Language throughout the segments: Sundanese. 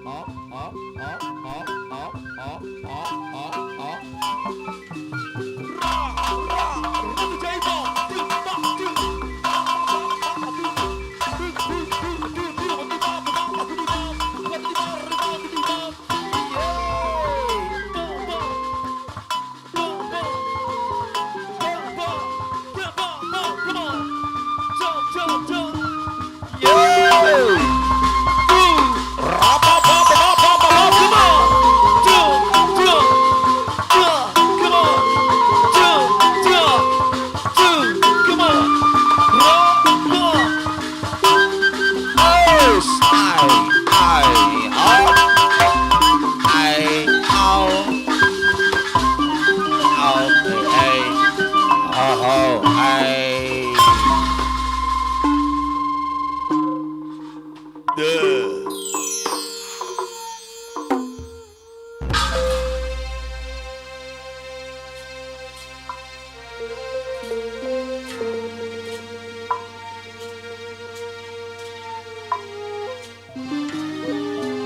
O O O O O O O Ra ra Ratu Jaipong Jeng ba jeng ba ba ba jeng jeng jeng jeng jeng ba ba ba ba ba ba ba ba ba. Yeay. Ba ba ba ba ba ba ba ba ba. Come on. Jump jump jump. Yeay. Two. Ra ba ba ba ba ba ba. Come on. Jump jump jump. Come on. Jump jump two. Come on. Ra ba. Oh, I I O I O O A O O I. Duh.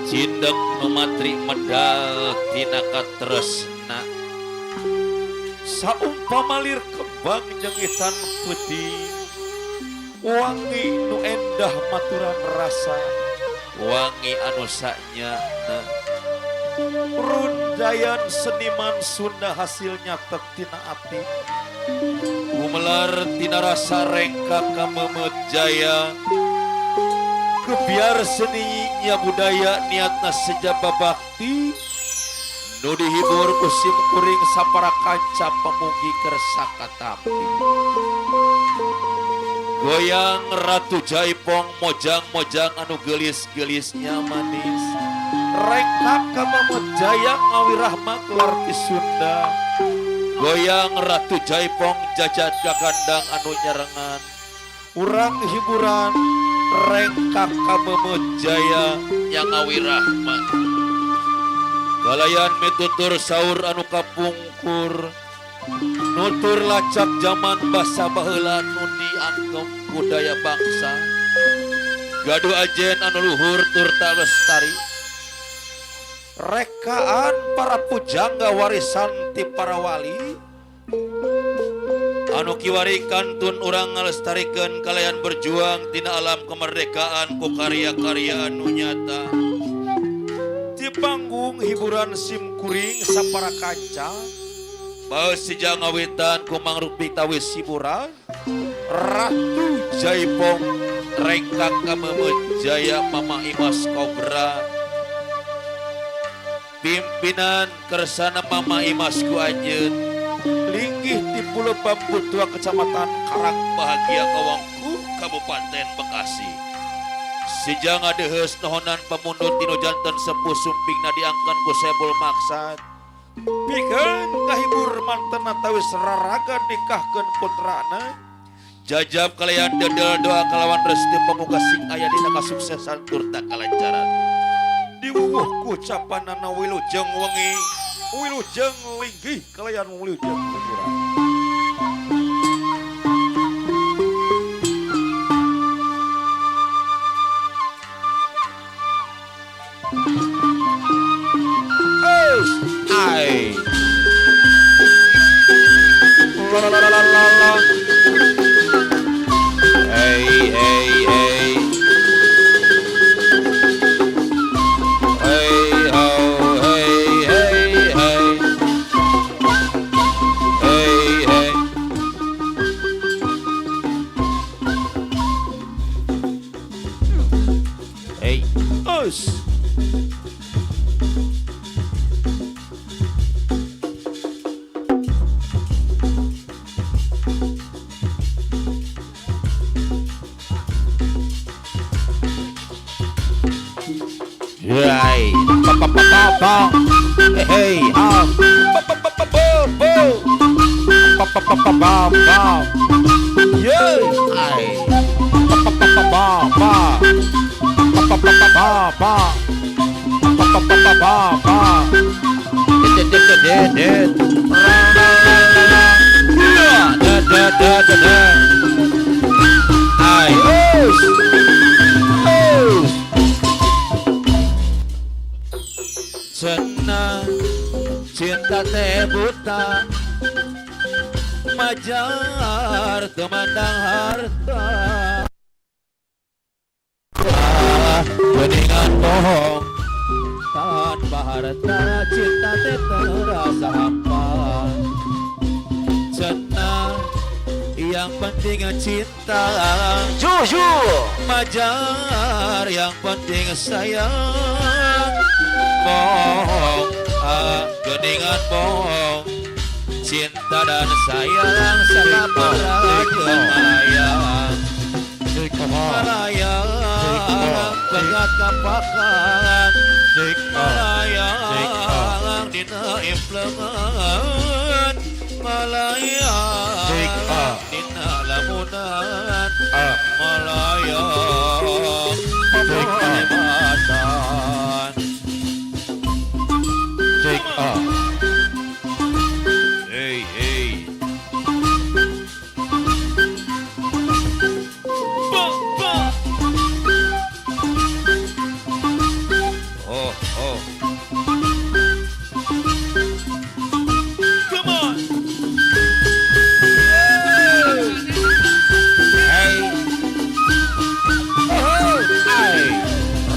Cindek nu matri medal tina katresna, saumpama lir kembang nyengitan peuting, wangi nu endah maturan rasa, wangi anu sanyana. Rundayan seniman Sunda hasilnya tina ati, gumelar tina rasa. Rengkak kamemeut jaya, kebiar seninya budaya, niatna sejaba bakti, nu dihibur ku sim kuring sapara kanca pemugi kersa katampi. Goyang Ratu Jaipong, mojang-mojang anu gelis-gelisnya manis. Rengkak kamemeut jaya, ngawirahma keluar ti Sunda. Goyang Ratu Jaipong, jajat gagandang anu nyarengan urang hiburan. Rengkak kamemeut jaya yang ngawirahma kalayan mitutur saur anu kapungkur, nutur lacak zaman basa baheula nu diangkem budaya bangsa, gaduh ajen anu luhur turta lestari, rekaan para pujangga, warisan ti para wali anu kiwari kantun urang ngalestarikeun kalayan berjuang tina alam kemerdekaan ku karya-karya anu nyata. Di panggung hiburan sim kuring sapara kanca bae sejak ngawitan ku mangrupi tawis hiburan Ratu Jaipong, Rengkak Kamemeut Jaya, Mama Imas Kobra, pimpinan Kersana Mama Imas ku anjeun, linggih di Pulau Bambu Tua, Kecamatan Karang Bahagia, Kawangku, Kabupaten Bekasi. Sejang ngadeheus nohonan pamundut tinu janten sepuh, sumpingna diangkan ku sebul maksad pikeun kahibur mantena tawis raraga nikahkeun putrana. Jajab kalayan dedel doa kalawan restu pamuga sing aya dina kasuksesan turta kalancaran. Diwuwuh ku ucapanana wilujeng wengi, wilujeng linggih kalayan wilujeng hiburan. I. La la la la la la. Hey hey hey. Hey ho hey hey hey. Hey hey. Hey. Us. Hey. Pa pa pa pa pa. Hey hey ah. Pa pa pa pa pa pa. Pa pa pa pa pa pa. Yeay. Ay. Pa pa pa pa pa pa. Pa pa pa pa pa pa. Pa pa pa pa pa pa. De de de de de. Ra ra ra ra ra. Da da da da da. Ay. Os. Os. Cenah cinta teh buta, majar teu mandang harta. Geningan bohong, tanpa harta cinta teh terasa hampa. Cenah yang penting cinta, Jujur. Majar yang penting sayang. Bohong, ah, geningan bohong. Cinta dan sayang sama raja melayang. Melayang pegat kapakan, melayang dina implengan, melayang dina lamunan, melayang pemobatan. Cek A. Hey, hey. Ba, ba. Oh, oh. Come on. Hey. Oh, hey.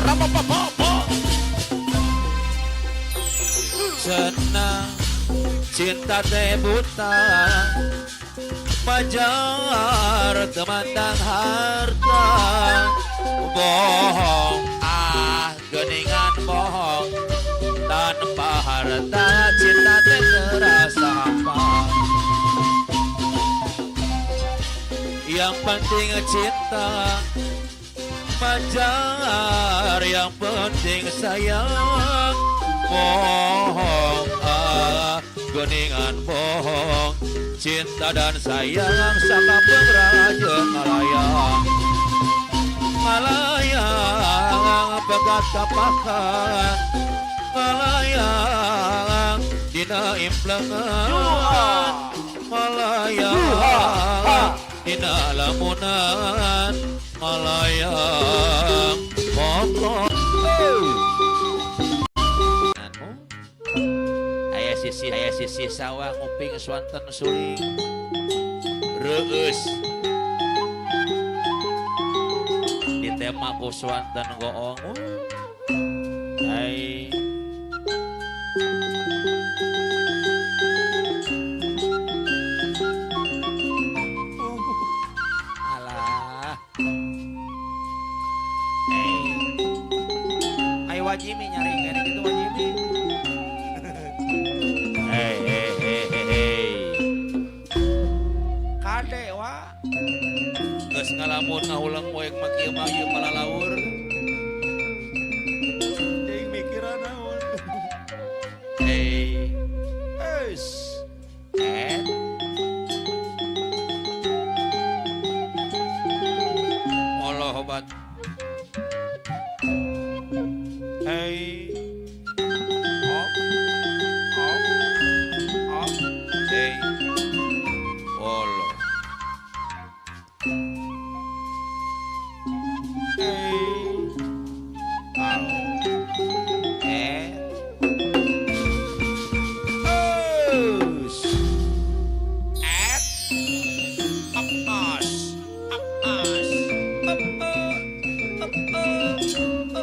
Rapapapapa. Cenah cinta teh buta, majar teu mandang harta. Bohong, ah, geningan bohong. Tanpa harta cinta teh terasa hampa. Yang penting cinta, majar yang penting sayang. Bohong, ah, geningan bohong. Cinta dan sayang sama pengraja ngalayang. Ngalayang pegat kapakan, ngalayang dina implengan, malayang dina lamunan, malayang pokok. Aya sisi, aya sisi sawah nguping swanten suling reueus ditema ku swanten goong. Ai alah. Eh. Ayo wajimi nyari kayak gitu wajimi. Hei hei hei hei hei. Kade wa. Geus ngalamun ngahuleng poek mah kieu mah ieu palalaur. Jeung mikiran naon. Hei. Eus. Eh. Allah obat. Hei. Op. Op. Op. Hei. Allah. Hei. Au. Eh. Eus. Et. Apas. Apas. Up, up, up, up, up, up,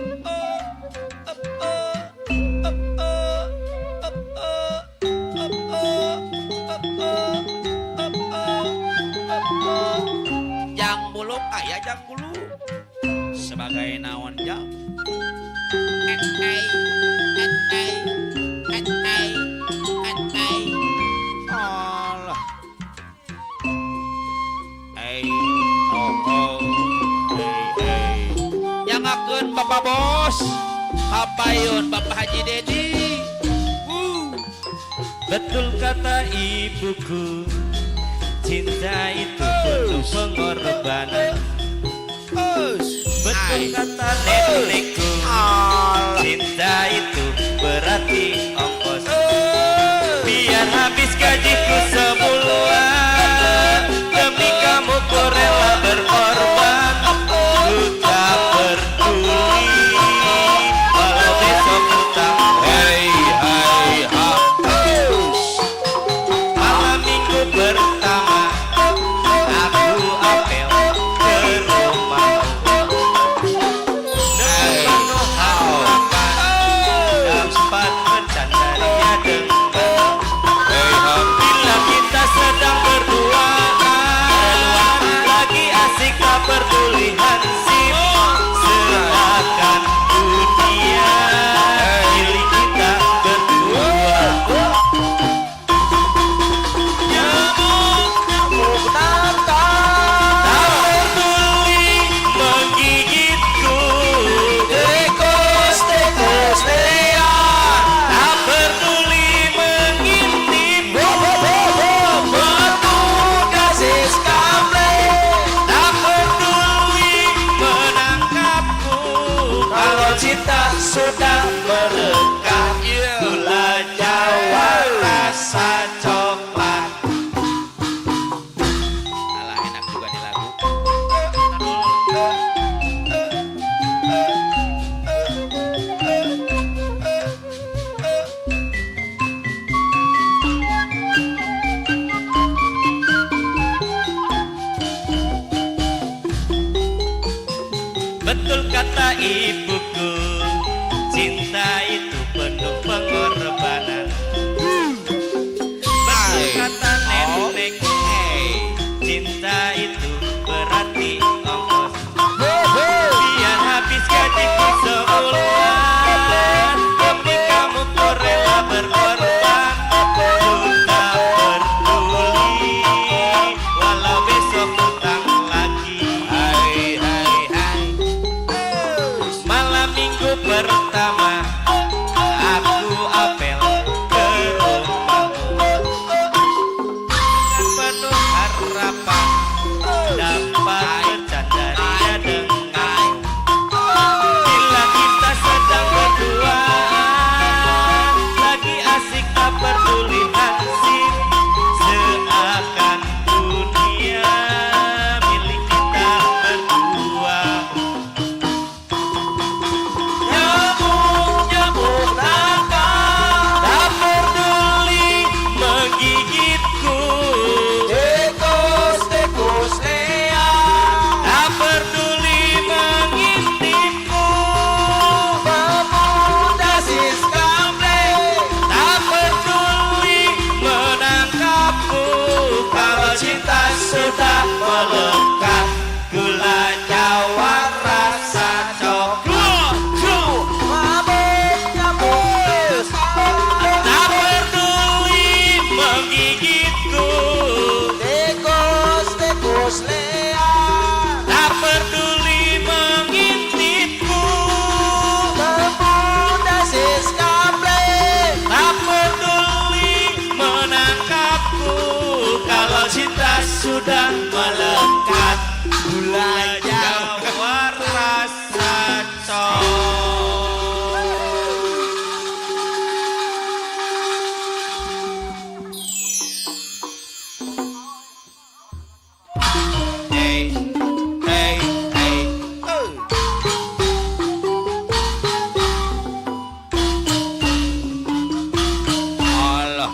up, up, up, up, up. Jang buluk aya jang bulu. Sebagai naon jang? Et ai, et ai, et ai, et ai. Allah. Ei, oh, oh. Ei, ei. Nyangakeun Bapak Bos. Kapayun Bapak Haji Dedi. Wuh. Betul kata ibuku, cinta itu butuh pengorbanan. Eus. Betul Ai. kata nenekku, Allah. cinta itu berarti ongkos. Eus. Biar habis gajiku sebulan, demi kamu ku rela berkorban. Ku tak peduli walau besok utang. Hei. cinta sudah melekat, gula Jawa rasa coklat. Alah, enak juga nih lagu. Betul kata ibuku, cinta itu penuh pengorbanan. Betul kata nenekku, cinta itu berarti ongkos. Biar habis gajiku sebulan, demi kamu ku rela berkorban. Ku tak peduli, walau besok utang lagi. Hai hai hai. Malam minggu pertama aku apel ke rumahmu, dengan penuh harapan dapat bercanda ria denganmu. Bila kita sedang berduaan, lagi asik tak peduli nasib, seakan dunia milik kita berdua. Nyamuk-nyamuk nakal tak peduli menggigitku, Tikus-tikus liar tak peduli mengintipku, pemuda siskamling tak peduli menangkapku. Kalau cinta sudah melekat, gula Jawa rasa coklat. Mabuk nyamuk Tak peduli menggigitku, tikus-tikus liar tak peduli mengintipku, pemuda siskamling tak peduli menangkapku. Kalau cinta sudah melekat, gula Jawa rasa coklat. Hey hey hey. Alah.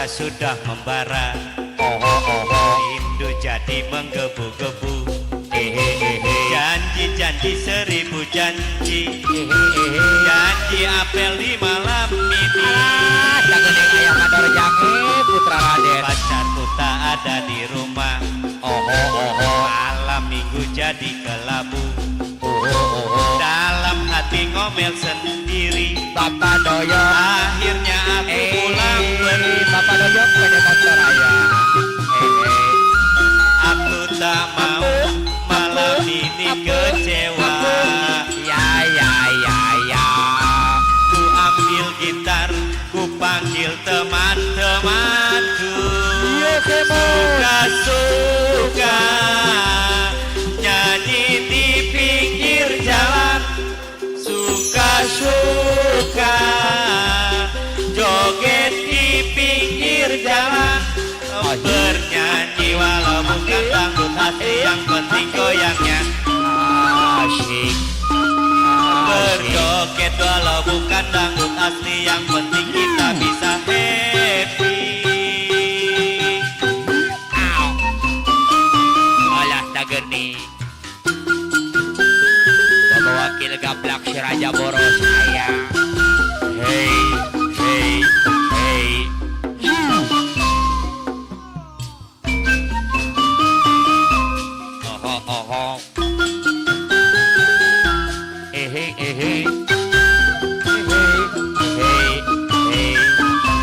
cinta sudah membara, Oho oho. Rindu jadi menggebu-gebu. Ehe ehe. Janji-janji seribu janji, Ehe ehe. janji apel di malam ini. Alah, sagening aya mandor jange putra Raden. Pacarku tak ada di rumah, Oho oho. malam minggu jadi kelabu. Oho oho. Dalam hati ngomel sendiri, Bapak Doyok. akhirnya aku pulang pergi. Bapak Doyok pada motor aya. Eh. Aku tak mau malam ini kecewa. Ya ya ya ya. Ku ambil gitar, ku panggil teman-temanku. Iya kemon. Suka-suka nyanyi di pinggir jalan, suka-suka joget di pinggir jalan, bernyanyi walau bukan dangdut hati, yang penting goyangnya. Asyik. Asyik. Berjoget walau bukan dangdut asli, yang penting kita bisa happy. Au. Alah tageni. Bapak Wakil Gaplak si Raja Boros saya. Hey, hey, hey. Oho, oho. Ehe, ehe. Ehe, hey, hey,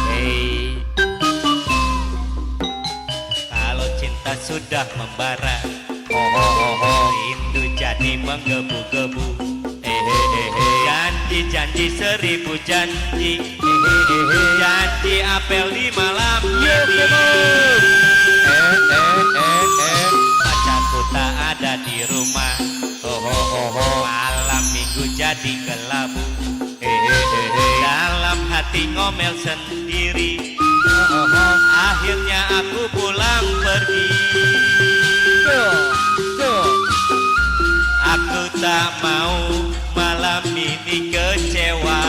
hey. Kalau cinta sudah membara, Oho, oho. rindu jadi menggebu-gebu. Ehe, ehe. Janji-janji seribu janji, Ehe, ehe. janji apel di malam ini. Eh, eh, eh, eh. Pacarku tak ada di rumah, Oho, oho. malam minggu jadi kelabu. Ehe, ehe. Dalam hati ngomel sendiri, Oho. akhirnya aku pulang pergi. Tuh, tuh. Aku tak mau malam ini kecewa.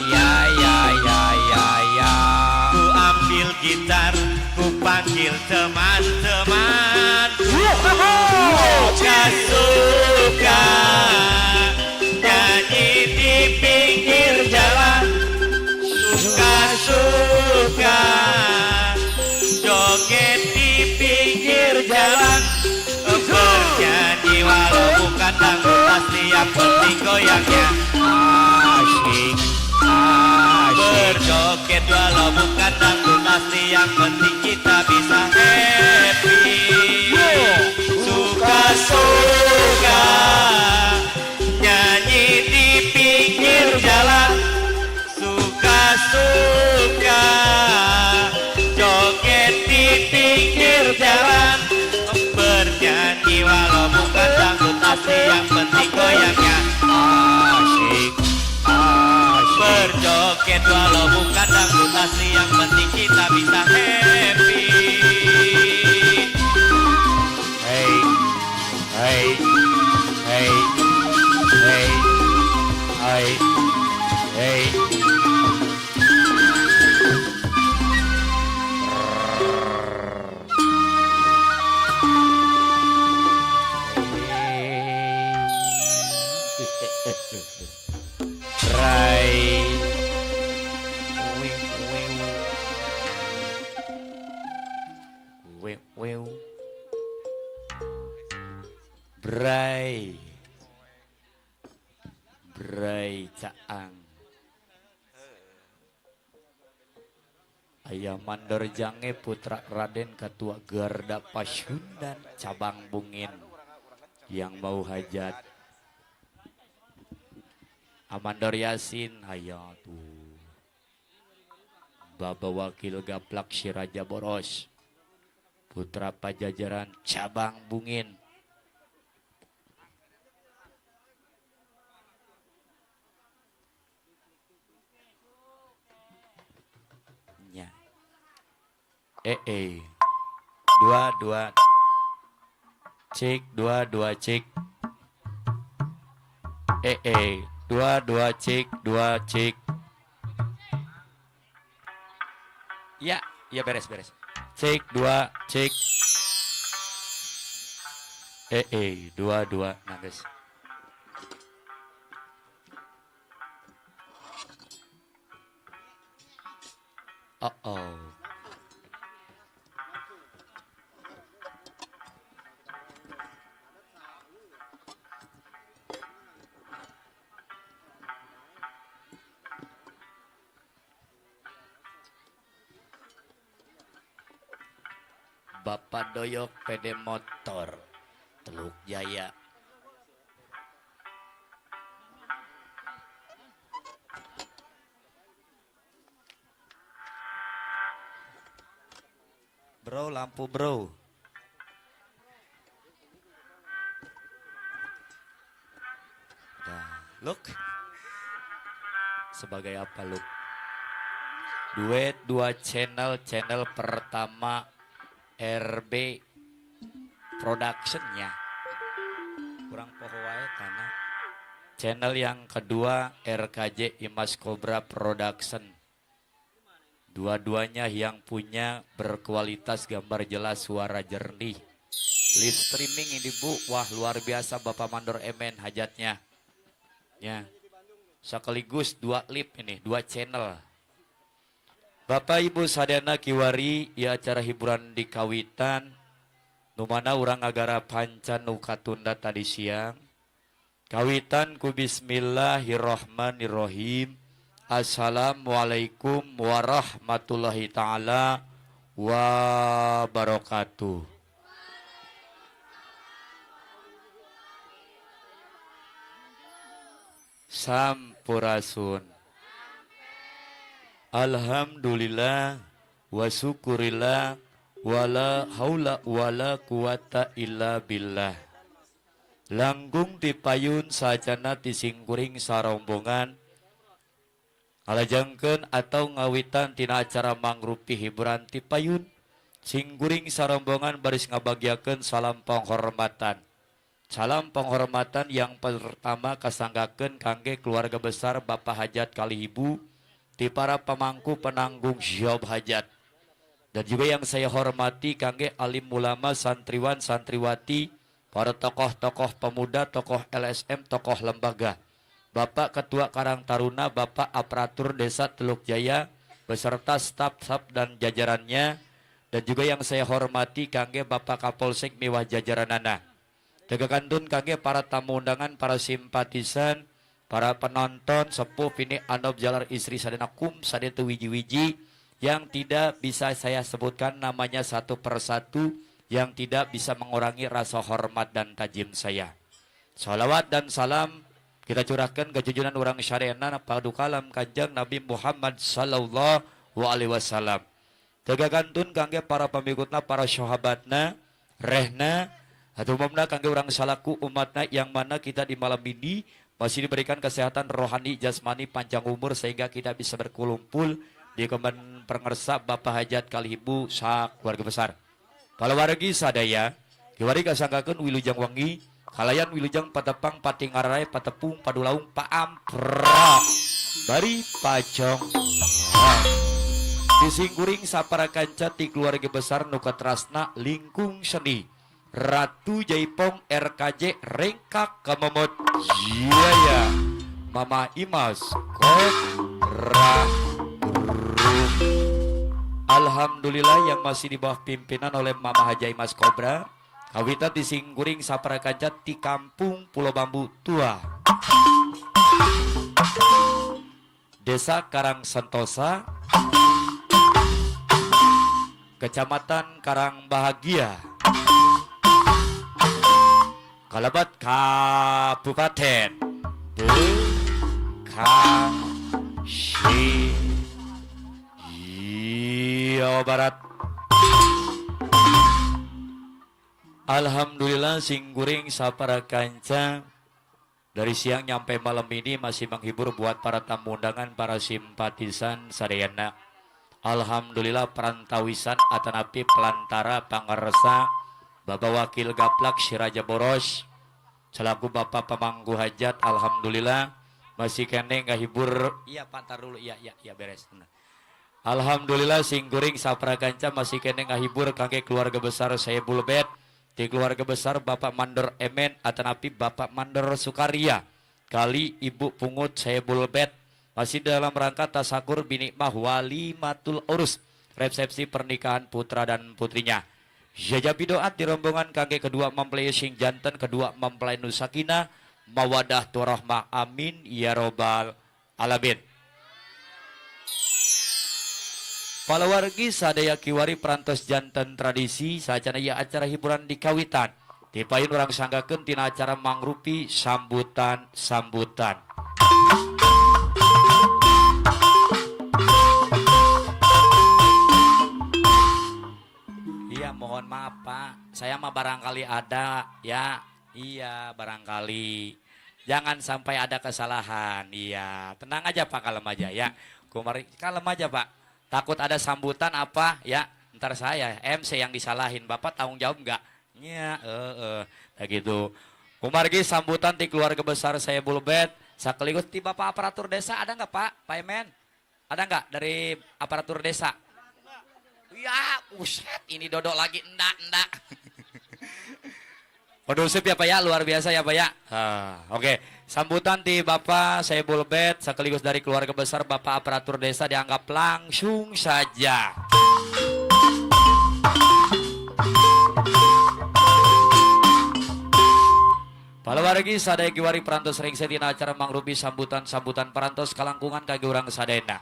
Ya, ya, ya, ya, ya. Ku ambil gitar, ku panggil teman-teman. Suka-suka nyanyi di pinggir jalan, suka-suka joget di pinggir jalan, bernyanyi walau bukan dangdut asli, yang penting goyangnya. Asyik, asyik. Berjoget walau bukan dangdut asli, yang penting kita bisa happy. Suka-suka nyanyi di pinggir jalan, suka-suka joget di pinggir jalan, bernyanyi walau bukan dangdut asli, yang penting goyangnya. Asyik, asyik. Berjoget walau bukan dangdut asli, yang penting kita bisa happy. Hey, hey, hey, hey, hey, hey. Rai. Wew, wew. Bray. Bray caang. Ayah Mandor Jange putra Raden Ketua Garda Pasundan cabang Bungin yang mau hajat. Amandor Yasin ayah tuh. Baba Wakil Gaplak si Raja Boros putra Pajajaran cabang Bungin. Nya. Eh. 2 2 cek 2 2 cek. Eh 2 2 cek 2 cek. Ya. Iya beres beres. Cek dua cek. Dua dua nah guys. Oh oh. Bapak Doyok PD Motor Teluk Jaya. Bro, lampu bro. Nah, look. Sebagai apa look? Duet dua channel, channel pertama RB Productionnya kurang poho wae karena channel yang kedua RKJ Imas Cobra Production. Dua-duanya yang punya berkualitas, gambar jelas, suara jernih. Live streaming ini bu, wah luar biasa Bapak Mandor Emen hajatnya ya. Sekaligus dua live ini, dua channel. Bapak Ibu sadayana kiwari ya acara hiburan di kawitan nu mana urang ngagara pancan nu katunda tadi siang. Kawitan ku bismillahirrahmanirrahim. Assalamualaikum warahmatullahi taala wabarakatuh. Sampurasun. Alhamdulillah wa syukurillah wala haula wala quwata illa billah. Langkung dipayun sajana disingkuring sarombongan ngalajengkeun atau ngawitan tina acara mangrupi hiburan tipayun. Singkuring sarombongan baris ngabagiakeun salam penghormatan. Salam penghormatan yang pertama kasanggakeun kangge keluarga besar Bapak Hajat kali Ibu di para pemangku penanggung jawab hajat. Dan juga yang saya hormati kangge alim ulama, santriwan, santriwati, para tokoh-tokoh pemuda, tokoh LSM, tokoh lembaga, Bapak Ketua Karang Taruna, Bapak Aparatur Desa Teluk Jaya beserta staf-staf dan jajarannya. Dan juga yang saya hormati kangge Bapak Kapolsek miwah jajaranana. Jaga kantun kangge para tamu undangan, para simpatisan, para penonton sepuh ini anob jalar istri sadena kum sadena wiji-wiji yang tidak bisa saya sebutkan namanya satu persatu, yang tidak bisa mengurangi rasa hormat dan tajim saya. Salawat dan salam kita curahkan ke junjungan orang syariana padukalam kanjeng Nabi Muhammad sallallahu alaihi wasallam. Jaga kantun kangge para pengikutna, para sahabatna, rehna, atau umumna kangge orang salaku umatna yang mana kita di malam ini masih diberikan kesehatan rohani, jasmani, panjang umur sehingga kita bisa berkumpul di kemen pengersa Bapak Hajat kali Ibu sak keluarga besar. Kalau wargi sadaya, kiwari kasanggakeun wilujeng wengi, kalayan wilujeng patepang patingarae patepung padulaung paamprok bari pacong. Disingkuring sapara kanca ti keluarga besar nu katrasna lingkung seni. Ratu Jaipong RKJ Rengkak Kememut Jaya Mama Imas Kobra. Alhamdulillah yang masih di bawah pimpinan oleh Mama Haja Imas Kobra. Kawitan disingkuring sapara kanca di kampung Pulau Bambu Tua, Desa Karang Sentosa, Kecamatan Karang Bahagia, Kalabat Kabupaten Bekasi, Jawa Barat. Alhamdulillah singguring sapara kanca dari siang nyampe malam ini masih menghibur buat para tamu undangan, para simpatisan sadayana. Alhamdulillah perantawisan atanapi pelantara pangersa Bapak Wakil Gaplak Siraja Boros selaku Bapak Pemangku Hajat, alhamdulillah masih kene ngahibur. Iya Pak, tar dulu. Iya iya iya beres. Alhamdulillah singkuring saprakanca masih kene ngahibur kangge keluarga besar Saebul Bed, di keluarga besar Bapak Mandor Emen atanapi Bapak Mandor Sukaria kali Ibu Pungut Saebul Bed, masih dalam rangka tasakur binikmah walimatul urus, resepsi pernikahan putra dan putrinya. Jajabi doa di rombongan kangge kedua mempelai sing janten, kedua mempelai nu sakinah mawadah warahmah, amin ya robbal alamin. Palawargi sadaya kiwari perantos janten tradisi saacana ieu acara hiburan di kawitan. Dipayun urang sanggakeun tina acara mangrupi sambutan-sambutan. Iya, mohon maaf Pak, saya mah barangkali ada ya. Iya, barangkali. Jangan sampai ada kesalahan. Iya, tenang aja Pak, kalem aja ya. Kumari, kalem aja Pak. Takut ada sambutan apa ya, ntar saya MC yang disalahin. Bapak tanggung jawab enggak? Iya, Nah gitu. Kumargi sambutan di keluarga besar Saebul Bed. Sekaligus di Bapak aparatur desa ada nggak Pak? Pak Emen? Ada nggak dari aparatur desa? Ya, buset, ini dodok lagi, enggak, enggak. Kondusif ya Pak ya, luar biasa ya Pak ya. Oke, sambutan di Bapak Saebul Bed sekaligus dari keluarga besar Bapak aparatur desa dianggap langsung saja. Palawargi sadaya kiwari perantos ringse tina acara mangrupi sambutan-sambutan perantos kalangkungan kage urang sadayana.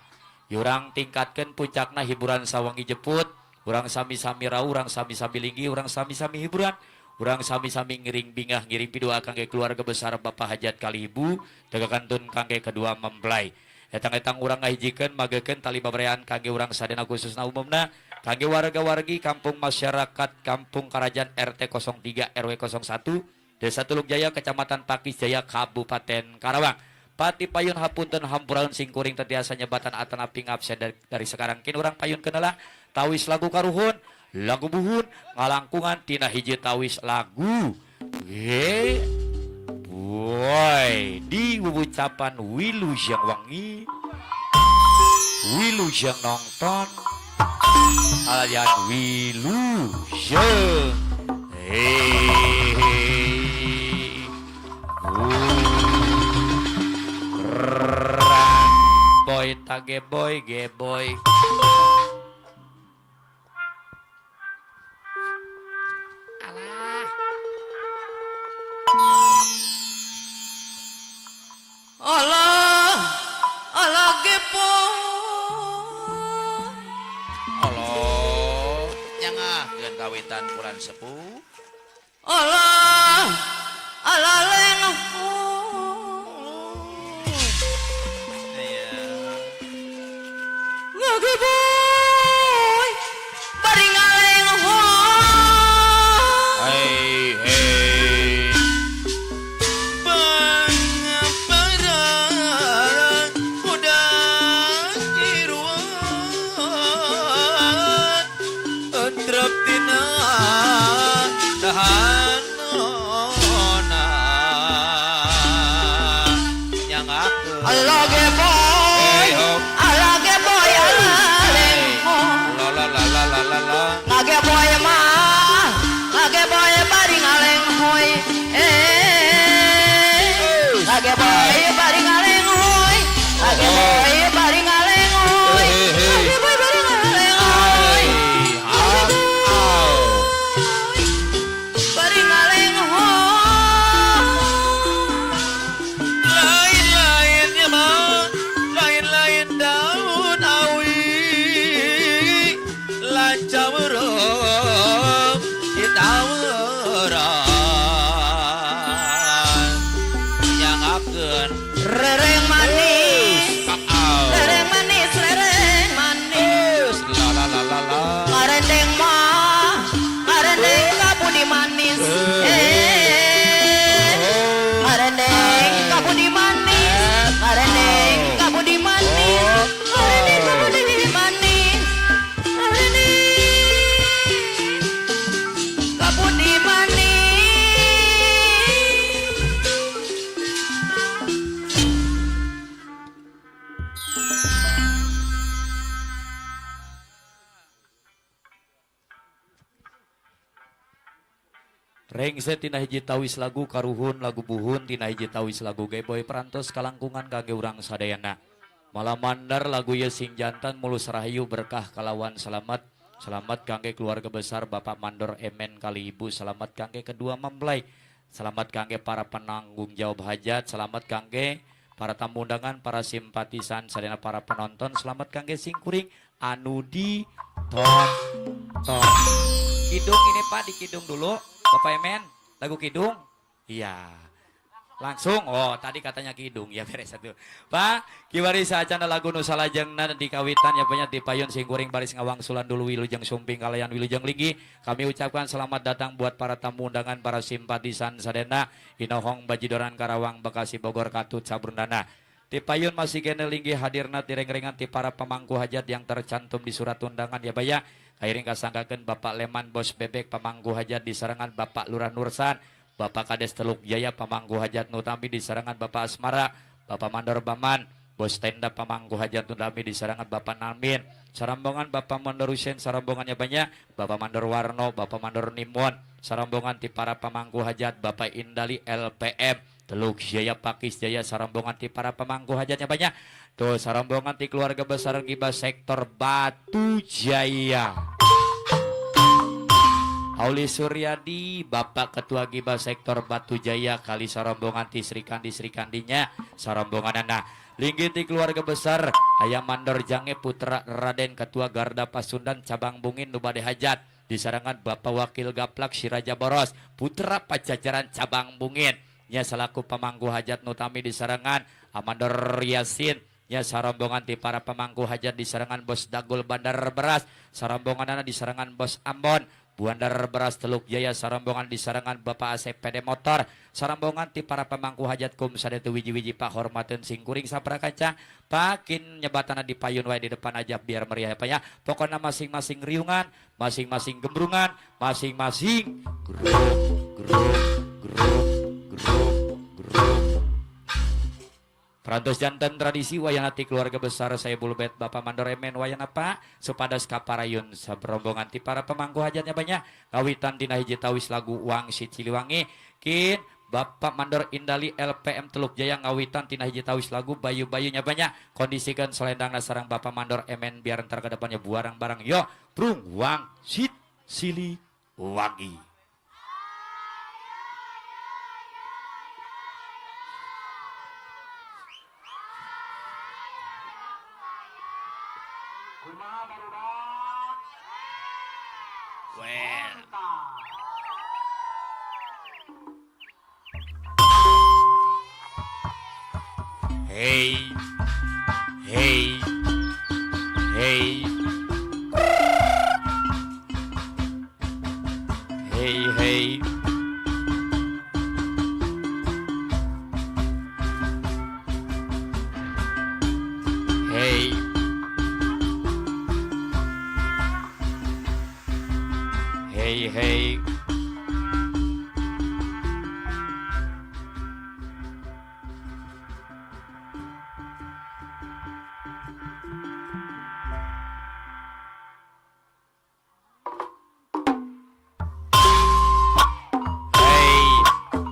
Urang tingkatkeun puncakna hiburan sawangi jeput, urang sami-sami rauh, urang sami-sami linggi, urang sami-sami hiburan, urang sami-sami ngiring bingah ngiring pidoa kangge keluarga besar Bapak Hajat kali Ibu, tegakantun kangge kedua mempelai. Etang-etang urang ngahijikeun magekeun tali babarean kangge urang sadayana khususna umumna kangge warga-wargi kampung masyarakat Kampung Kerajaan RT 03 RW 01 Desa Tulung Jaya, Kecamatan Pakis Jaya, Kabupaten Karawang. Pati payun hapunten hampuraun singkuring tetiasa nyebatan atanapi ngabsen dari sekarang kini urang payun kenala tawis lagu karuhun lagu buhun ngalangkungan tina hiji tawis lagu ge boy di ucapan wilujeng wangi wilujeng nonton alian wilujeng hehehe. Boy tage boy ge boy. Alah. Alah, alah gepo. Allah, nyangahkeun kawitan bulan sepuh. Alah, alah lengah. Iya. Ngageboy, bari ngaleng. Hei hei. Pangaparan udah kiruan entrep tina dahanona nyangakeun. Alah geboy, Hey, hop. alah geboy, alah lengah. La la la la la la la. Ngageboy mah, ngageboy bari ngalenghoy. Ngageboy bari ngalenghoy, ngageboy bari ngalenghoy, ngageboy bari ngalenghoy. Bari ngalenghoy. Lain-lainnya mah. Rengse tina hiji tawis lagu karuhun lagu buhun tina hiji tawis lagu geboy perantos kalangkungan kangge urang sadayana. Malamandar lagu ye sing jantan mulus rahayu berkah kalawan selamat. Selamat kangge keluarga besar Bapak Mandor Emen kali Ibu, selamat kangge kedua mempelai. Selamat kangge para penanggung jawab hajat, selamat kangge para tamu undangan, para simpatisan, sadayana para penonton, selamat kangge singkuring anu di tonton. Kidung ini Pak, di kidung dulu. Bapak Emen, lagu kidung. Iya. Langsung, oh tadi katanya kidung, ya beres satu. Pak, kiwari saacana lagu nu salajengna di kawitan ya banyak di payun singkuring baris ngawangsulan dulu wilujeng sumping kalayan wilujeng linggi. Kami ucapkan selamat datang buat para tamu undangan, para simpatisan sadena Inohong, Bajidoran, Karawang, Bekasi, Bogor, Katut, Sabrundana. Di payun masih kene linggi hadirna tireng-rengan ti para pemangku hajat yang tercantum di surat undangan ya Pak ya. Kairing kasanggakeun Bapak Leman Bos Bebek pemangku hajat di sarangan Bapak Lurah Nursan, Bapak Kades Teluk Jaya pemangku hajat nutami di sarangan Bapak Asmara, Bapak Mandor Baman, Bos Tenda pemangku hajat nutami di sarangan Bapak Namin, sarambongan Bapak Mandor Husen, sarambongannya banyak, Bapak Mandor Warno, Bapak Mandor Nimon, sarambongan ti para pemangku hajat Bapak Indali LPM, Teluk Jaya Pakis Jaya, sarambongan ti para pemangku hajatnya banyak. Tuh sarambongan ti keluarga besar Giba sektor Batu Jaya. Auli Suryadi, Bapak Ketua Giba Sektor Batu Jaya, kali sarombongan ti Sri Kandi Sri Kandinya, sarombongan anak. Linggih ti keluarga besar, Ayam Mandor Jange Putra Raden Ketua Garda Pasundan Cabang Bungin nu bade hajat. Disarangan Bapak Wakil Gaplak Siraja Boros, Putra Pajajaran Cabang Bungin. Nya selaku pemangku hajat nutami disarangan Amandor Yasin. Ya sarombongan ti para pemangku hajat disarangan Bos Dagul Bandar Beras, sarombongan anak disarangan Bos Ambon Bandar Beras Teluk Jaya, sarombongan disarangan Bapak Asep PD Motor, sarombongan ti para pemangku hajat kum sadaya wiji-wiji pak hormateun singkuring saprakaca pakin nyebatana di payun wae di depan aja biar meriah ya Pak ya. Pokoknya masing-masing riungan, masing-masing gembrungan, masing-masing grup grup grup grup grup. Perantos jantan tradisi wayang hati keluarga besar saya bulbet Bapak Mandor Emen wayang apa supados kaparayun saberombongan ti para pemangku hajatnya banyak kawitan tina hiji tawis lagu Wangsit Siliwangi kin Bapak Mandor Indali LPM Teluk Jaya ngawitan tina hiji tawis lagu bayu-bayunya banyak kondisikan selendang sarang Bapak Mandor Emen biar ntar ke depannya buarang-barang yo brung Wangsit Siliwangi. Well. Hey, hey, hey, hey, hey. Hey. Hey, hey. Hey,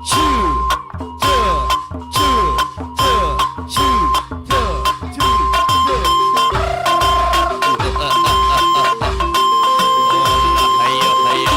two, two, two, two, two, two, two, two. Ayo, ayo.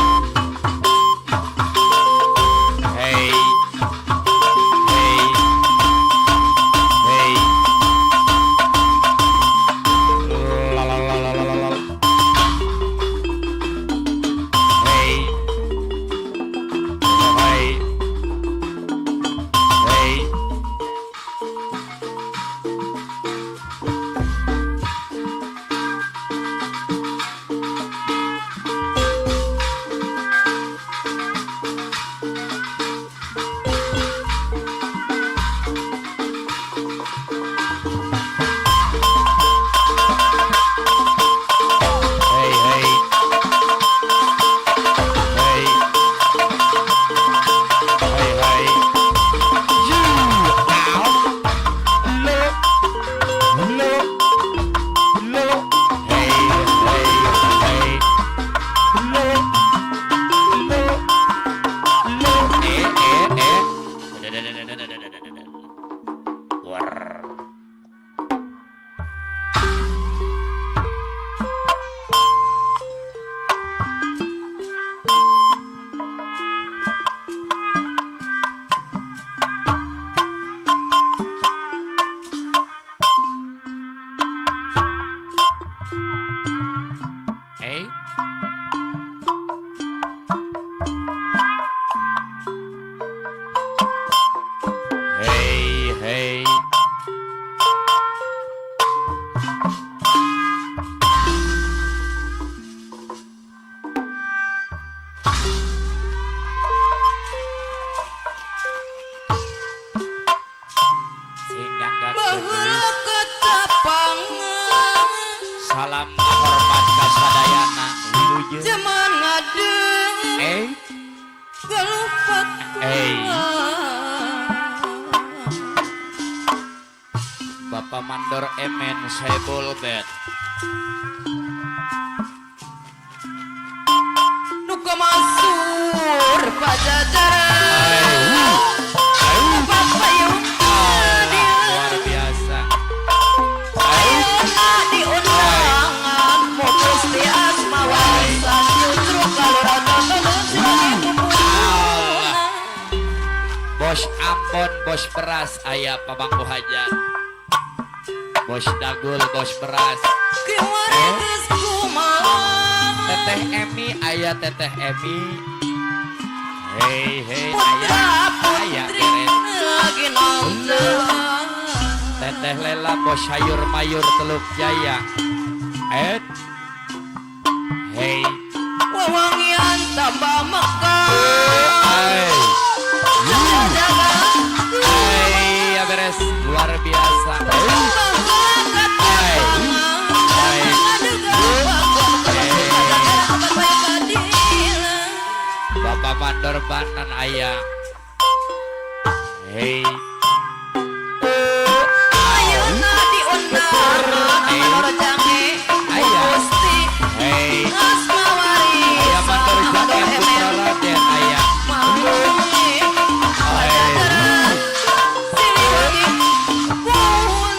Salam hormat ka sadayana wilujeng. Zaman ngadeng Eh, gelupak. Eh. Bapak Mandor Emen Saibul Bet. Nu masur pajajaran. Papayun. Luar biasa. Ayeuna diundangan mu Gusti Asma warisan justru kalurahan Allah. Bos Ambon, bos beras aya pamangku hajat. Bos Dagul, bos beras. Kiwari geus kumaha. Teteh Emi aya, Teteh Emi. Hei hei, Putra aya aya putri beres. Lagi nonton. Teteh Lela, bos sayur mayur Teluk Jaya. Et. Hei. Wewangian tambah mekar. Hai. Jaga. Hai, ya beres, luar biasa. Hai. Hai. Bapak Mandor Banan aya. Hei. Ayeuna diundang Mandor Jange. Aya. Gusti Hei. Asma Aya Mandor Waris Jange Putra Raden aya. Pajajaran Siliwangi Pun.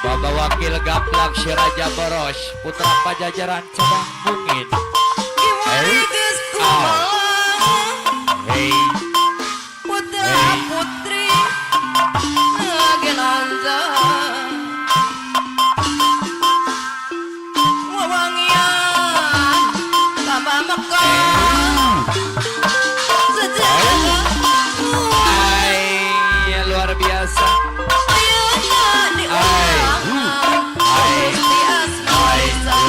Bapak Wakil Gaplak Siraja Boros Putra Pajajaran Cabang Bungin. Kiwari geus kumaha. Hei. Putra Hey. putri lagi nonton. Wewangian tambah mekar. Sejaga. Hai, ya luar biasa. Ayeuna diundangan Hai. Gusti Asma Warisan.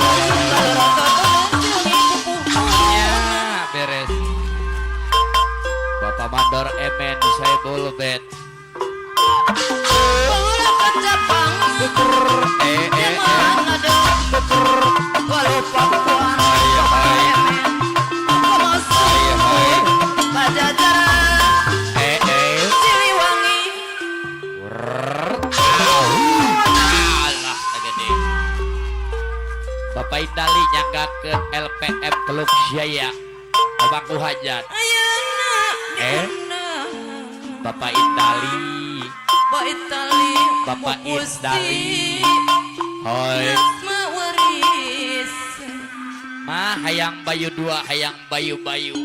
Ya, beres. Bapak Mandor Emen Saibul Bet. Baheula kacapang. Eh eh eh. Pajajaran Hai hai. Eh eh. Siliwangi. Alah, gede. Bapak Indali nyanggakeun LPM Teluk Jaya. Pamangku hajat. Ayeuna Eh? diundang Bapak Indali. Bapak Itali. Bapak Gusti Indali. Hoi. Asma Waris. Mah hayang bayu dua, hayang bayu-bayu.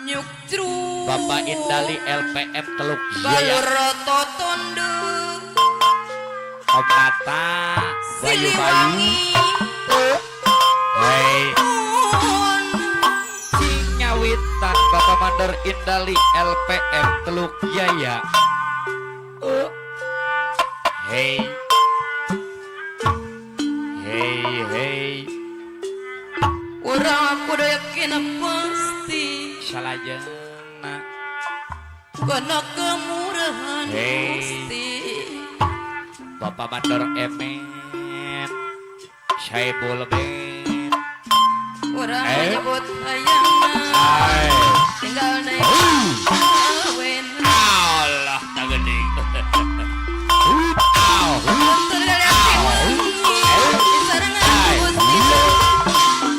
Nyukcru. Bapak Indali LPM Teluk Jaya. Galur totondo. Om Nata bayu-bayu. Siliwangi. Hei. Pun. Sing nyawitan Bapak Mandor Indali LPM Teluk Jaya. Hei. Hei hei. Urang kudu yakin pasti. Salajengna. Kana kemurahan Hey. Gusti. Bapak Mandor Emen Saibul Ben. Urang Eh? menyebut hayangna. Hai. Tinggal naik awen. Allah tak gede. Au. Terlihat sarengan Gusti.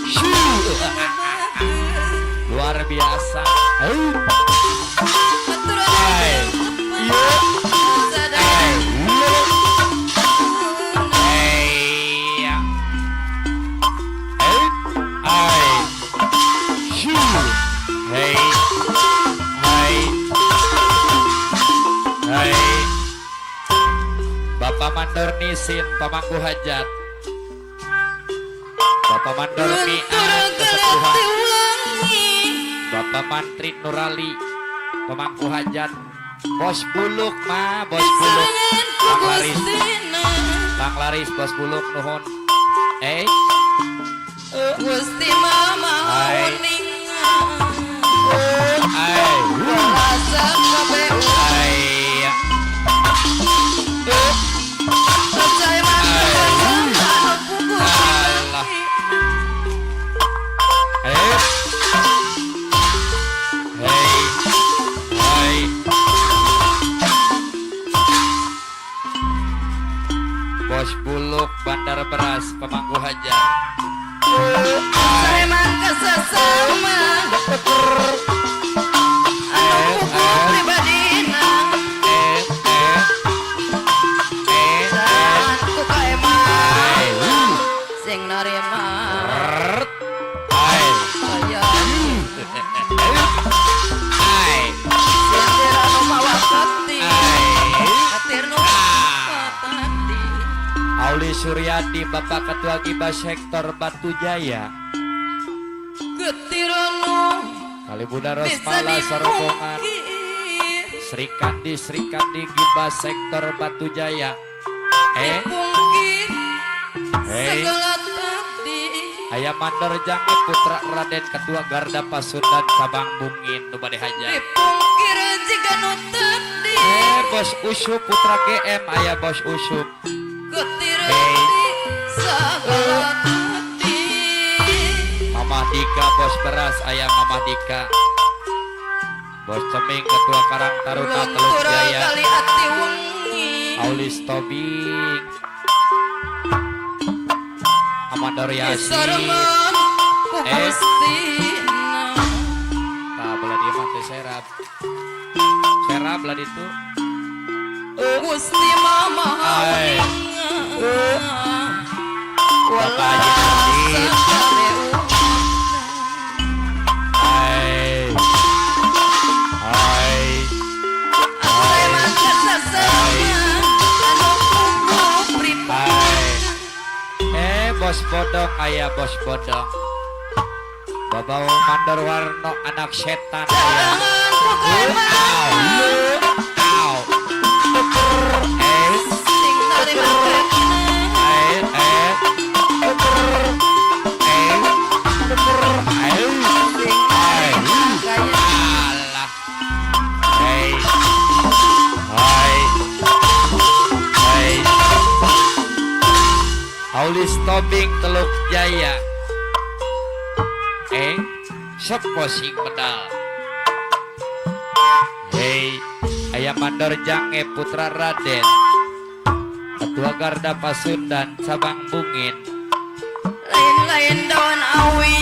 Shoo. Luar biasa. Hai. Sadar. Hey. Hey. Hai. Shoo. Hey. Hai. Hai. Bapak Mandor Nisin pamangku hajat. Bapak Mandor Mian kesepuhan. Bapak Mantri Nurali pemangku hajat. Bos Buluk mah, Bos Buluk. Kang Laris, Kang Laris Bos Buluk nuhun. Eh, Gusti Mama Hai. uninga. Ai, Rasa kabeh. Ai. Percaya mantu anu puguh. Bos Buluk Bandar Beras Pemangku Hajat. Saeman ka sesama anu puguh pribadina. Eh eh eh eh. Jangan ku kaeman Ai. sing narima Rrrt. Ai. kaya Ai. sindir anu mawa kati Ai. katir nu patati. Auli Suryadi Bapak Ketua Giba Sektor Batu Jaya. Getir nu Kali Bunda bisa Rosmala Sorombongan dipungkir Sri Kandi Sri Kandi Giba Sektor Batu Jaya. Eh, dipungkir Hei. segala takdir. Aya Mandor Jange Putra Raden Ketua Garda Pasundan Cabang Bungin nu bade hajat. Dipungkir jiga nu takdir. Eh, Bos Usup Putra GM aya Bos Usup. Getir Hey. segala takdir. Mamah Dika Bos Beras aya Mamah Dika. Bos Ceming Ketua Karang Taruna Teluk Luntur Jaya. kali ati wengi. Aulis Tobing. Amandor Yasin. Disarengan ku Eh. Gustina. Tah belah dieu mah teh serap. Serap belah ditu. Gusti Mama Ai. uninga. Bapak Haji Nurdin. Hai. Hai. Hai. Eh, bos bodong aya bos bodong. Babau Mandor Warno anak setan aya. Au. Au. Eh, eh, eh. Eh. Eh. Alah. Hei. Hai. Hai. Aulis Tobing Teluk Jaya. Eh, sepo sing medal. Hei, aya Mandor Jange Putra Raden. Ketua Garda Pasundan Cabang Bungin. Lain-lain daun awi.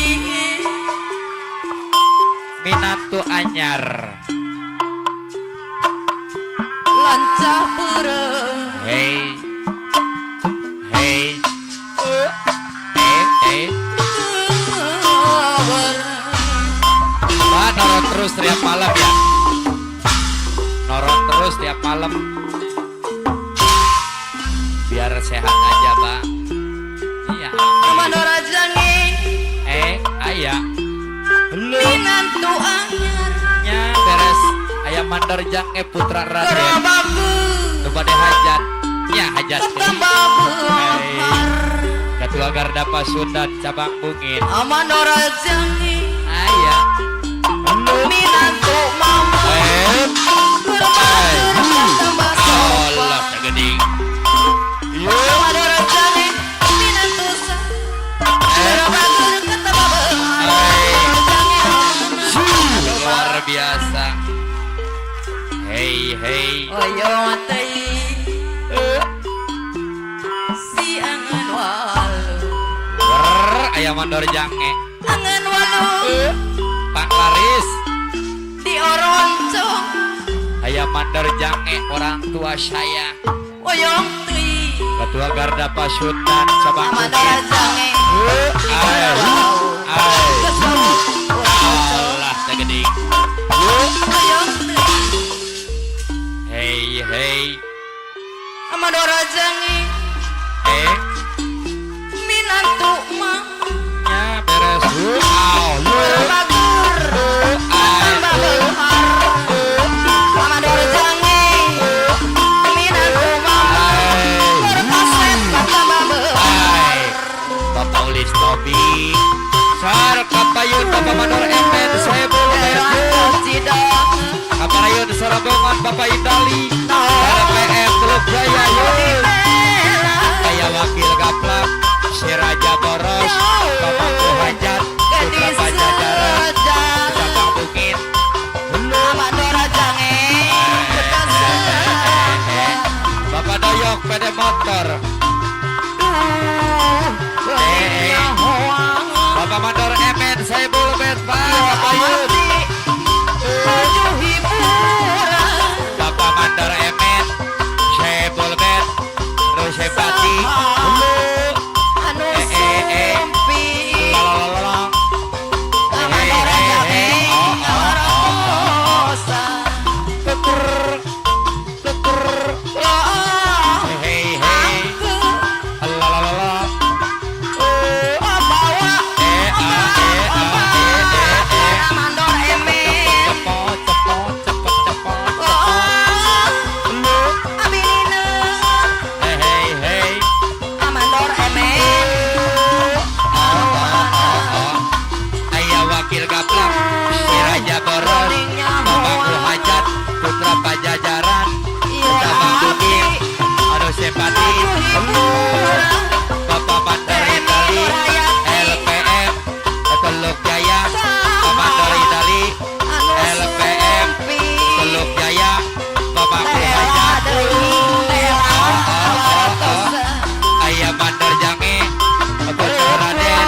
Minantu anyar. Lancah beureum. Hei. Hei. Eh, eh. Bah, norot terus tiap malam ya. Norot terus tiap malam. Biar sehat aja, Bang. Iya, amin. Mandor Jange Eh, aya. Belum minantu anyar. nya beres. Aya Mandor Jange Putra Raden. Gerabakeun Nu bade hajat. Nya hajat teh. ketambah beunghar. Ketua Garda Pasundan Cabang Bungin. Amandor Jange Aya. minantu mama. Eh, Gerabakeun ketambah Allah sopan. geuning. Amandor Jange minantu sa. Gerabakeun ketambah beunghar. Jange Luar biasa. Hei hei. Oyong teh si angan walu. Wer aya Mandor Jange. Angan walu Pak Laris. di oroncong. Aya Mandor Jange orang tua saya. Oyong teh Ketua Garda Pasundan Cabang Amandor Bungin. Jange Ai. Ai. Allah teh geuning. Oyong teh Hei hei. Amandor Jange Eh, minantu mama. nya beres. Au. Bagur tambah beunghar. Amandor Jange minantu mama. Ai. Berkaset tambah beunghar. Hai. Bapak Ulis Tobi. Sar kapayun Bapak Mandor Emen Sebul Kaparayun Sarabongan Bapak Indali. RPM Teluk Jaya yun. Aya Wakil Gaplak Si Raja Boros Bapak Hajat Putra Pajajaran Cabang Bungin. Bapak Doyok PD Motor. Aya Mandor Jange, Bocah Raden,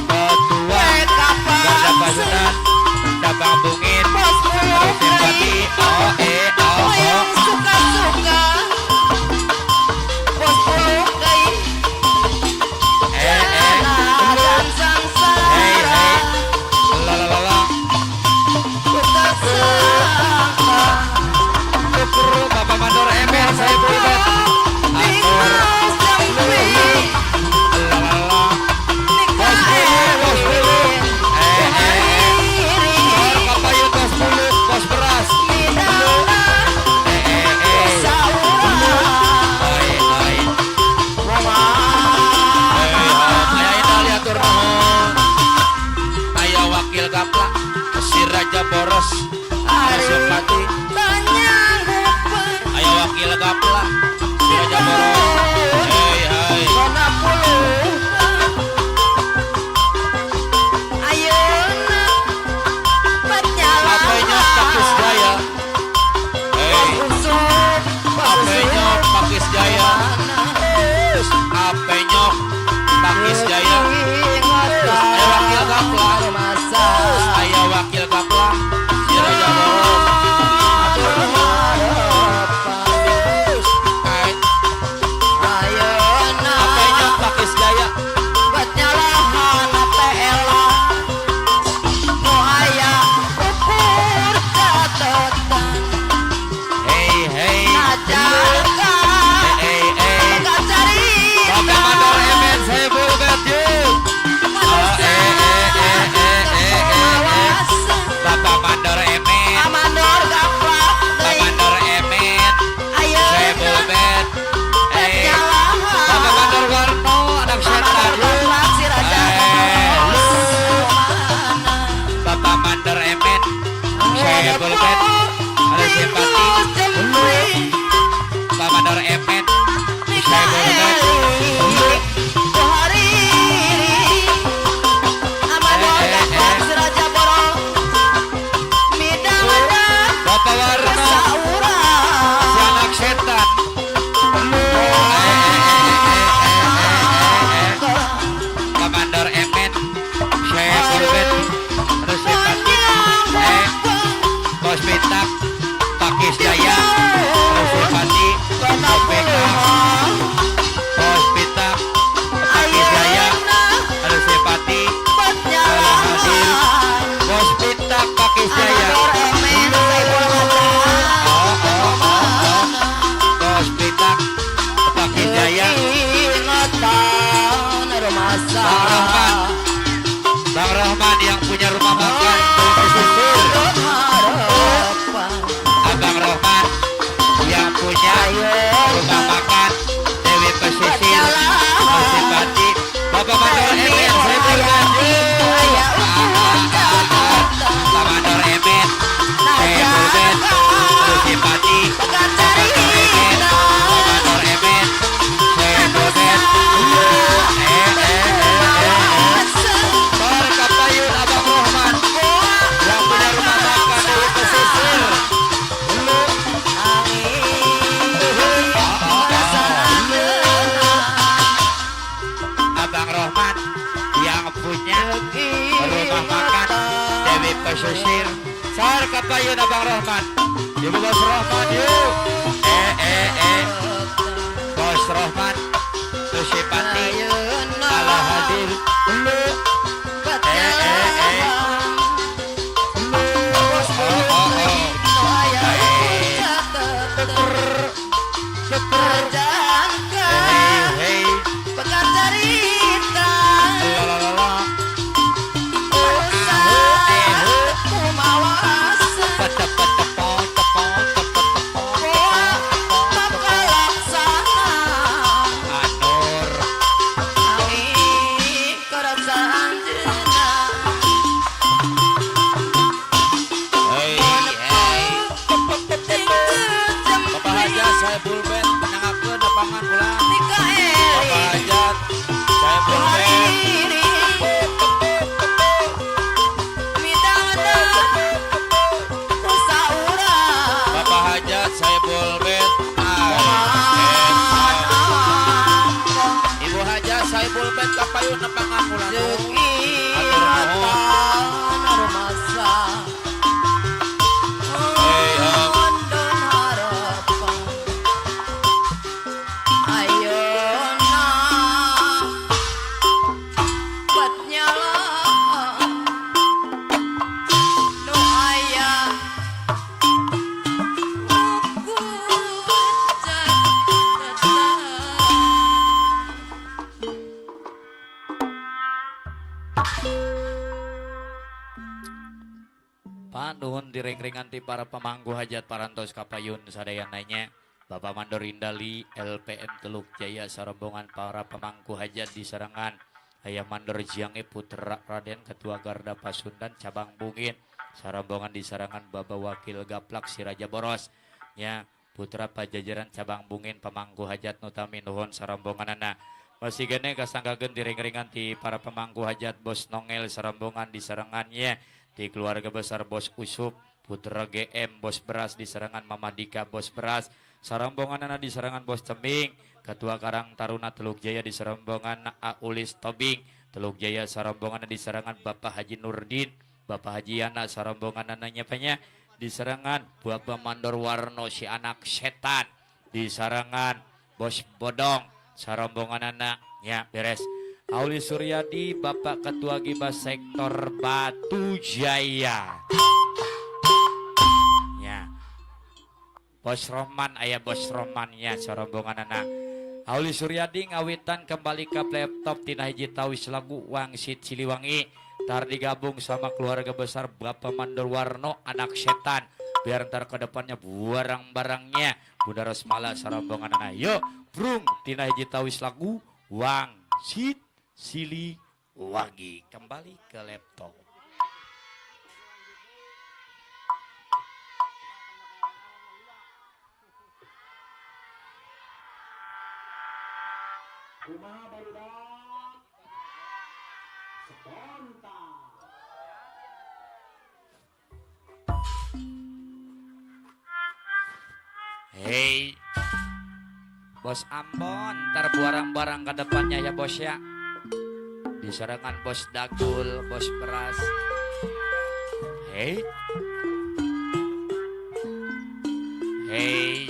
Ketua Garda Pasukan, Cabang Bungin, Simpati, O E O O. Suka-suka Bos pulukai Eh eh. Dan Hey sangsara hey. La la la la. Ku tersangka Tukur Bapak Mandor Emel saya boleh. Atur. Dimas Jempi La la la. Bos bulu, bos bulu. Eh eh eh. Sor kapayun bos bulu, bos beras. Eh eh eh. Oi oi. Hey hop. Aya Inal atur nuhun. Aya wakil gaplak si Raja Boros. Simpati. Aya wakil gaplak si Raja Boros. Hey hey. Apenya Pakis Jaya. Hey. Apenya Pakis Jaya. Apenya Pakis Jaya. Aya wakil gaplak. Aya wakil gaplak si Raja Boros. Atur nuhun. Hai. Apenya Pakis Jaya. Hey hey. Eh eh eh. Bapak Mandor Emen saya bulbet yuk. Oh eh eh eh eh eh eh eh. Bapak Mandor Emen. Bapak Mandor Emen. Saya bulbet. Eh. Bapak Mandor Warno anak setan yuk. Eh lu. Bapak Mandor Emen. Saya bulbet. Ada simpati. Lu. Bapak Mandor Emen. Saya bulbet. Lu. Bapak Warno si anak setan. Lu. Eh eh eh eh eh eh. Bapak Mandor Emen. Saya bulbet. Ada simpati. Eh. Bos Pitak, Pakis Jaya, Rusipati, OPK, Bos Pitak, Pakis Jaya, Rusipati, Bos Pitak, Pakis Jaya. Oh oh oh oh. Bos Pitak, Pakis Jaya, Bang Rahman, Bang Rahman yang punya rumah makan di pesisir. Abang Rohman yang punya rumah makan Dewi Pesisir Masipati. Bapak Mandor Emen saya bulbet. Bapak Mandor Emen saya bulbet. Rusipati. Bapak Mandor Emen, Bapak Mandor Emen saya bulbet. Eh eh eh eh eh. Sor kapayun Abang Rohman yang punya rumah makan Dewi Pesisir. Lu. Abang Rohman yang punya rumah makan Dewi Pesisir. Sar kapayun Abang Rohman. Ibu Bos Rohman yuk. Eh eh eh. Bos Rohman Tusipati ala hadir. Lu. Eh eh eh. Lu. Oh oh oh. Eh. Tuker. Tuker. Hey hey. La la la la. Pata pata po tepo tepo tepo tepo tepo. Anur. Saibul Band kapayun nepangan kula. Ceuk Hatur nuhun. ingatan rumasa Hey, hop. Ondon harapan Ayeuna Bet nyala Nu aya Ukur catatan. Pak nuhun direng-rengan ti para pemangku hajat parantos kapayun sadayananya. Bapak Mandor Indali LPM Teluk Jaya sarombongan para pemangku hajat di Serangan. Ayah Mandor Jiange Putra Raden Ketua Garda Pasundan Cabang Bungin. Sarombongan di Serangan Bapak Wakil Gaplak Siraja Boros. Nya Putra Pajajaran Cabang Bungin pemangku hajat nutami nuhun sarombonganana. Masih gene kasanggakeun direng-rengan ti para pemangku hajat Bos Nongel sarombongan di Serangannya. Di keluarga besar Bos Usup, Putra GM Bos Beras di Serangan Mama Dika Bos Beras, sarombongan di Serangan Bos Ceming, Ketua Karang Taruna Teluk Jaya di Serombongan A Ulis Tobing, Teluk Jaya sarombongan di Serangan Bapak Haji Nurdin, Bapak Haji Yana sarombongan anaknya panya di Serangan Bapak Mandor Warno si anak setan di Serangan Bos Bodong sarombongan anaknya beres. Auli Suryadi Bapak Ketua Giba Sektor Batu Jaya. Ya. Bos Roman aya Bos Romannya sarombongan anak. Auli Suryadi ngawitan kembali ke laptop tina hiji tawis lagu Wangsit Siliwangi. Tar digabung sama keluarga besar Bapak Mandor Warno anak setan. Biar ntar ke depannya barang-barangnya Bunda Rosmala sarombongan anak. Yuk, brung tina hiji tawis lagu Wangsit Siliwangi. Kembali ke laptop. Kumaha barudak? Spontan. Hei, Bos Ambon, ntar barang-barang ke depannya ya bos ya. Di Serangan Bos Dagul, Bos Beras. Hei, hei.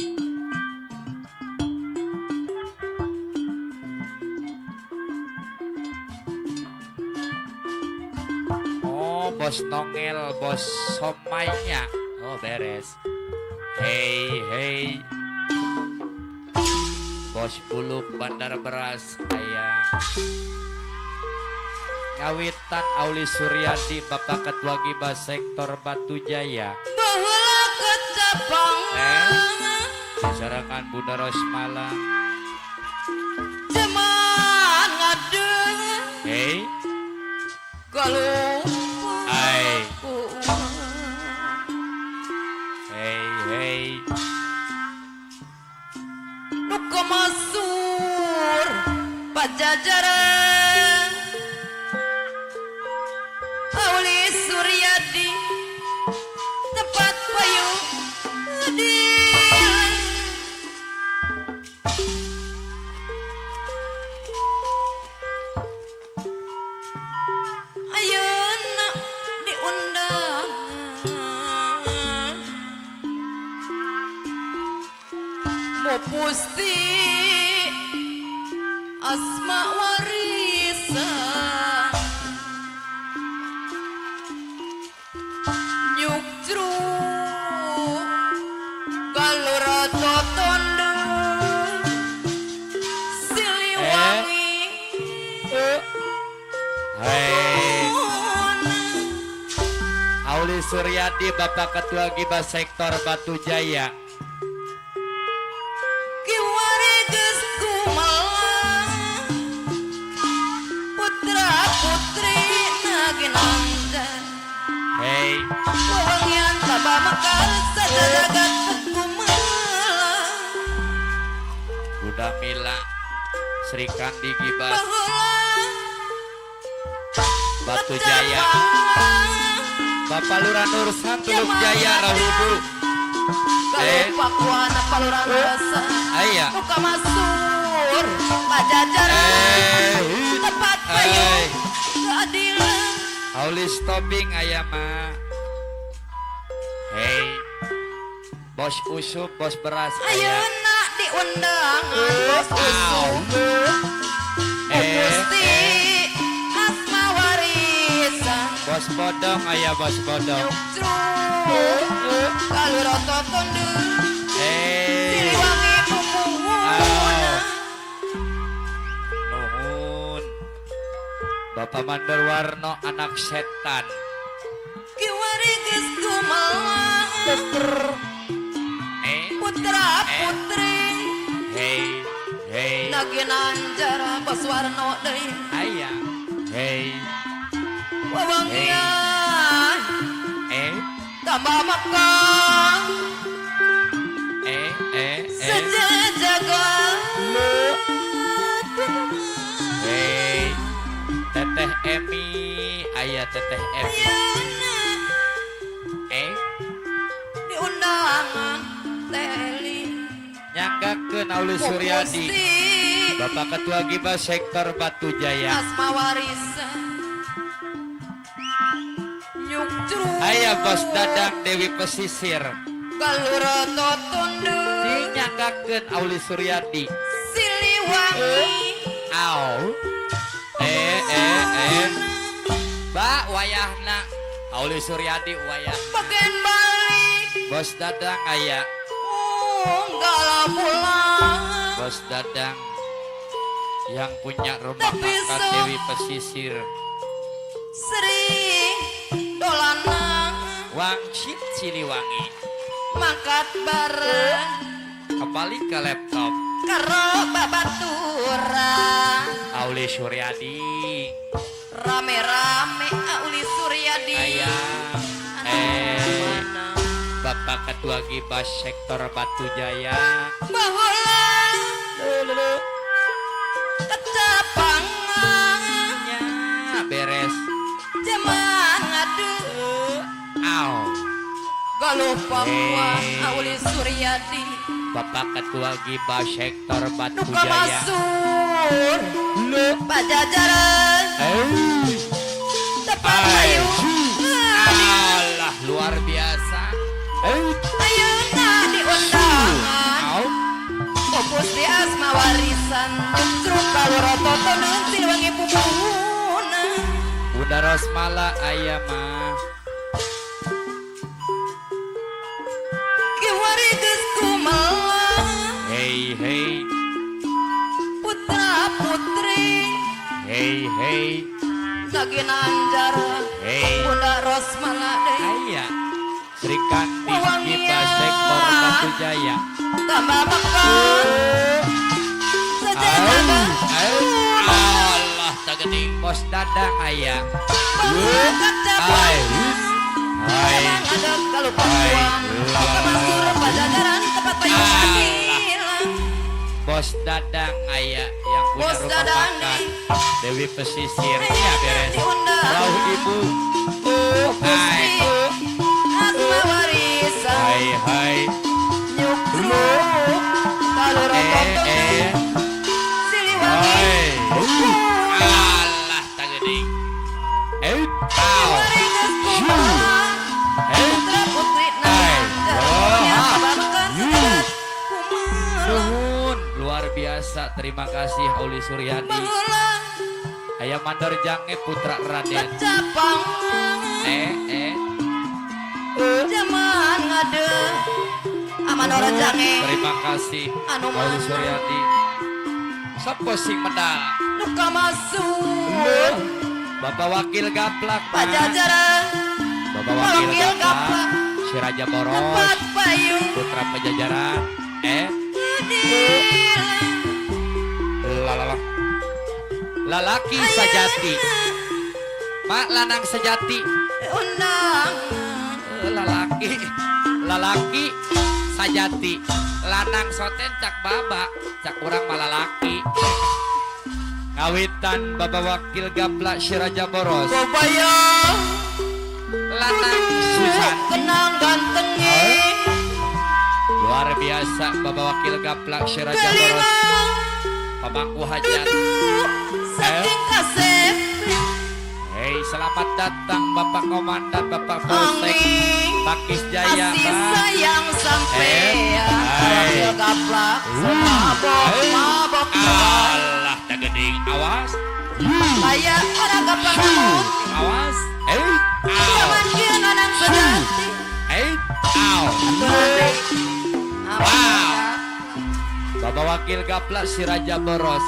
Oh, Bos Nongel, Bos Somainya. Oh, beres. Hei, hei. Bos Buluk Bandar Beras ayah. Ngawitan Auli Suryadi Bapak Ketua Giba Sektor Batu Jaya. Baheula kecapang Di Serangan Bunda Rosmala. Jeman ngadeung Hei, galuh ai. Hei, hei. Nu kamasur Pajajaran Auli Suryadi tempat payung adil. Ayeuna diundang Mupusti asma warisan Nyukcru galura totondo Siliwangi. Hei. Auli Suryadi Bapak Ketua Giba Sektor Batu Jaya. Kiwari geus kumalang putra putri naginanda. Hei, Wewangian tambah mekar sajagat kumalang. Bunda Mila Sri Kandi Gibas Baheula Batu Jaya. Bapak Lurah Nursan Teluk Jaya Rahubu. Pakuana paluran rasa Aya. Muka masur Pajajaran. Eh. Nurlis Tobing aya mah. Hey. Bos Usup, bos beras aya. Ayeuna diundangan bos Usup. Eh, Gusti Asma Warisan. Bos Bodong aya, bos Bodong. Nyukcruk kaluroto tunduh. Eh. Siliwangi pupuna. Nuhun. Bapak Mandor Warno anak setan. Kiwari geus kumaha. Eh, Putra putri. Hey, hey. Naginanjar bos Warno deui. Aya. Hey, Wewengian eh, tambah mekang. Eh, eh, eh. Sejajaga. Hey. Teteh Emi, aya Teteh Emi. Ayeuna Eh, diundangan Teli. Nyanggakeun Auli Suryadi. Gusti Bapak Ketua Giba Sektor Batu Jaya. Asma Warisan. Nyukcruk Aya Bos Dadang Dewi Pesisir. Kaluroto tunduh. Dinyanggakeun Auli Suryadi. Siliwangi. Au. Eh, eh, eh. Ba wayahna Auli Suryadi wayah. Bagian balik. Bos Dadang aya. Unggala pulang. Bos Dadang yang punya rumah Tapi makan sok. Dewi Pesisir. Sri dolanan. Wangsit Siliwangi. Mangkat bareng. Kembali ke laptop. Karo babaturan. Auli Suryadi. Rame-rame Auli Suryadi. Aya. Anu Eh. mana? Bapak Ketua Gibas Sektor Batu Jaya. Baheula kecapangan. Nya beres. Jaman ngadu. Au. Galuh Papua Hey. Auli Suryadi. Bapak Ketua Gibas Sektor Batu Nuka Jaya. masur Pajajaran. Eh. Tepat Ay. payu. Alah luar biasa. Eh. Ayeuna diundangan. Au. Opus di Asma Warisan. Nyukcruk kaluroto tunduh Siliwangi pupuna. Bunda Rosmala aya mah. Kiwari geus kumaha. Hey hey Putra putri. Hey hey. Naginanjar. Hey. Bunda Rosmala deui. Aya. Sri Kandi Wewangian. Gibas Sektor Batu Jaya. Tambah mekang. Sejajaga. Au. Allah tagening Bos Dadang aya. Baheula Hai. kecapangan. Hai. Emang ada kalau Papua. Nuka masur Pajajaran tempat payung Alah. adilang. Bos Dadang aya yang punya Bos rumah Dadang makan nih. Dewi Pesisir. Ayeuna Iya beres. diundang. Rauh Ibu. Gusti Hai. Asma Warisan. Hai hai. Nyukcruk kaluroto Eh tunduh eh. Siliwangi. Hai. Alah tagening. Eh. Au. Kiwari geus kumaha. Eh. Putra putri Hai. Naginanjar. Oh, ha. Tambah Yu. mekang kumaha. Nuhun, luar biasa. Terima kasih Auli Suryadi. Baheula Aya Mandor Jange Putra Raden. kecapangan. Eh eh. Jaman ngade. Aman ora jange. Terima kasih Anu Auli mana? Suryadi. Sopo sing medal? Nuka masuk. Bapak Wakil Gaplak. Mas. Pajajaran. Bapak Wakil Wakil Gaplak. Gaplak. Si Raja Boros. Tempat payung. Putra Pajajaran. Eh. Adil. Lalala. Lalaki sejati. Mak lanang sejati. Undangan. Lalaki. Lalaki sajati. Lanang soten cak baba, cak urang malalaki. Ngawitan Bapak Wakil Gaplak Si Raja Boros. Gobaya. Lanang Susan. Kenang gantenge. Luar biasa Bapak Wakil Gaplak Si Raja Boros. Kelima. Pamangku hajat. Duduk. Saking kasep. Hei, selamat datang Komandan Bapak Polsek Pakis Jaya Kasih Pak. sayang sampean Hai. Wakil gaplak mabok mabok Alah dagening awas Kaya orang gaplak ngamuk awas Zaman kieu lanang sejati Aw. Wow. Bapak Wakil Gaplak si Raja Boros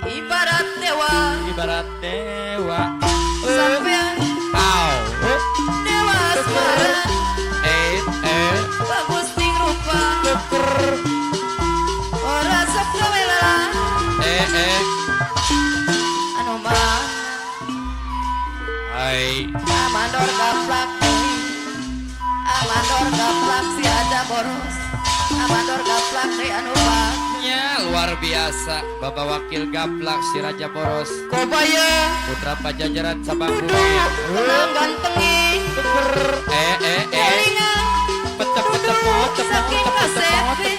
Ibarat dewa ibarat dewa sampean Aw. dewa asmara bagus ting rupa ora sok gawe anu mah Hai Amandor gaplak deui Amandor gaplak si Raja Boros Amandor gaplak deui anu mah Nya luar biasa Bapak Wakil Gaplak si Raja Boros Kobaya Putra Pajajaran Sabang kudu Bumi tenang gantengi Telinga saking kasepi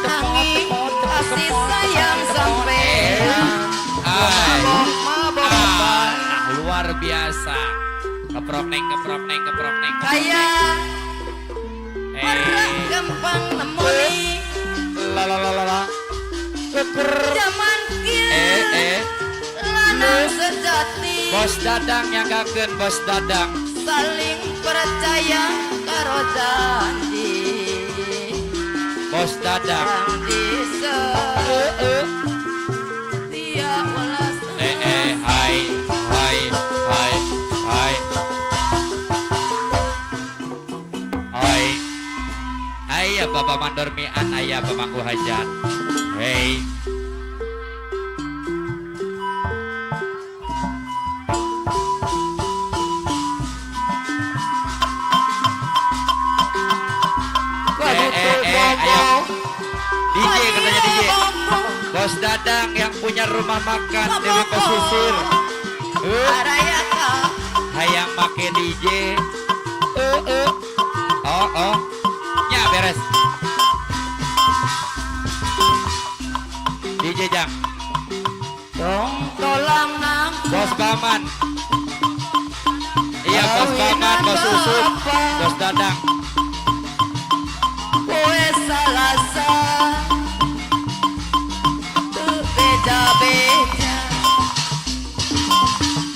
Angin kasih sayang sampean Hai. Mabok mabok Ah, luar biasa. Keprok neng, keprok neng, keprok neng. Kaya ora gampang nemoni La la la la la. Zaman kieu lanang sejati Bos Dadang yang gaken, Bos Dadang. Saling percaya karo janji Bos Dadang. Janji setia welas Hai, hai, hai, hai. Hai. Ayah Bapak Mandor Mian, ayah Pemangku Hajat. Hei. Ayo. DJ katanya DJ. Bos Dadang yang punya rumah makan di pesisir. Hayang make DJ. Oh oh. Ya beres. DJ Jang. Tong nang Bos Paman. Iya Bos Paman, Bos Usup, Bos Dadang. Poe Salasa teu beja-beja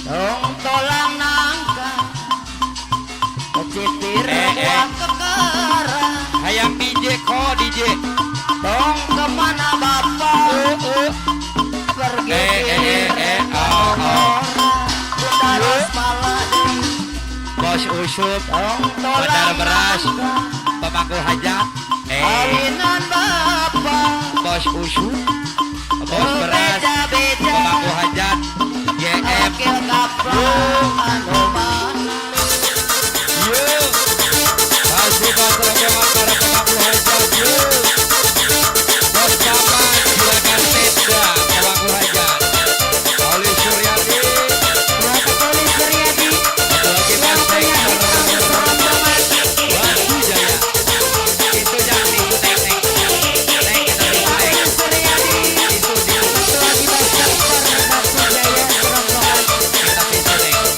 Tong tolang nangka Kecitir buah kekara Hayang DJ ko DJ. Tong kemana bapak pergi Oh, oh. Bunda Rosmala Bos Usup, Tong Bandar tolang Beras, nangka Pemangku Hajat. Kawinan bapak Bos Usup, Bos Beras, Beja-beja Pemangku Hajat, YM. Wakil gaplak anu mana Yo. Kasih bos rombongan para pemangku hajat. Yo. Bos Paman, silakan tenda pemangku hajat. Oli Suryadi, Bapak Oli Suryadi satu lagi yang Mas punya Hector. hutang rombongan Batu Jaya. Itu jangan itu neng neng. Neng kita neng. Oli Suryadi Itu itu. satu lagi Mas Hector Batu Jaya rombongan Kita bisa neng.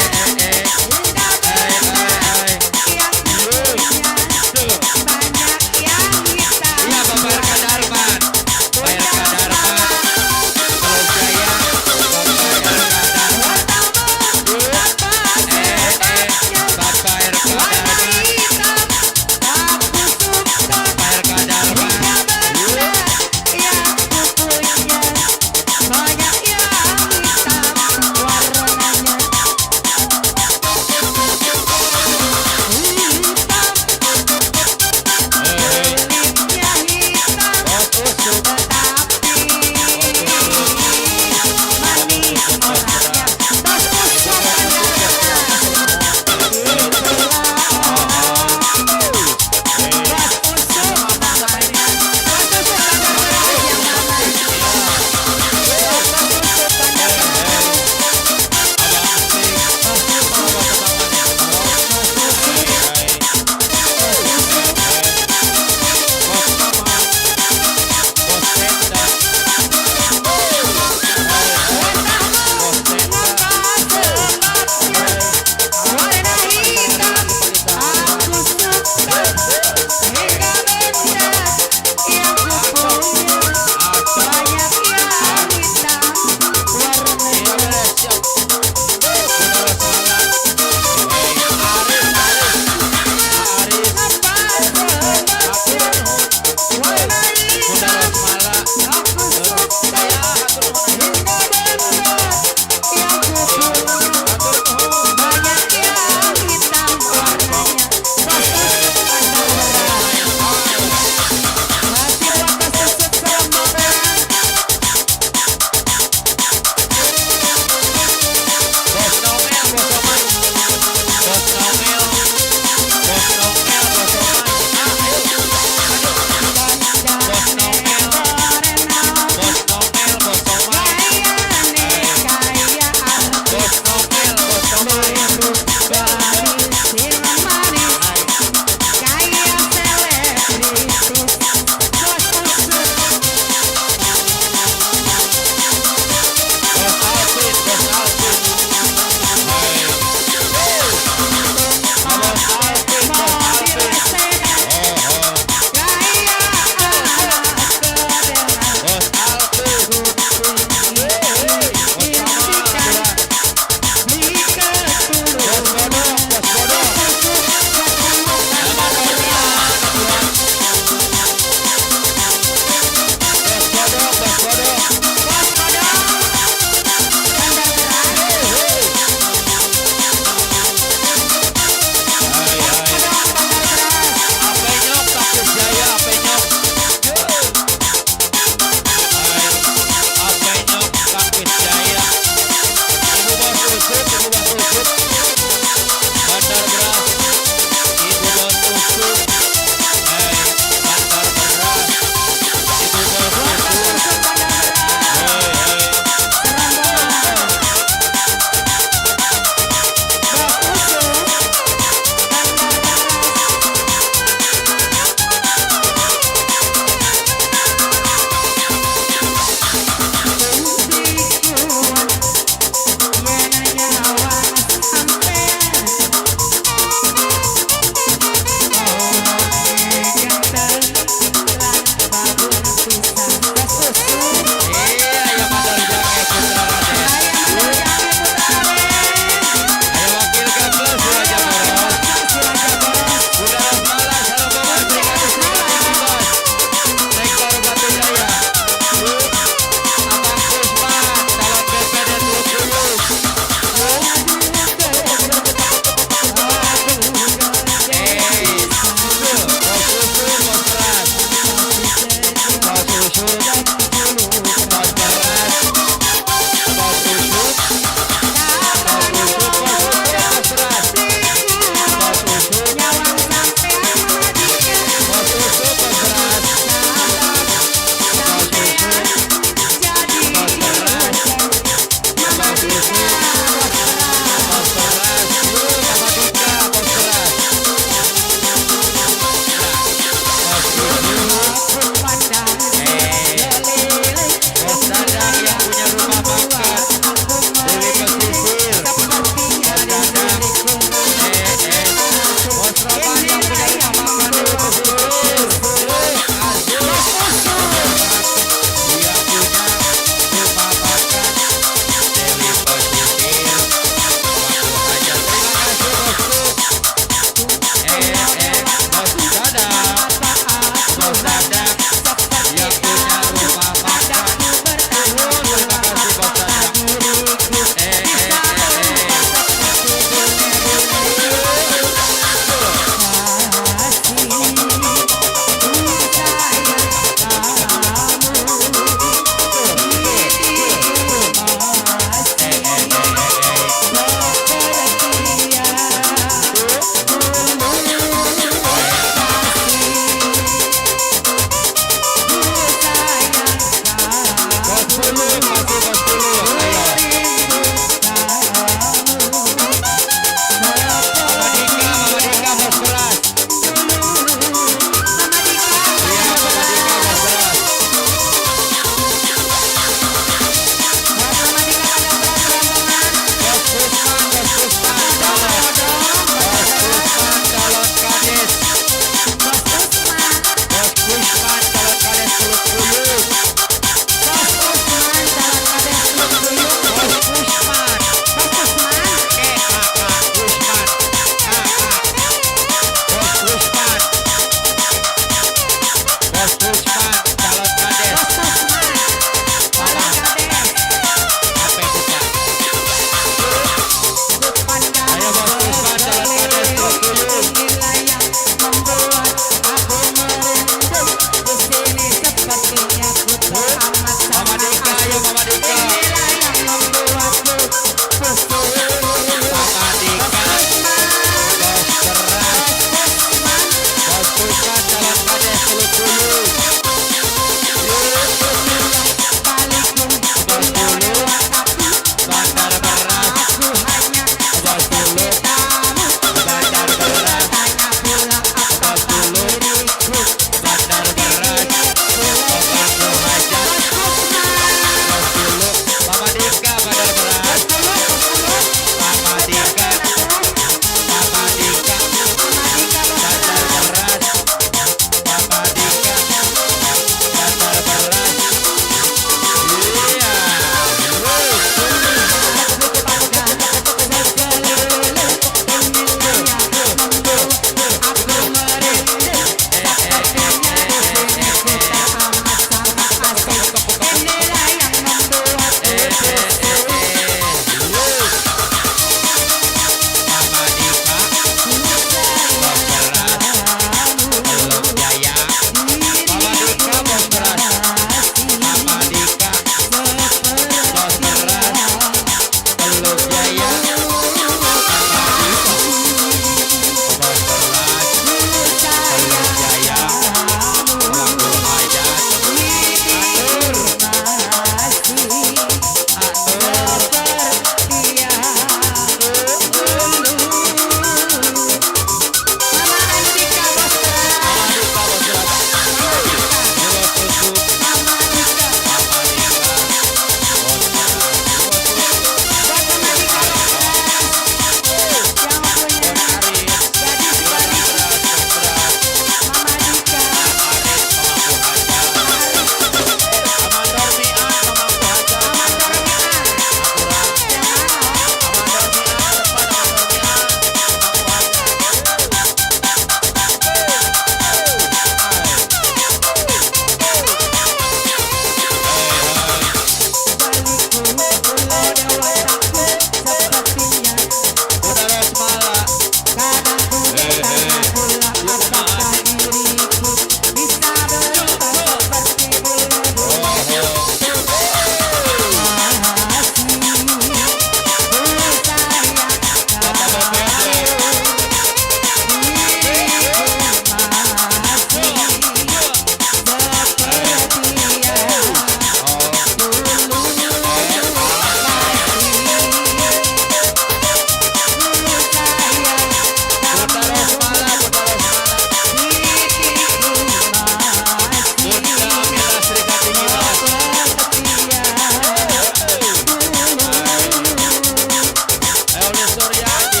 Suryadi.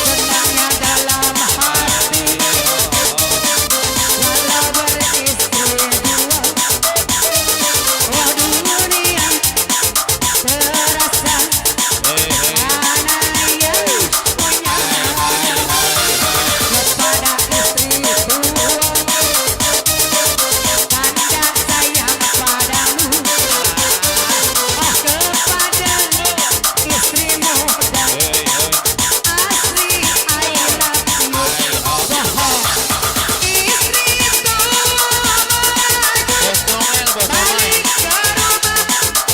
Senangnya dalam hati walau beristri dua. Oh dunia terasa mana yang punya kepada istri tua. Tanda sayang padamu, oh kepada istri muda. Asri I love you. Bohong. Istri tua maju Bos Noel, Bos Noel. balik ke rumah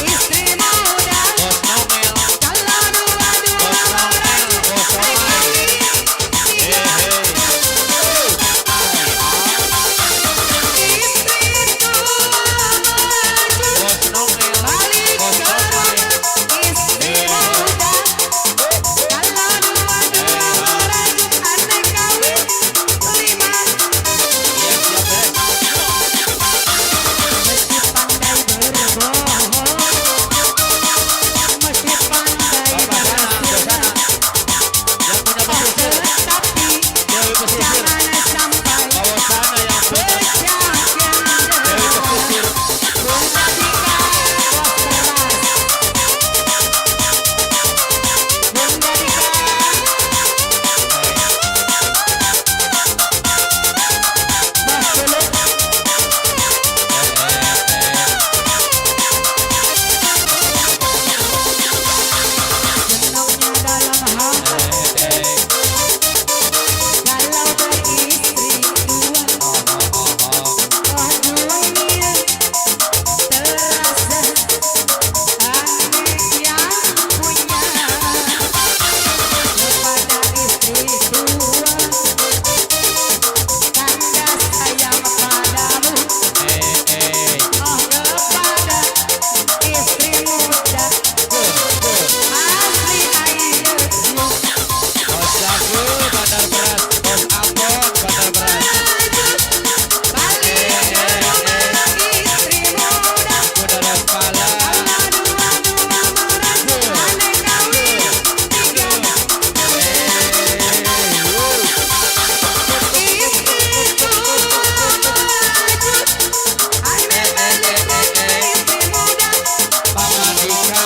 istri muda. Bos Noel. Kalau dua-dua Bos Noel, merajuk, Bos Noel. kawin tiga. Istri tua maju Bos Noel. balik Bos ke Noel. rumah istri muda. Kalau dua-dua merajuk, aneh kawin lima. Iya, siap, Beb. Meski pandai berbohong, meski pandai Bapak sana, bersurah, sana. Yang punya oh pesisir. tetapi Dewi pesisir. jangan sampai Bawah sana yang punya pecah Dewi cendera. pesisir. Bunda Dika bos beras, Bunda Dika bos Suluk. Senangnya dalam hati kalau beristri dua. Oh dunia terasa aneh yang punya kepada istri tua. Tanda sayang padamu, oh kepada istri muda. Asli I love you. Bos Jago, Bandar Beras. Bos Ambon, Bandar Beras. Maju balik ke rumah istri muda. Kuda Rosmala. Kalau dua-dua merajuk, aneh kawin tiga. Istri tua maju, aneh balik rumah istri muda. Mama Dika.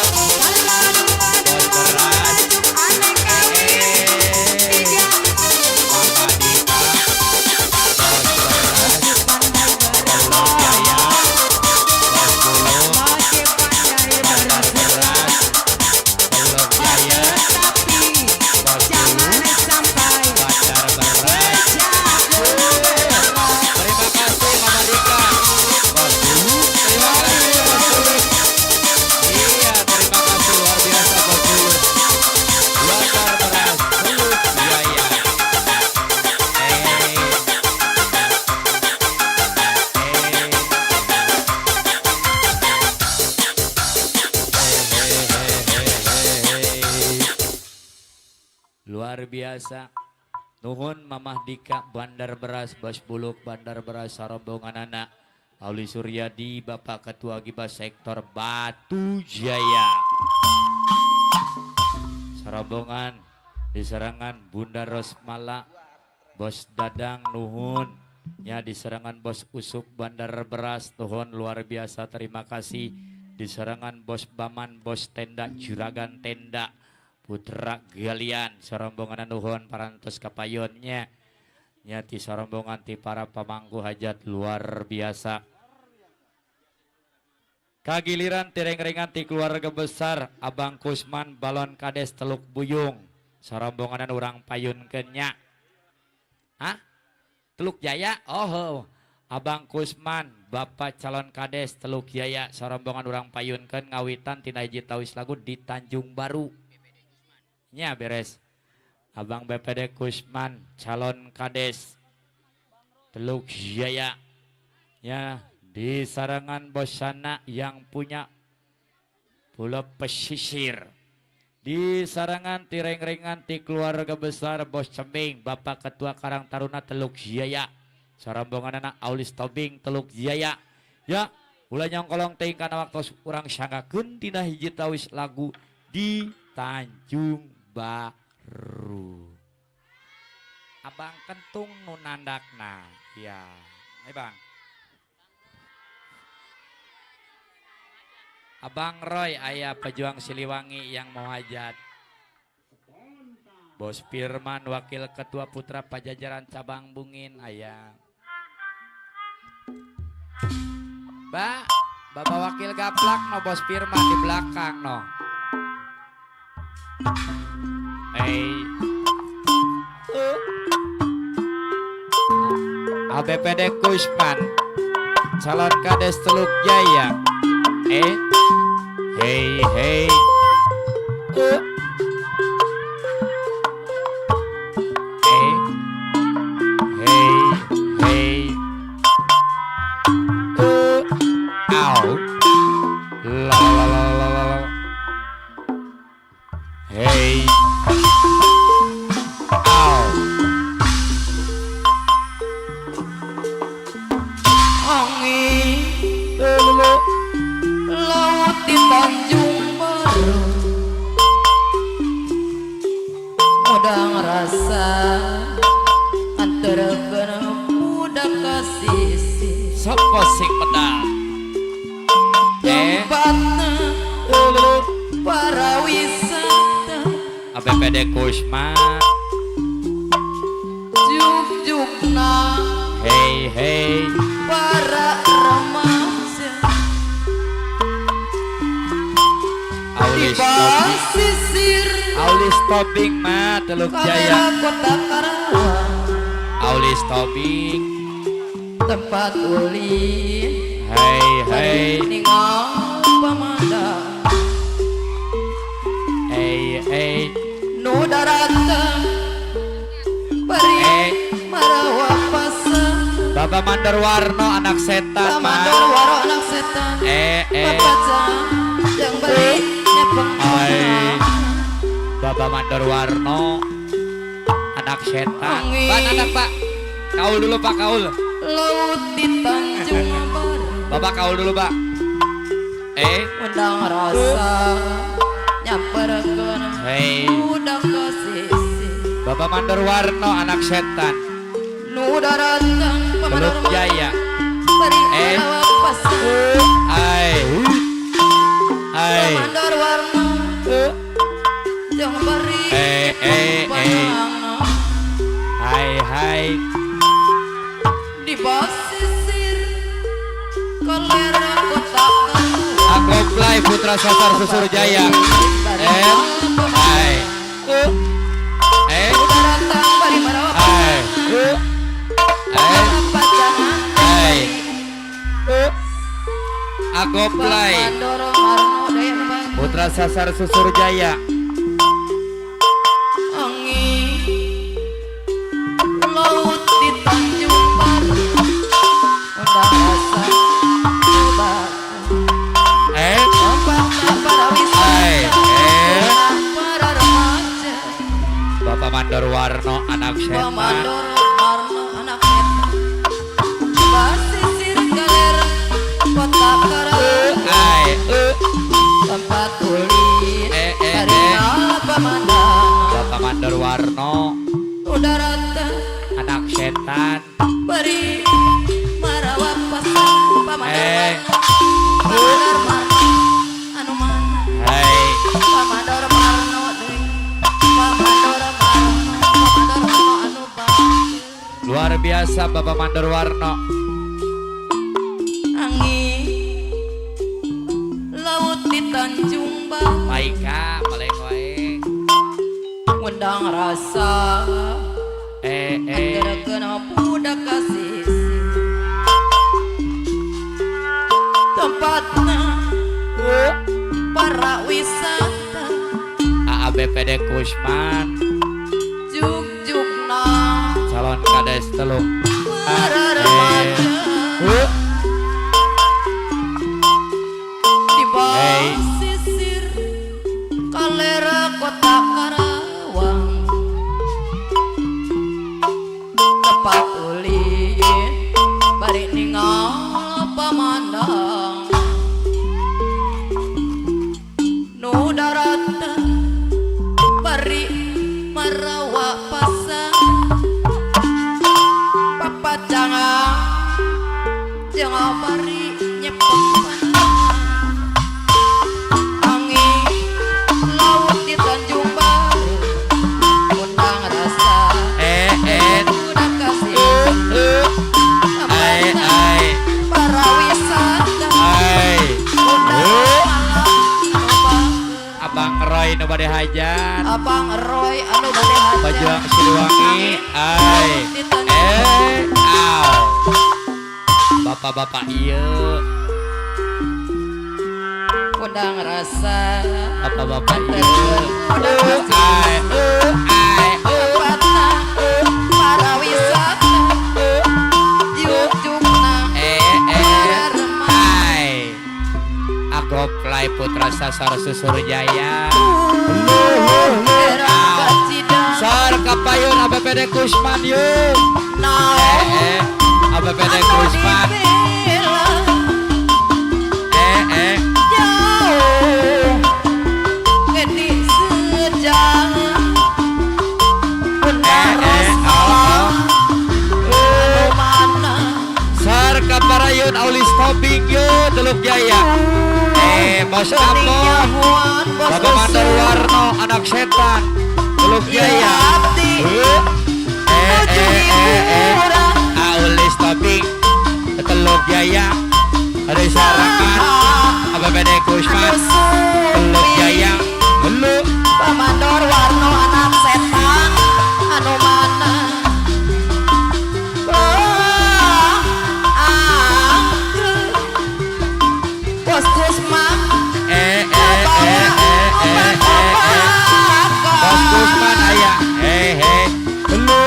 Kalau dua-dua merajuk, aneh kawin tiga. Mama Dika. Bos Beras. Meski pandai Teluk Jaya. berbohong, Bos Buluk. meski pandai Bandar bersurah, Beras. Teluk Jaya. tetapi Bos jangan Buluk. sampai Bandar Beras. pecah cendera. Terima kasih Mama Dika. Bos Buluk. Terima kasih Bos Buluk. Iya, terima kasih luar biasa Bos Buluk. Bandar Beras. Teluk Jaya. Eh. Eh. Luar biasa. Nuhun Mamah Dika Bandar Beras, Bos Buluk Bandar Beras sarombongan anak Auli Suryadi Bapak Ketua Giba Sektor Batu Jaya. Sarombongan diserangan Bunda Rosmala, Bos Dadang nuhun ya, diserangan Bos Usup Bandar Beras nuhun luar biasa, terima kasih. Diserangan Bos Baman Bos Tenda Juragan Tenda Putra Galian sarombongan nuhun parantos kapayonnya nya ti sarombongan ti para pamangku hajat luar biasa. Kagiliran tireng-rengan ti keluarga besar Abang Kusman Balon Kades Teluk Buyung sarombonganan urang payun kenya. Hah? Teluk Jaya? Oh, Abang Kusman Bapak calon Kades Teluk Jaya sarombongan urang payunkeun ngawitan tina hiji tawis lagu di Tanjung Baru nya beres. Abang BPD Kusman calon Kades Teluk Jaya ya, di sarangan Bosana yang punya pulau pesisir. Di sarangan tireng-rengan ti keluarga besar Bos Cembing Bapak Ketua Karang Taruna Teluk Jaya sarombongan anak Aulis Tobing Teluk Jaya ya. Ulah nyongkolong teuing kana waktu urang sanggakeun dina hiji tawis lagu. Di Tanjung Baru. Abang Kentung nu nandakna. Ya, ayo Bang. Abang Roy ayah pejuang Siliwangi yang mau hajat. Bos Firman Wakil Ketua Putra Pajajaran Cabang Bungin ayah. Ba, Bapak Wakil Gaplak no Bos Firman di belakang no. Hey. ABPD Kusman calon Kades Teluk Jaya. Hey hey. Hey hey. Au. La la la la la la. Hey. Au. Angin laut di Tanjung Baru mudang rasa antara muda kasih Sopo sing medal? Tempatna para wisata ABPD Kusman. Juk-jukna Hey hey. para remaja di Aulis Tobing. pesisir Aulis Tobing mah Teluk kamera Jaya. kota Karawang Aulis Tobing. tempat ulin Hey hey. ningal pamandang Hey hey. nu daratan bari Eh. marawa pasang Bapak Mandor Warno anak setan Mandor mah. Waro anak setan Bapak yang beri nyepeng Hai. Bapak Mandor Warno anak setan. Angin. Pak anak Pak. Kaul dulu Pak kaul. Laut di Tanjung Baru Bapak kaul dulu Pak. Undang rasa nyamperkeun Hey. budak kasisi Bapak Mandor Warno anak setan. nu daratang Teluk Paman Jaya. bari Eh. marawa pasang Hai. Hai. Mandor Warno yang beri Eh, eh, eh. Hai hai. Di pesisir kolera kota Karawang Akoplay Putra Sasar Susur Jaya. Hai. Hai. Hai. Agoplay Putra Sasar Susur Jaya. Laut di Tanjung Baru undang rasa Eh. tempatna para wisata Hai. Eh. para remaja Bapak Mandor Warno anak setan. Mandor Warno anak setan pesisir galer kota Karawang Hai. tempat ulin Eh, eh, bari eh. pamandang Bapak Mandor Warno udaratan anak setan. bari marawa pasang pamandor Eh. Warno Pamandor Warno anu mana Hai. Pamandor Warno deui Pamandor Warno Pamandor Warno anu bager Luar biasa Bapak Mandor Warno. Angin laut di Tanjung Baru Maika paling wae. ngundang rasa Eh eh. antara kena budak kasih tempatna para wisata AABPD Kusman juk-jukna calon Kades Teluk. para remaja di Hey. pesisir kalera kota Karawang tempat ulin bari ningal pamandang nu daratan Rawa pasang papacangan jangan bari nyepeng angin laut di Tanjung Baru undang rasa Eh eh udah kasih eh ai ai para wisata ai undang malam anu bangke. Abang Roy nu bade hajat Abang Roy anu bade hajat Pejuang Siliwangi ai Di Tanjung eh aw bapak-bapak ieu undang rasa bapak-bapak ieu udah kasih ai ai tempatna para wisata Jujukna eh eh ai Agoplay Putra Sasar Susur Jaya Era kacida Sar kapayun ABPD Kusman yuk naon eh eh ABPD anu Kusman dibela eh eh jauh geni sejang undang Eh, eh, Rosmala anu mana Sar kaparayun Aulis Tobing yuk Teluk Jaya eh Bos Geuning Ambon nyahuan bos Bapak Mandar usul. Warno anak setan Teluk Ya Jaya abdi eh nuju eh eh eh hiburan Aulis Tobing Teluk Jaya ada sarangan ABPD Kusman anu Teluk sumpi Jaya Halo Pamandor Warno anak setan anu mana Oh, angker. Bos Kusman eh eh eh eh eh eh eh Bos Kusman aya eh eh halo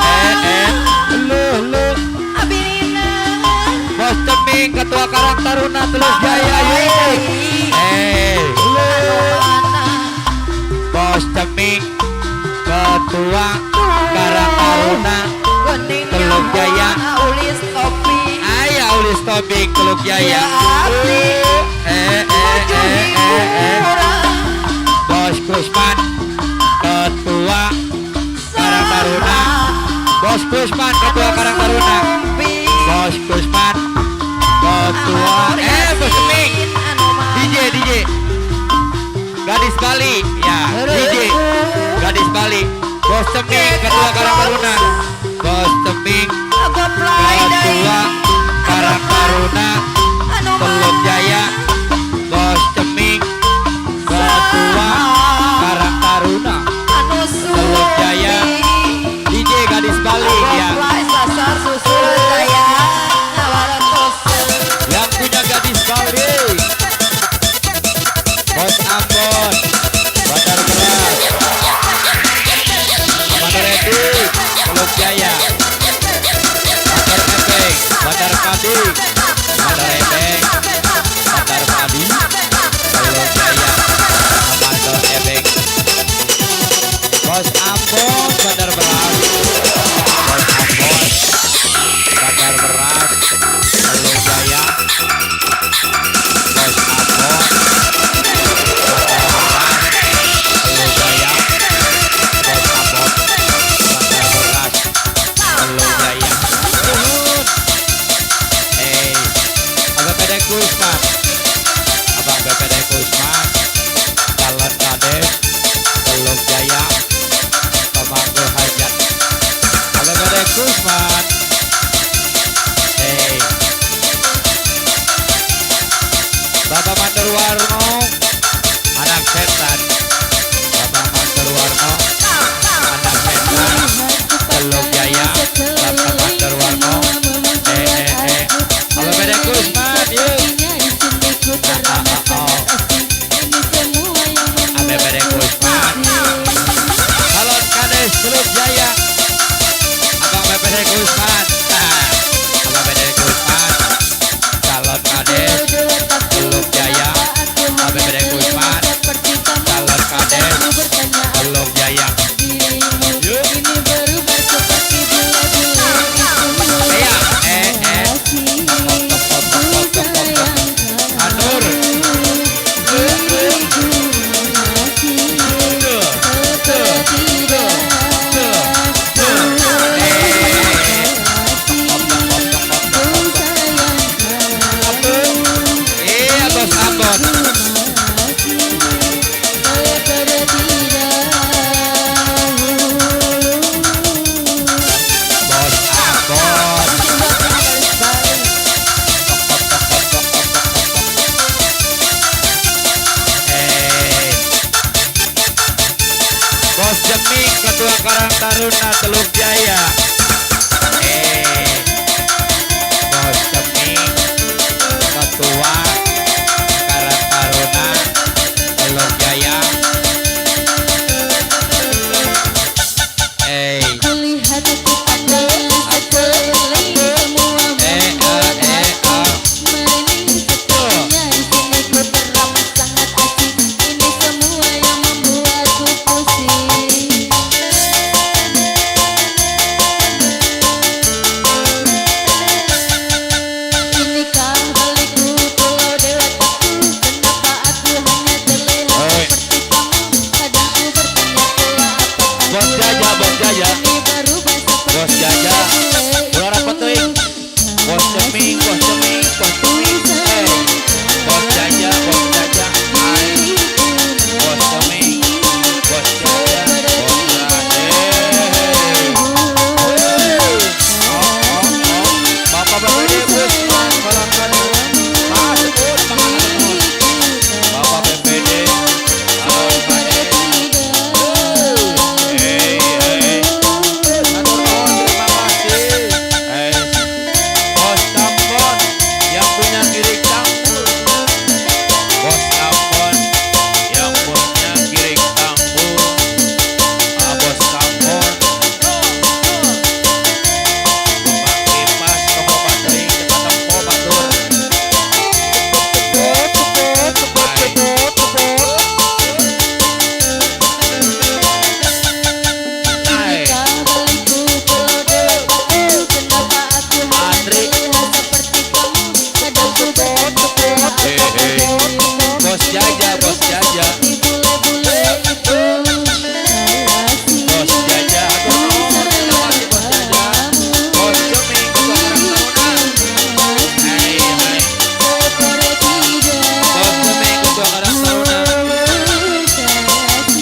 eh eh halo halo Abina Bos Ceming Ketua Karang Taruna Teluk Jaya ye eh anu halo mana Bos Ceming Ketua Karang Taruna Gening Teluk Jaya. Aulis topi aya Aulis Tobing Teluk Jaya Ya abdi eh eh nuju eh eh eh hiburan Bos Kusman Ketua Karang Taruna Bos Kusman Ketua Karang Taruna Bos Kusman Ketua eh Bos Ceming DJ DJ Gadis Bali ya DJ Gadis Bali Bos Ceming Ketua Karang Taruna Bos Ceming Ketua Karang Taruna Teluk Jaya Bos Ceming Ketua Karang Taruna Teluk Jaya. DJ Gadis Bali ya yang punya Gadis Bali Bos Ambon Bandar Keras Bandar Edi Teluk Jaya. Ceming Ketua Karang Taruna Teluk Jaya. Bos Ceming Ketua Karang Taruna Teluk Jaya. Kulihat tetangga sekeliling semua merinding sepertinya di sini ku teramat sangat asing. Ini semua yang membuatku pusing. Inikah baliku pulau dewataku? Kenapa aku hanya terlihat seperti kamu? Kadang ku bertanya pula apakah Bos Jaja, Bos Jaja. ini berubah seperti Bos Jaja. bule Ulah rapat itu? teuing. Bos Ceming, Bos Ceming, Bos Ceming. Bos Jaja, Bos Jaja. Hai. Bos Ceming, Bos Jaja, Bos Jaja. Bapak BPD Usman barangkali. Masuk panganan. Bapak BPD. Barangkali. Hatur nuhun, terima kasih. Bos Tambon yang punya girik tambul. Bos Tambon yang punya girik tambul. Ah, Bos Tambon. Bapak kipas toko bateri cepat tempo batur. Hai. Inikah baliku pulau dewataku? Kenapa aku hanya Andri. terlihat seperti kamu? Kadang ku bertanya pula apakah diriku Bos ini Jaja, Bos berubah Jaja. seperti bule-bule itu? Kasih, Bos Jaja, hatur nuhun, terima kasih Bos Jaja. Bos Ceming, Ketua Karang Taruna. Hai, hai. Bos Ceming, Ketua Karang Taruna.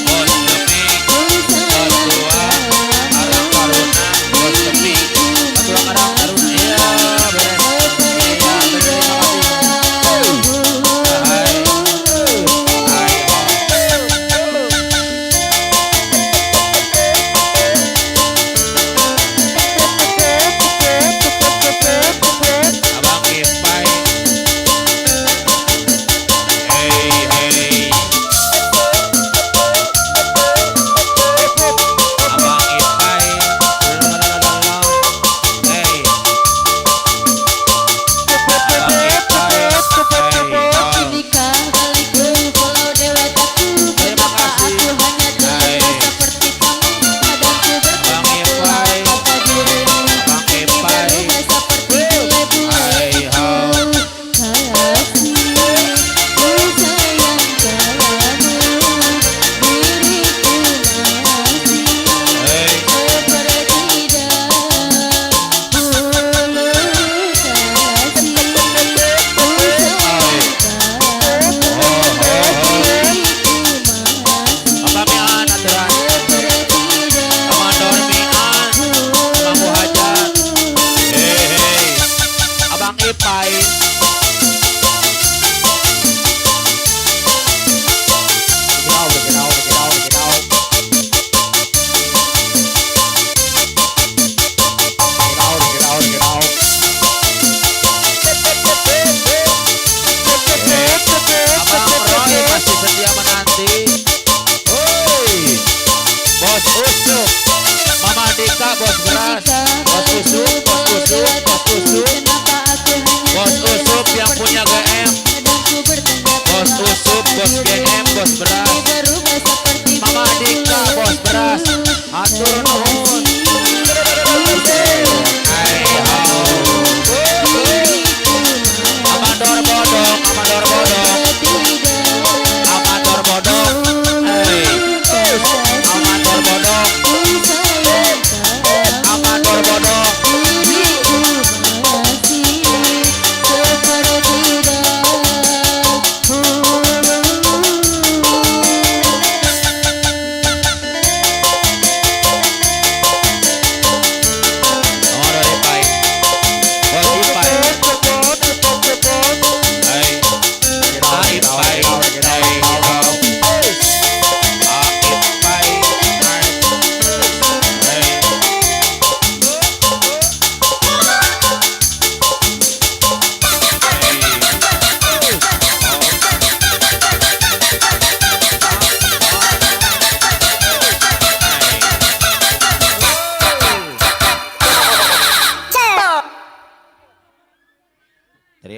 Bos Ceming, Ketua Karang Taruna. Bos Ceming, Ketua Karang Taruna. Iya, beres. Iya, terima kasih. Hai. Hai. Abang Ipai. Hey, hey. Abang Ipai. Lalalala. Hey. Abang Ipai. Hey. Oh. Inikah baliku pulau dewataku? Terima Kenapa kasih. aku hanya terlihat Hai. seperti kamu? Kadang ku bertanya Abang pula Ipai. apakah dirimu Abang ini Ipai. berubah seperti bule-bule Hai, itu? ho. Kasih, ku sayang kamu, diriku masih Hey. seperti dahulu. Kasih, ku sayang kamu, Oh, oh, oh. diriku masih Bapak Mian aturan. seperti Amandor Mian. Abang Muhajar. Hey, hey. Abang Ipai. Genau, genau, genau, genau. Genau, genau, genau. Abang Roy masih setia menanti. Hoi. Bos Usup, Mama Dika, Bos Beras, Bos Usup, Bos Usup, Bos Usup, Bos Usup yang punya GM, Bos Usup, Bos GM, Bos Beras, Mama Dika, Bos Beras, hatur nuhun. Hai, ho. Amador bodong, Amador bodong, Amador bodong, hey, Amador bodong, Amador bodong. Seperti dahulu.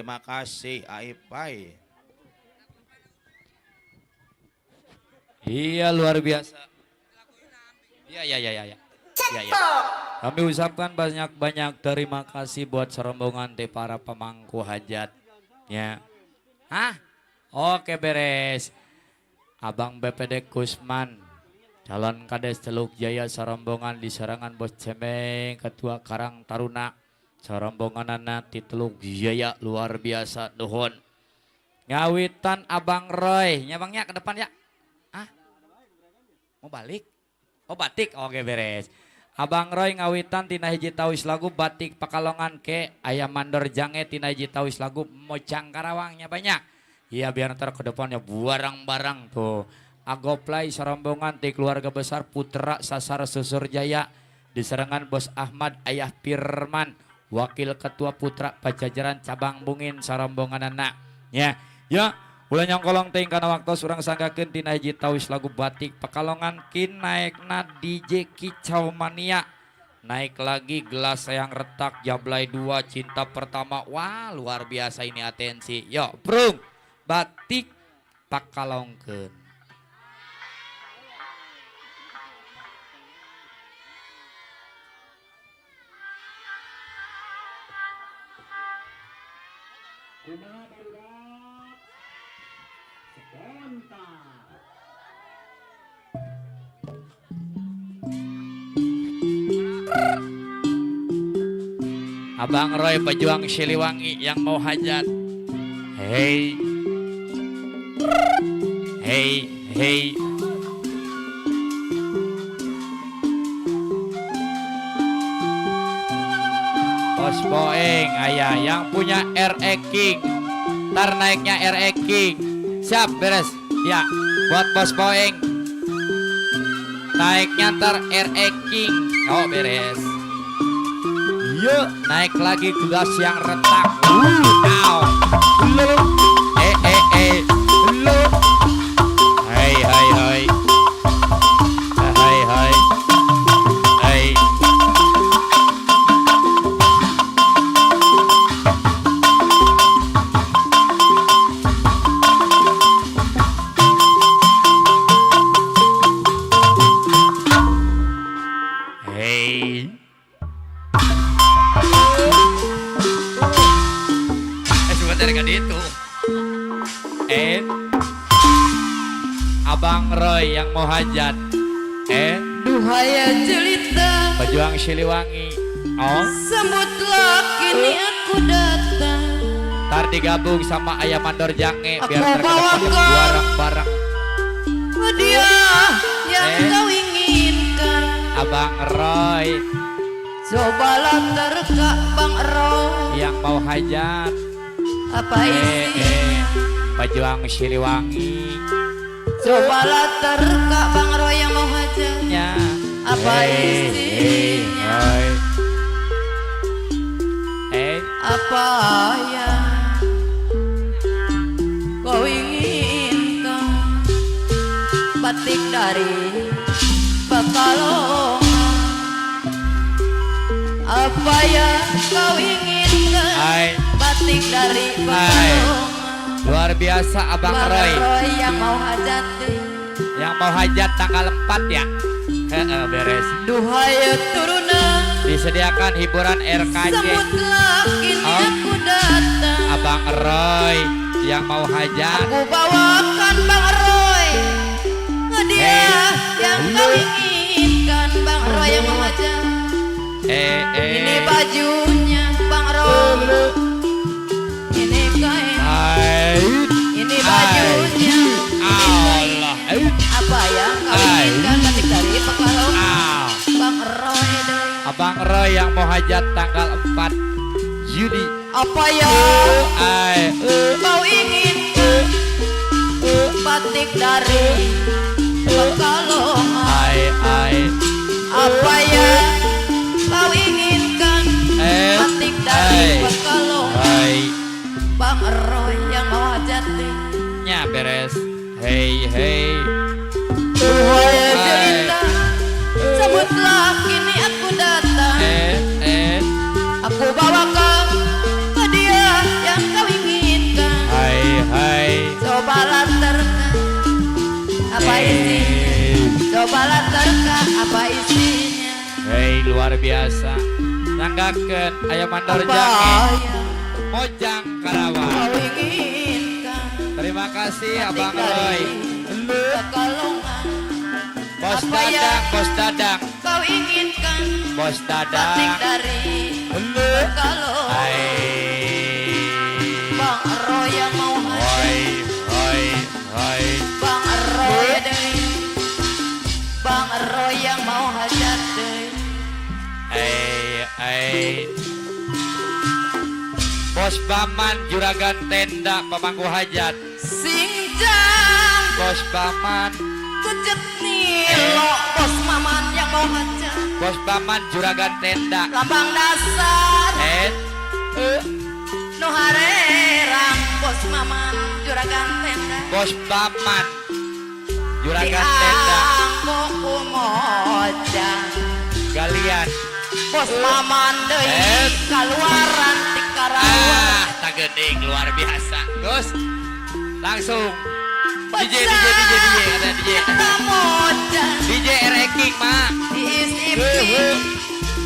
Terima kasih Aipai. Iya luar biasa. Iya iya iya iya. Iya iya. Kami ucapkan banyak-banyak terima kasih buat serombongan teh para pemangku hajat. Ya. Hah? Oke beres. Abang BPD Kusman, calon Kades Teluk Jaya serombongan di serangan Bos Cemeng, Ketua Karang Taruna, serombongan anak di Teluk Jaya luar biasa nuhun. Ngawitan Abang Roy, nyabangnya ke depan ya. Ah? Mau balik? Oh batik, oke beres. Abang Roy ngawitan tina hiji tawis lagu batik Pekalongan ke ayam mandor jange tina hiji tawis lagu Mocang Karawangnya banyak. Iya biar ntar ke depannya barang-barang tuh. Agoplay serombongan ti keluarga besar Putra Sasar Susur Jaya diserangan Bos Ahmad Ayah Firman Wakil Ketua Putra Pajajaran Cabang Bungin serombongan anak. Ya, ya. Ulah nyongkolong teuing kana waktu urang sanggakeun tina hiji tawis lagu batik Pekalongan kin naekna DJ Kicau Mania. Naik lagi gelas yang retak jablay 2 cinta pertama. Wah, luar biasa ini atensi. Yo, brung batik Pakalongkeun. Abang Roy pejuang Siliwangi yang mau hajat. Hey. Hey, hey. Bos Boeng ayah yang punya RE King. Ntar naiknya RE King. Siap beres. Ya, buat Bos Boeng. Naiknya ntar RE King. Oh beres. Yuk, naik lagi gelas yang retak. Ow. Lo. Eh eh eh. Lo. Hai hai hai. Hai hai. Hai. Hey. Itu Abang Roy yang mau hajat. Duhaya jelita pejuang Siliwangi. Oh, sambutlah kini aku datang. Ntar digabung sama ayam mandor jange biar terkedepan bareng-bareng. Dia yang kau inginkan. Abang Roy, cobalah terka Bang Roy yang mau hajat. Apa isinya? Pejuang Siliwangi. Cobalah terka Bang Roy yang mau hajatnya. Apa isinya? Apa yang kau inginkan? Batik dari Pekalongan. Apa yang kau inginkan? Batik dari Pekalongan. Luar biasa Abang Roy. Roy yang mau hajat. Yang mau hajat tanggal 4 ya. Heeh, beres. Duhai turunan. Disediakan hiburan RKJ. Sambutlah kini aku datang. Abang Roy yang mau hajat. Aku bawakan Bang Roy hadiah yang kau inginkan. Bang Roy yang mau hajat. Ini bajunya Bang Roy. Ini kain. Ini bajunya. Allah. Apa yang kau inginkan? Batik dari Pekalongan. Bang Roy. Abang Roy yang mau hajat tanggal 4 Juni. Apa yang kau inginkan? Batik dari Pekalongan. Apa yang kau inginkan? Batik dari Pekalongan. Bang Roy yang mau hajat. Ya beres. Hey hey. Duhai jelita, sambutlah kini aku datang. Aku bawakan hadiah yang kau inginkan. Cobalah terka apa isinya. Hei luar biasa. Nanggakeun aya mandor Apa jange. yang Mojang Karawang. kau inginkan? Terima kasih Batik Abang Roy. dari Pekalongan. Bos Apa Dadang, yang Bos Dadang, kau inginkan? Bos Batik Dadang. dari Pekalongan. Hai. Bang Roy yang mau hajat. Hoi, hoi, hoi. Bang Roy deh. Bang Roy yang mau hajat deh. Eh, eh. Bos Baman juragan tenda pemangku hajat. Singjang Bos Baman, kejet nilo. Bos Maman yang mau hajat. Bos Baman juragan tenda. Lambang dasar Eh, eh. nu harerang. Bos Maman juragan tenda. Bos Baman juragan tenda. Dianggo ku mojang. Galian. Bos Maman deui Eh. kaluaran ti Karawang. Ah, tagening luar biasa. Gus, langsung. DJ DJ DJ DJ kata DJ. Eta mojang DJ RE King, Mak. diisi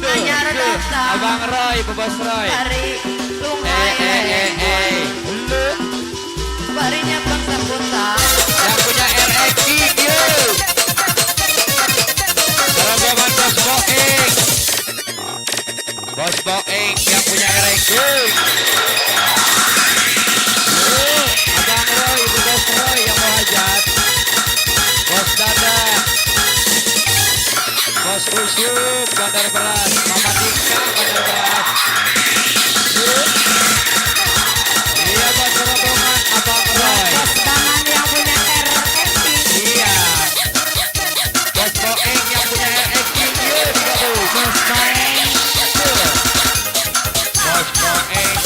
anyar datang Abang Roy, Bos Roy. dari Eh Lunghai eh eh eh. Barinya bangsa putar. Yang punya RE King, yuk. Rombongan Bos Boeng. Bos Boeng yang punya RE King. Yuk, Abang Roy, Ibu Bos Roy yang mau hajat. Bos Dada. Bos Usyuk, Bandar Beras. Mama Dika, Bandar Beras. Yuk. Iya, Bos rombongan Abang Roy. Bos Baman yang punya RFI. Iya. Bos Boeng yang punya RE King, yuk digabung. Bos Boeng. Bos Boeng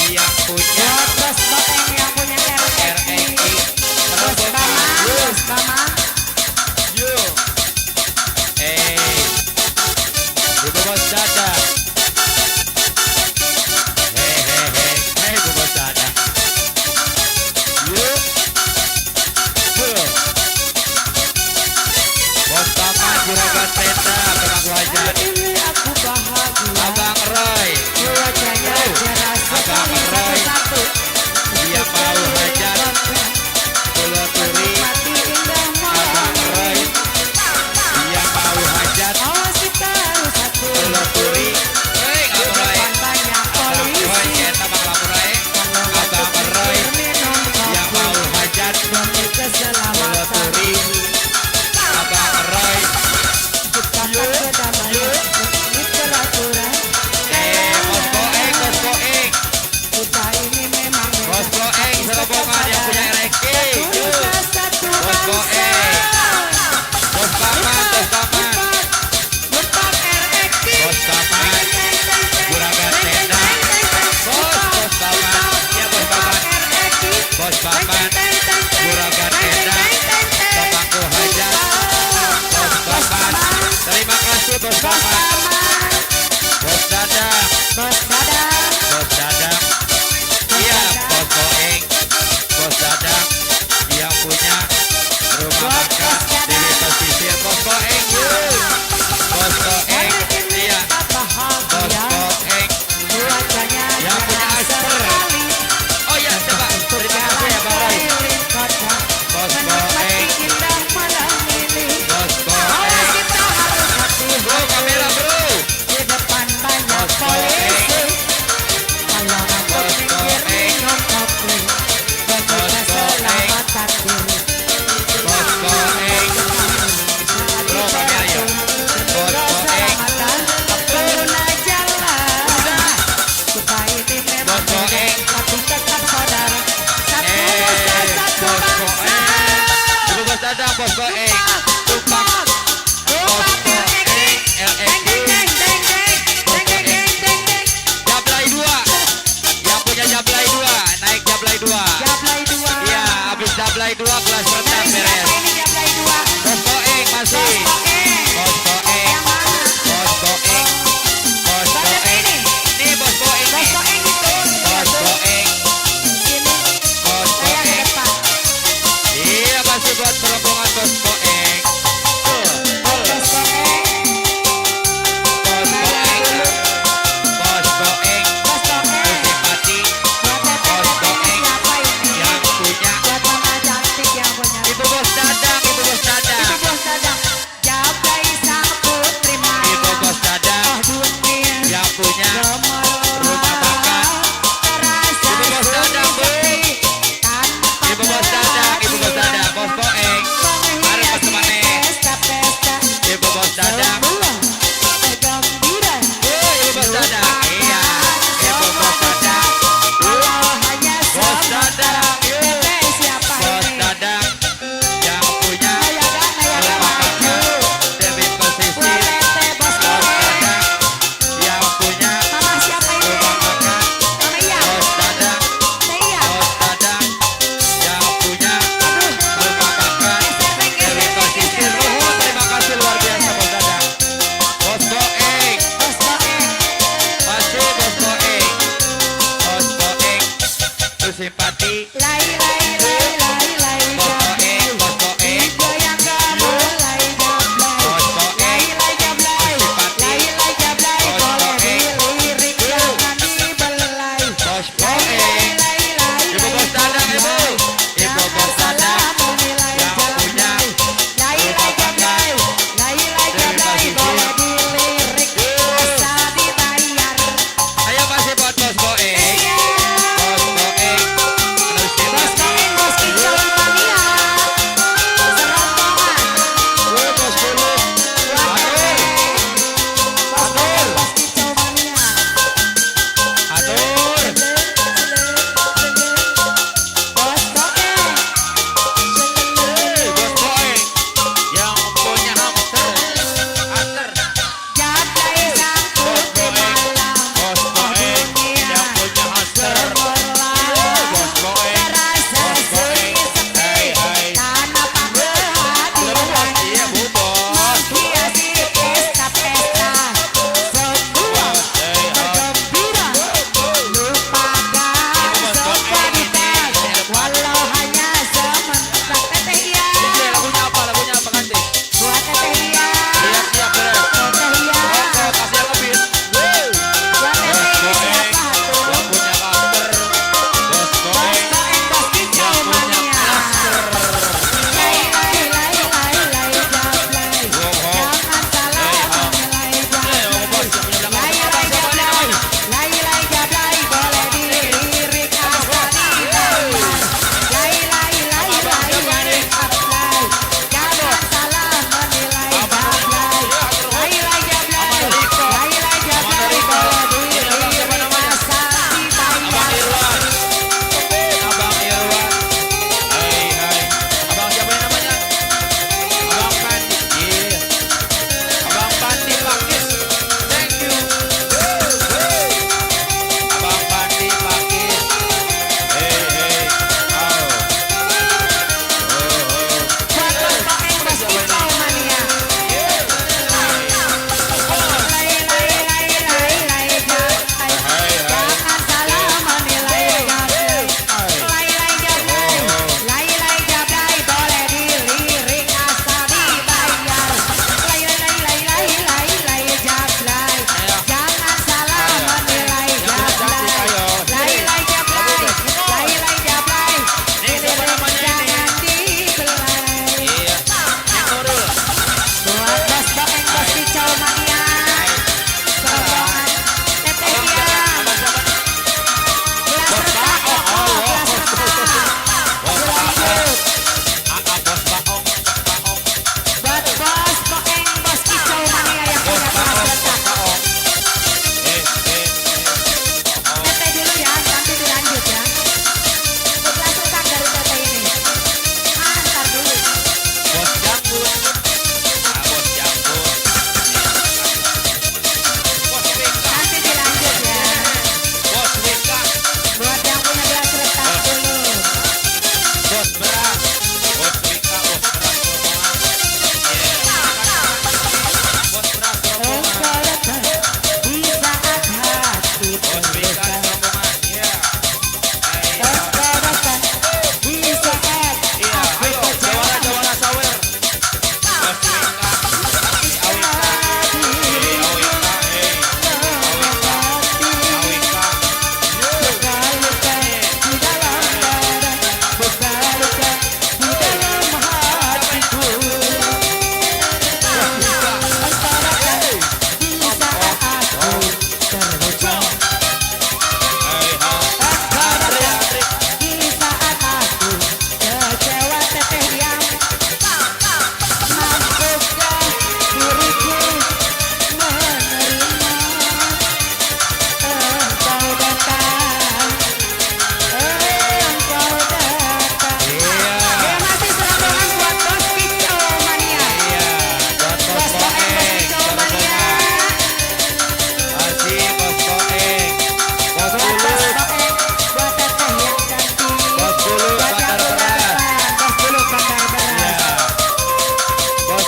yang punya Buat Bos Boeng yang punya RE RFI. King. Bos Rombongan, Baman, yuk. Bos Baman. Yuk. Eh. Ibu Bos Dada. Hei hei hei. Hei Ibu Bos Dada. Yuk. Yuk. Bos Baman juragan tenda pemangku hajat. Ini aku bahagia. Abang Roy. Wajahnya Oh. cerah Abang sekali Roy. satu-satu. Dia mau hajat. Pulau Turi. Menikmati indah malam Abang Roy. ini. Dia mau hajat. Awas kita harus hati. Pulau Turi. Hei, Di Abang Roy. depan banyak Abang Roy, polisi. eta Bang Lamur Roy. Kalau Abang Roy minum yang kopi mau hajat. demi Pulau keselamatan. Turi. Abang Roy. Ciptakan kedamaian demi peraturan. Eh, Bos Boeng, Bos Boeng. Kita ini memang Bos Boeng serombongan yang punya RX. Kita satu Bos bangsa. Boeng. Bos Baman, Bos Baman. Empat RX. Bos Baman. Juragan tenda. Bos, Bos Baman. Ya, Bos Baman. Bos Baman. Juragan tenda. Bapakku hajat. Bos Baman. Terima kasih Bos Baman. Bos Dadang. Bos Dadang. Bos Dadang. Iya, Bos Boeng. Bos Dadang yang punya rumah makan di pesisir. Bos Boeng, yuk. Bos Boeng. Iya, Bos Boeng. Wajahnya Yang punya cerah Asper. sekali. Oh iya, coba. Terima kasih ya, Bang Roy. Keliling kota. Bos Menikmati Boeng. indah malam ini. Bos Awas Boeng. kita harus hati-hati. Bro, kamera bro. Di depan banyak Bos Boeng. polisi.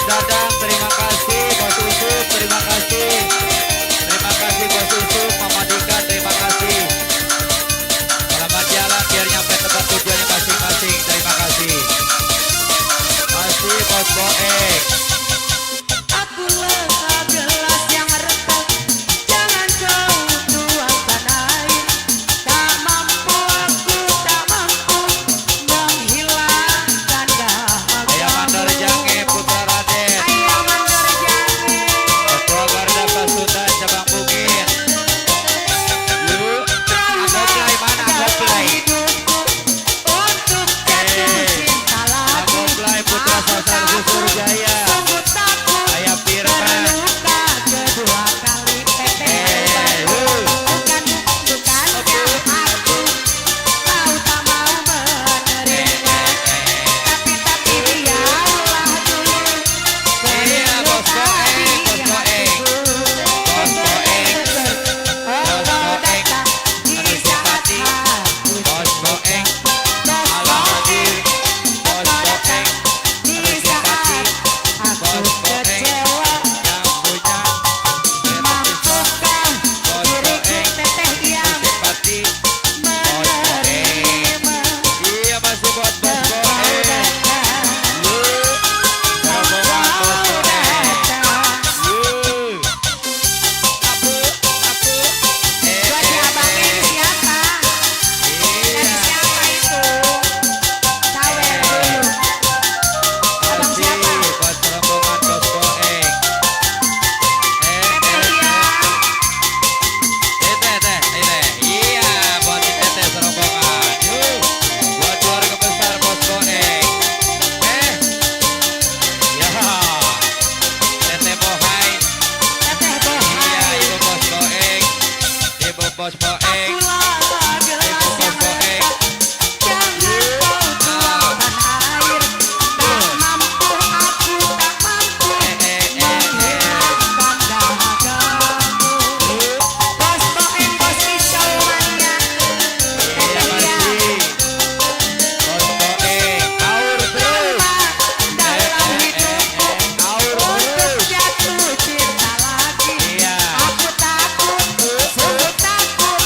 Bos Dadang, terima kasih. Bos Usup, terima kasih. Terima kasih Bos Usup, Mama Dika, terima kasih. Selamat jalan biar nyampe tempat tujuannya masing-masing. Terima kasih. Masih Bos Boeng. Aku lengkap gelas yang retak, jangan kau tuangkan air. Tak mampu aku, tak mampu menghilangkan Ayah Mandor dahagamu. Jange Putra Raden. Ayah mandor jange. Ketua Garda Pasundan Cabang Bukit. Yuk, Trauma Agoplay mana dalam Agoplay? hidupku untuk jatuh Eh, cinta lagi. Agoplay Putra Aku Sasar takut, Susur Jaya. sungguh takut Ayah Firman. terluka kedua kali. Teteh Eh, obatku. Bukan, bukannya aku kau tak mau menerima, tapi biarlah dulu Iya, Bos terluka Boeng, di Bos Boeng. hatiku. Bos Boeng. Engkau Bos Boeng. datang di Anu saat simpati. aku Bos Boeng. Bos Ala Boeng. hadir. Bos Engkau Boeng. datang di Anu simpati. saat aku Bos Boeng. kecewa. Yang punya Mampukah Bos diriku Boeng. teteh yang Simpati. menerima? Iya masih buat Bos Engkau Boeng. datang, Yuk. Rombongan engkau Bos Boeng. datang. Yuk. Apu, apu. Eh, Buat si eh, abang ini eh. siapa? Dari Iya. siapa itu? Sawer dulu. Abang Masih siapa? buat rombongan Bos Boeng. Eh, Teteh eh, yang Teteh, teh, ini. Iya, buat si teteh serombongan. Yuk, buat keluarga besar Bos Boeng. Eh, ya, Teteh Bohai. Teteh Iya, Bohai. Ibu Bos Boeng. Ibu Bos Boeng. Akulah gelas Ibu Bos yang Boeng. retak, jangan kau tuangkan air. Tak mampu aku, tak mampu Eh, eh, eh, eh. menghilangkan dahagamu. Yuk, Bos Boeng, Bos Icol mania. iya Teteh yang masih. Bos Boeng. Aur terus. trauma dalam Eh, eh, hidupku eh, eh. Aur untuk terus. jatuh cinta lagi. Iya. Aku takut, sungguh takut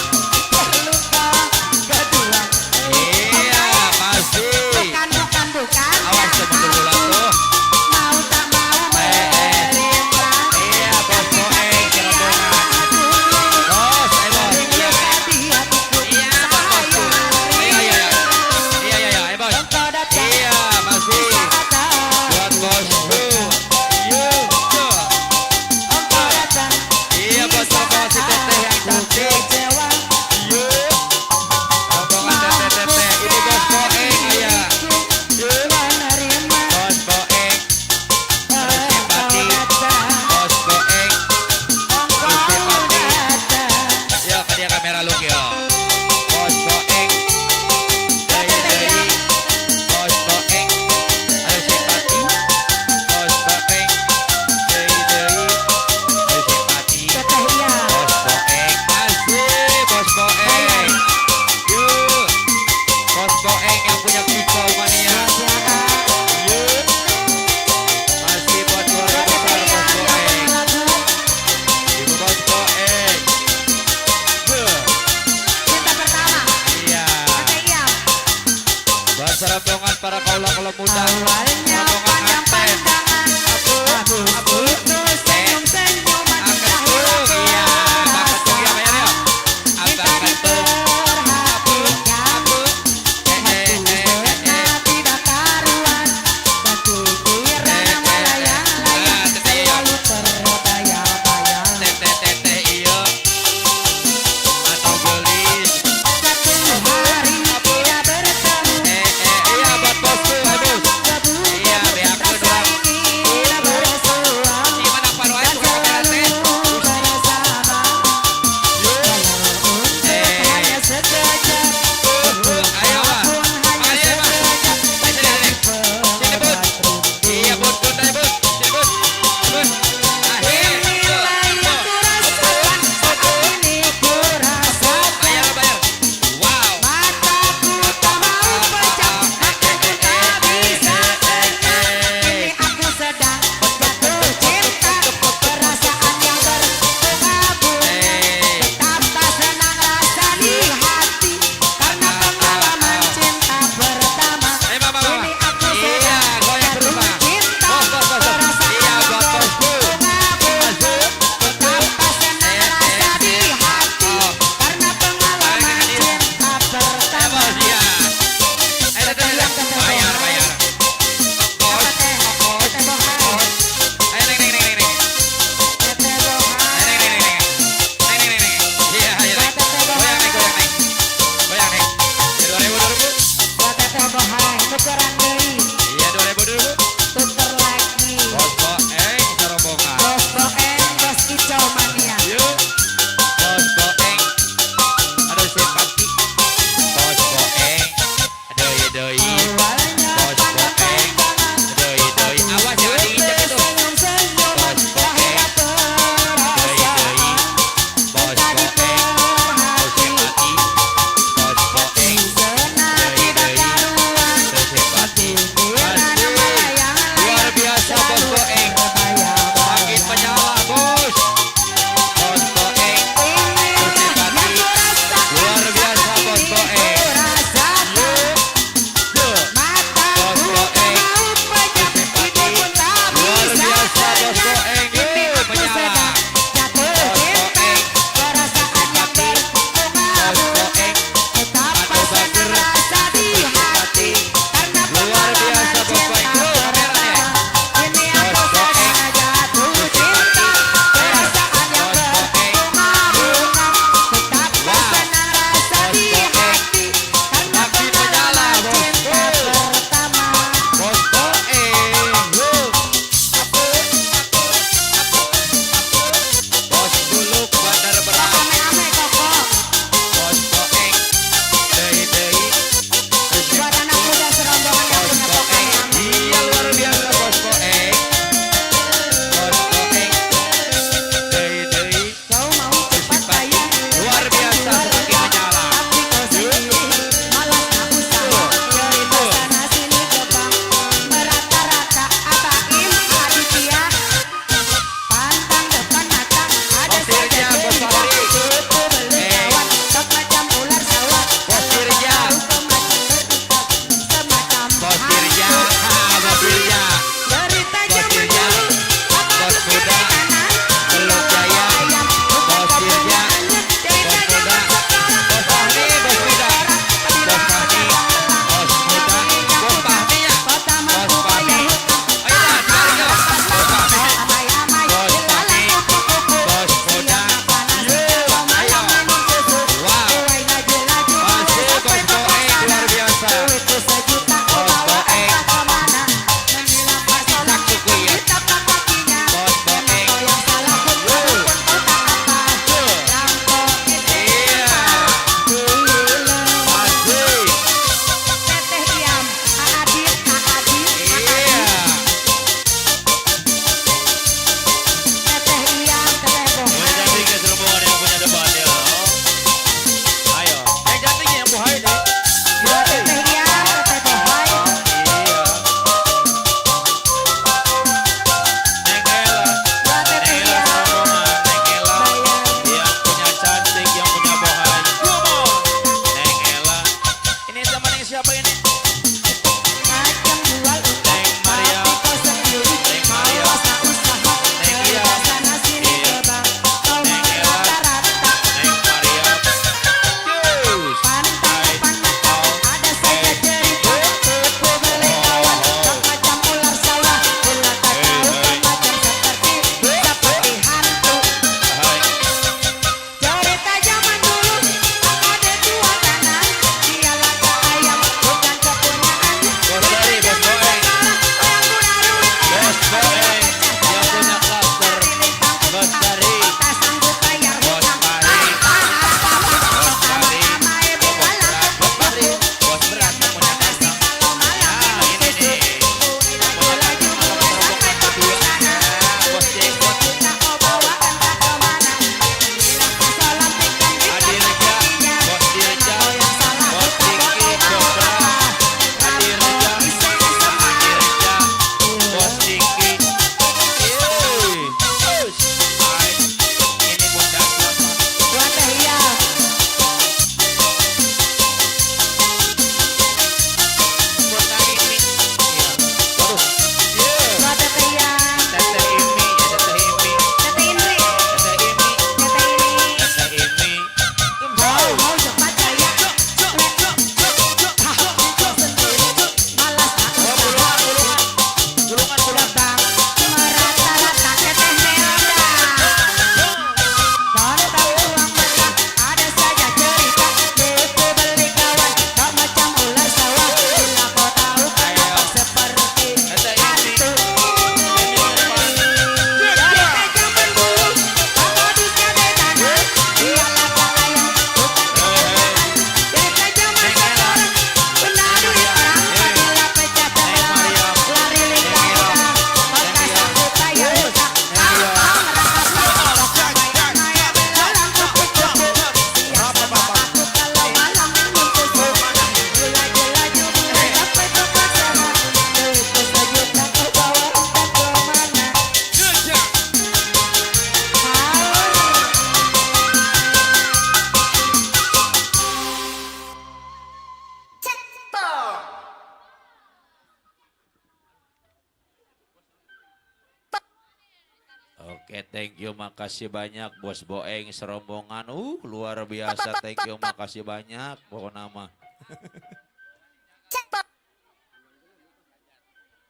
Oke, thank you, makasih banyak Bos Boeng serombongan. Luar biasa, thank you, makasih banyak pokoknya mah.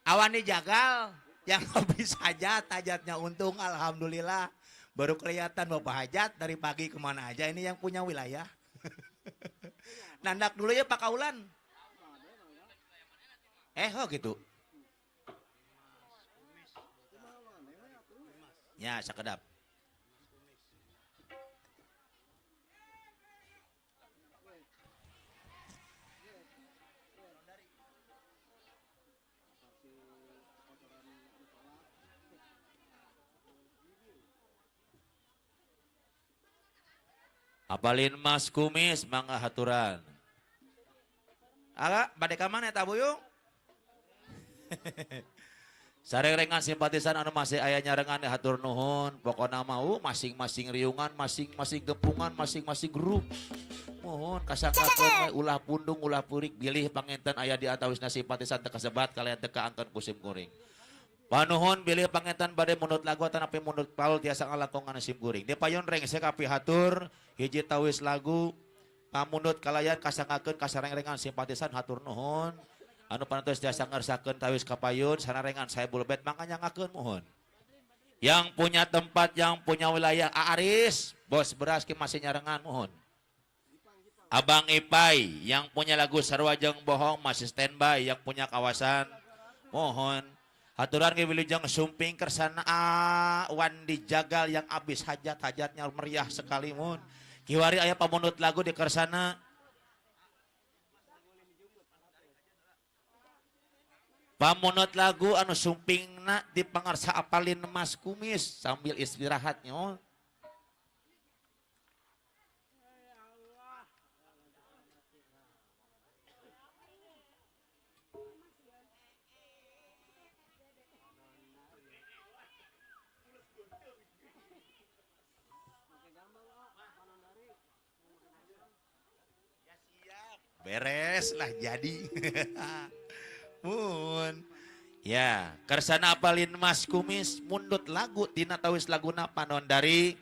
Awan dijagal yang habis hajat, hajatnya untung alhamdulillah. Baru kelihatan Bapak hajat dari pagi kemana aja ini yang punya wilayah. Nandak dulu ya Pak Kaulan. Oh gitu. Ya, sakedap. Apalin Mas Kumis mangga haturan. Ala, bade ka mana eta Buyung? Sarengan simpatisan anu masih aya nyarengan hatur nuhun. Pokona mau masing-masing riungan, masing-masing gempungan, masing-masing grup. Mohon kasangkakeun we ulah pundung, ulah purik, bilih panginten aya di antawisna simpatisan teu kasebat kalian teu kaangkeun ku sim kuring. Panuhun bilih panginten bade mundut lagu atanapi mundut paul tiasa ngalangkongan sim kuring. Di payun rengse kapihatur hiji tawis lagu pamundut kalayan kasangkakeun kasarengrengan simpatisan hatur nuhun. Anu parantos tiasa ngersakeun tawis kapayun sanarengan saya bulbet mangga nyangakeun mohon. Yang punya tempat, yang punya wilayah Aris, bos beras ki masih nyarengan mohon. Abang Ipai yang punya lagu Sarua Jeung Bohong masih standby, yang punya kawasan mohon. Haturan ki wilujeng sumping kersana Wandi Jagal yang abis hajat-hajatnya meriah sekali mohon. Kiwari aya pamundut lagu di kersana. Pamunut lagu anu sumpingna di pangarsa apalin Mas Kumis sambil istirahatnya. Beres lah jadi. Mun. Ya, kersana apalin Mas Kumis mundut lagu tina tawis laguna panon dari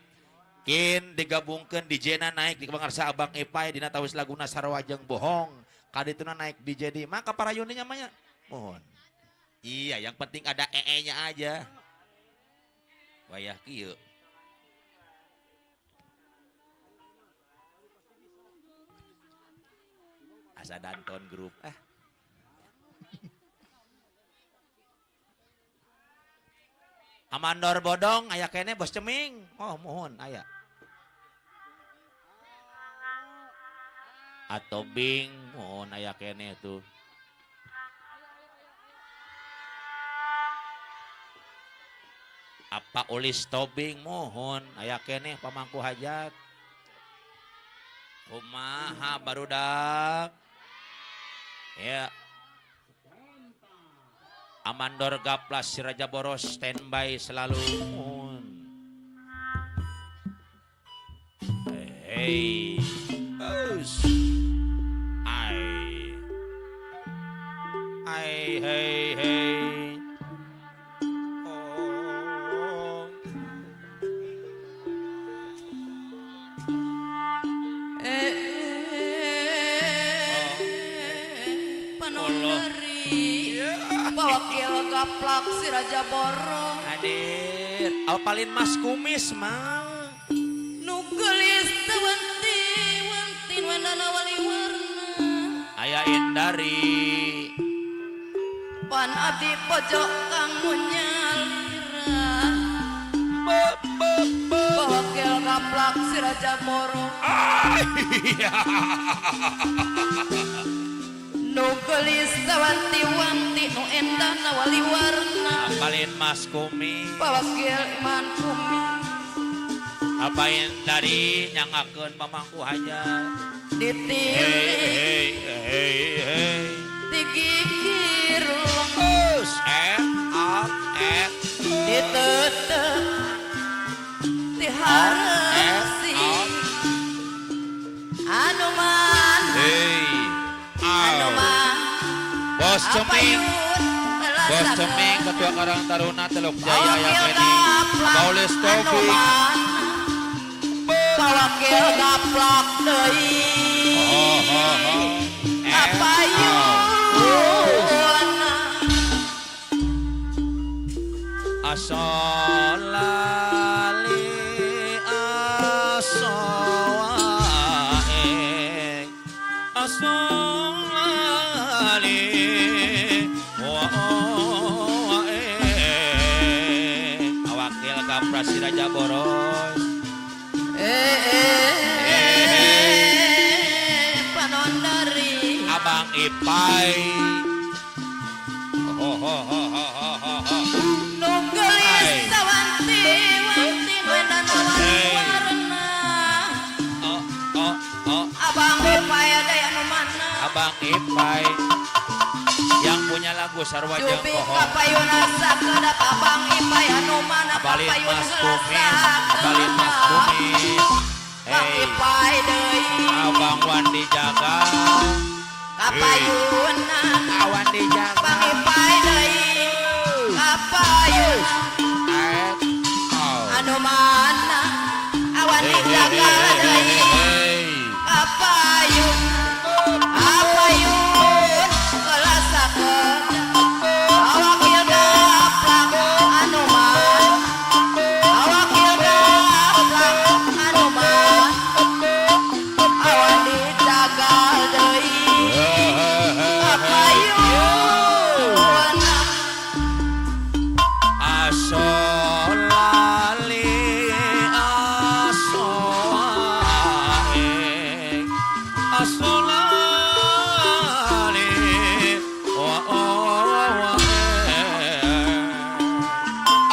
kin digabungkeun di jena naik di pangarsa Abang Ipai dina tawis laguna Sarua Jeung Bohong kadituna naik di jadi maka parayuninya mah nya. Mohon. Iya, yang penting ada ee-nya aja. Wayah kieu. Asa Danton Group. Amandor bodong aya kene bos ceming. Oh mohon aya. Atau bing mohon aya kene tuh. Apa ulis tobing mohon aya kene pamangku hajat. Kumaha barudak. Ya. Amandor Gaplas si Raja Boros standby selalu. Hey, us, ai, ai, hey, hey, oh. Panondari. Wakil gaplak si Raja Borong. Hadir. Apalin Mas Kumis mah. Nu geulis teu wenti-wenti wandana wali warna. Aya Indari. Pan abdi pojok kang nyalira. Wakil gaplak si Raja Borong. Nu geulis teu wanti-wanti nu endahna wali warna. Apalin Mas Kumis. Pawakil Iman Kumis. Apain dari nyangakeun pamangku hajat. Ditilik. Hey, hey, hey, hey. Digigir Us, A, F. Ditetek. Dihareusi. Anu mana? Hey. Anu mah. Bos Ceming. Bos Ceming Ketua Karang Taruna Teluk Jaya ya Keni. Aulis Anu Taufik. Mana Pawakil gaplak deui Oh, oh, oh. Kapayun. Asolali asowae asolali wae awakil kapras si Raja Boros. Eh, panondari. Abang Ipai. Ho ho ho ho ho ho ho. Nu geulis sawanti wanti wenana Hey. warna. Oh oh oh. Abang Ipai ada anu mana? Abang Ipai yang punya lagu Sarwa Jeung Jubi Kohong. kapayun sakedap Abang Ipai anu mana? Abalin Kapayun Mas heula Kumis, abalin Mas Kumis. Bang Hey, Ipai deui. Abang Wandi Jaga. Kapayuna. Wandi Jaga. Bang Ipai deui kapayun. Eh, oh. Anu mana awan Hey, hey, dijaga hey, hey, deui hey. kapayun kapayun kelas awakil gaplak anu mana awakil gaplak anu mana awan dijaga deui kapayun. Asolali asoae asolali wa wa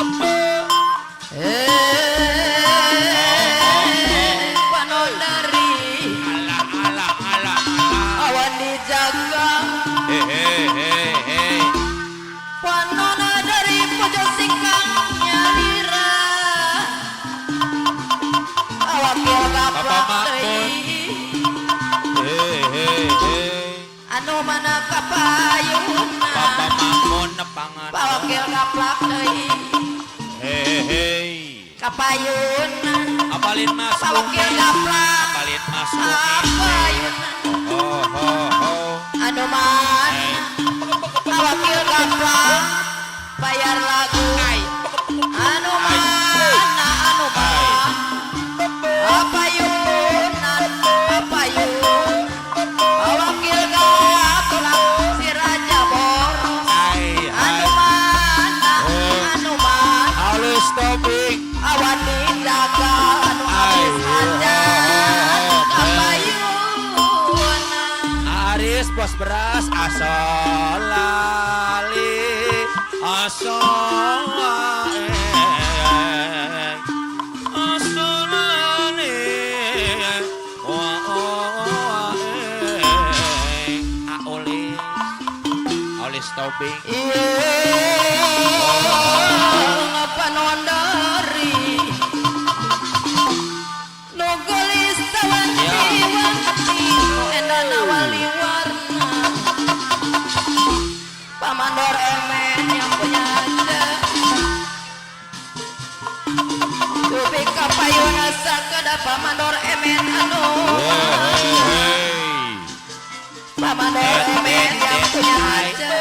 apa. Eh, panondari. Ala ala ala ala. Awan dijaga. Hey hey hey hey. Panona dari pojok singkang nyalira awakil gaplak Bapak Makmun. deui. Hey hey hey. Anu mana kapayuna? Bapak Makmun nepangan. Pawakil gaplak deui. Hey hey. Kapayuna. Abalin Mas Pawakil Kumis. gaplak. Abalin Mas Kumis. Kapayuna. Ho ho ho. Anu mana pawakil gaplak bayar lagu anu mana anu mana apayunan apayun pawakil gaplak si Raja Boros. Hai Anu hai. mana anu mana Halus topik. awan dijaga anu habis hajat kapayunan. Aris bos beras asolali asoae asolali wa oae aolis aolis tobing. Iya, panondari nu geulis sawanti wanti nu endana wali warna pamandor emen yang punya aja Dupi kapayuna sakeda pamandor emen anu Hey. pamandor emen yang punya aja.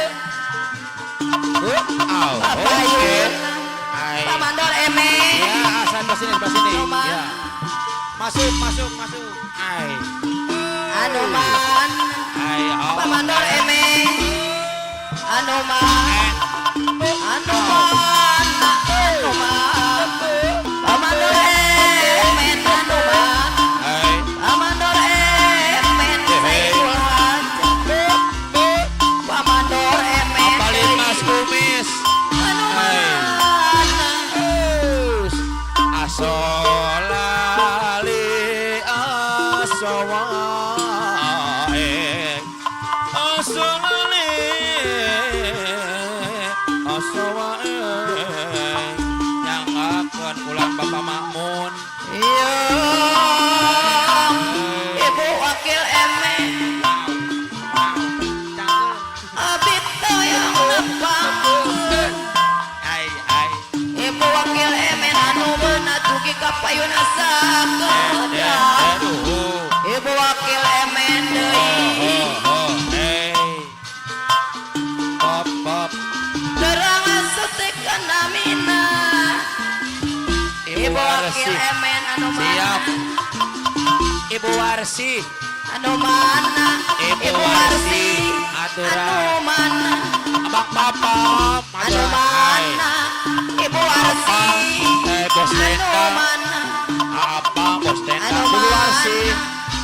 Au. Papayuna Hai. pamandor emen. Ya, asal ke sini, sebelah sini. Anu Ya. Masuk, masuk, masuk. Hai. Anu man Hai. Oh. pamandor emen anu man anu man anu man pamandor emen anu man Hai. pamandor emen Saiful Hajat pamandor emen. Apalin Mas Kumis. Anu Hai. mana. Asolali asowae asolali asowae yang akan ulang Bapak Makmun. Iya, Ibu Wakil Emen Abid yang nepang. Ai ai. Ibu Wakil Emen anu Dugi ka payun sakedap. Ibu wakil emen deui. Oh, hey. Pop, pop. Terang asutekan namina. Ibu Ibu wakil Warsi. emen anu mana? Siap. Ibu Warsi. Anu mana? Ibu Ibu Warsi. Warsi. Aturan. Anu mana? Abang Papa. Anu mana? Ibu Warsi. Eh, bos Anu tenda. mana? Apa bos tenda? Anu Ibu mana? Warsi.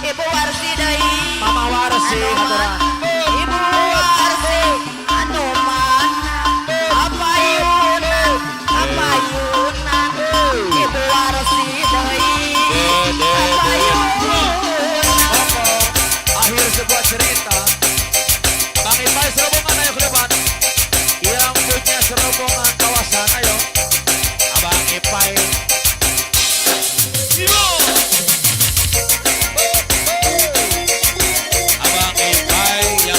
Ibu Warsi deui. Mama Warsi. Anu Aturan. mana? Ibu Warsi. Anu mana? Apa yunan? Apa yunan? Ibu Warsi deui. Apa yunan? Akhir sebuah cerita. Bang Ipai serobongan ayo ke depan. Yang punya serobongan kawasan ayo. Abang Ipai. Abang Ipai yang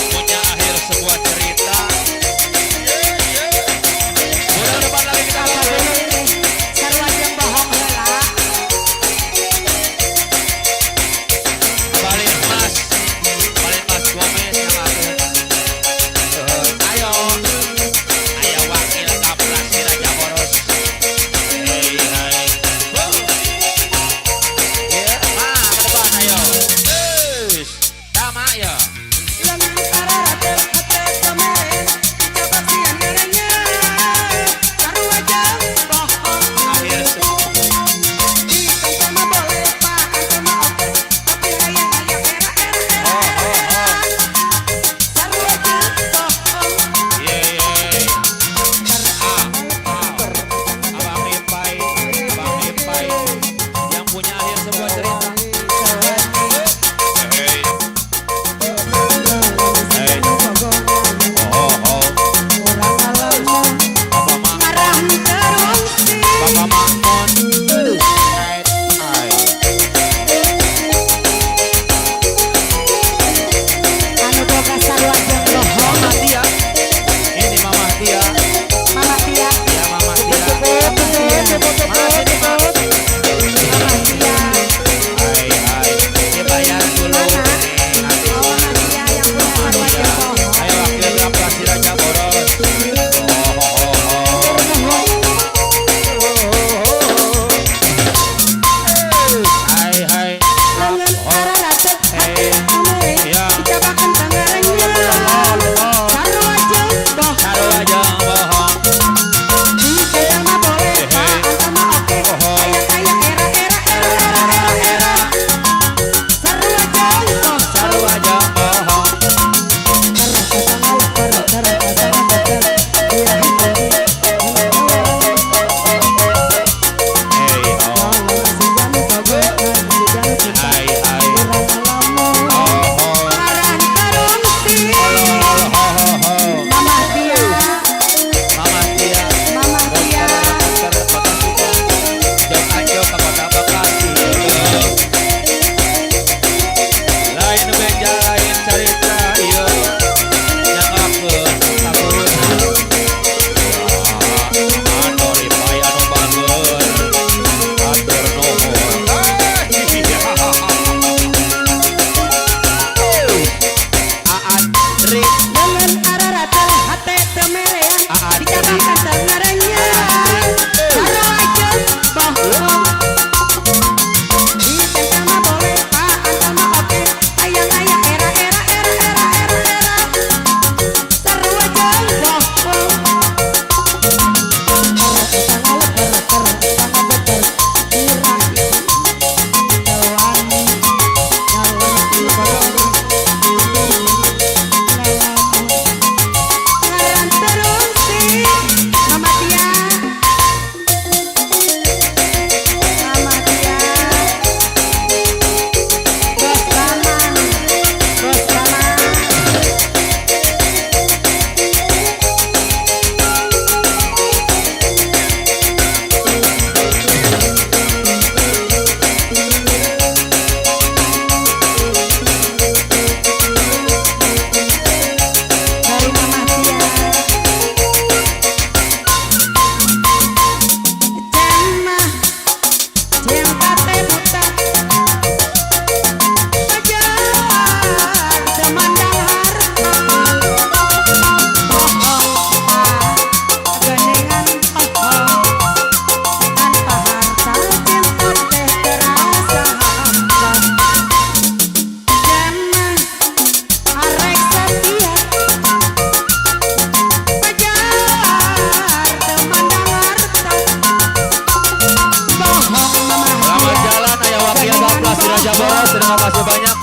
kasih banyak.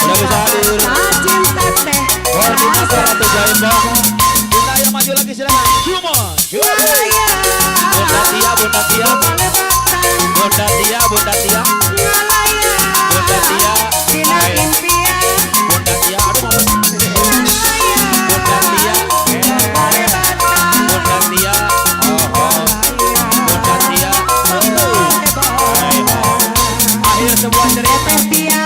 Udah bisa hadir. Cinta teh Koordinator Ratu Jaimbong. Bunda yang maju lagi silakan. Come on. Bunda Tia, Bunda Tia. Bunda Tia, Bunda Tia. Bunda Tia. Dina Hai. impian Bunda Tia, aduh mau. Bunda Tia. Bunda Tia. Oh, oh. Bunda Tia. Oh. Hai, oh. Akhir sebuah cerita. Teteh Tia.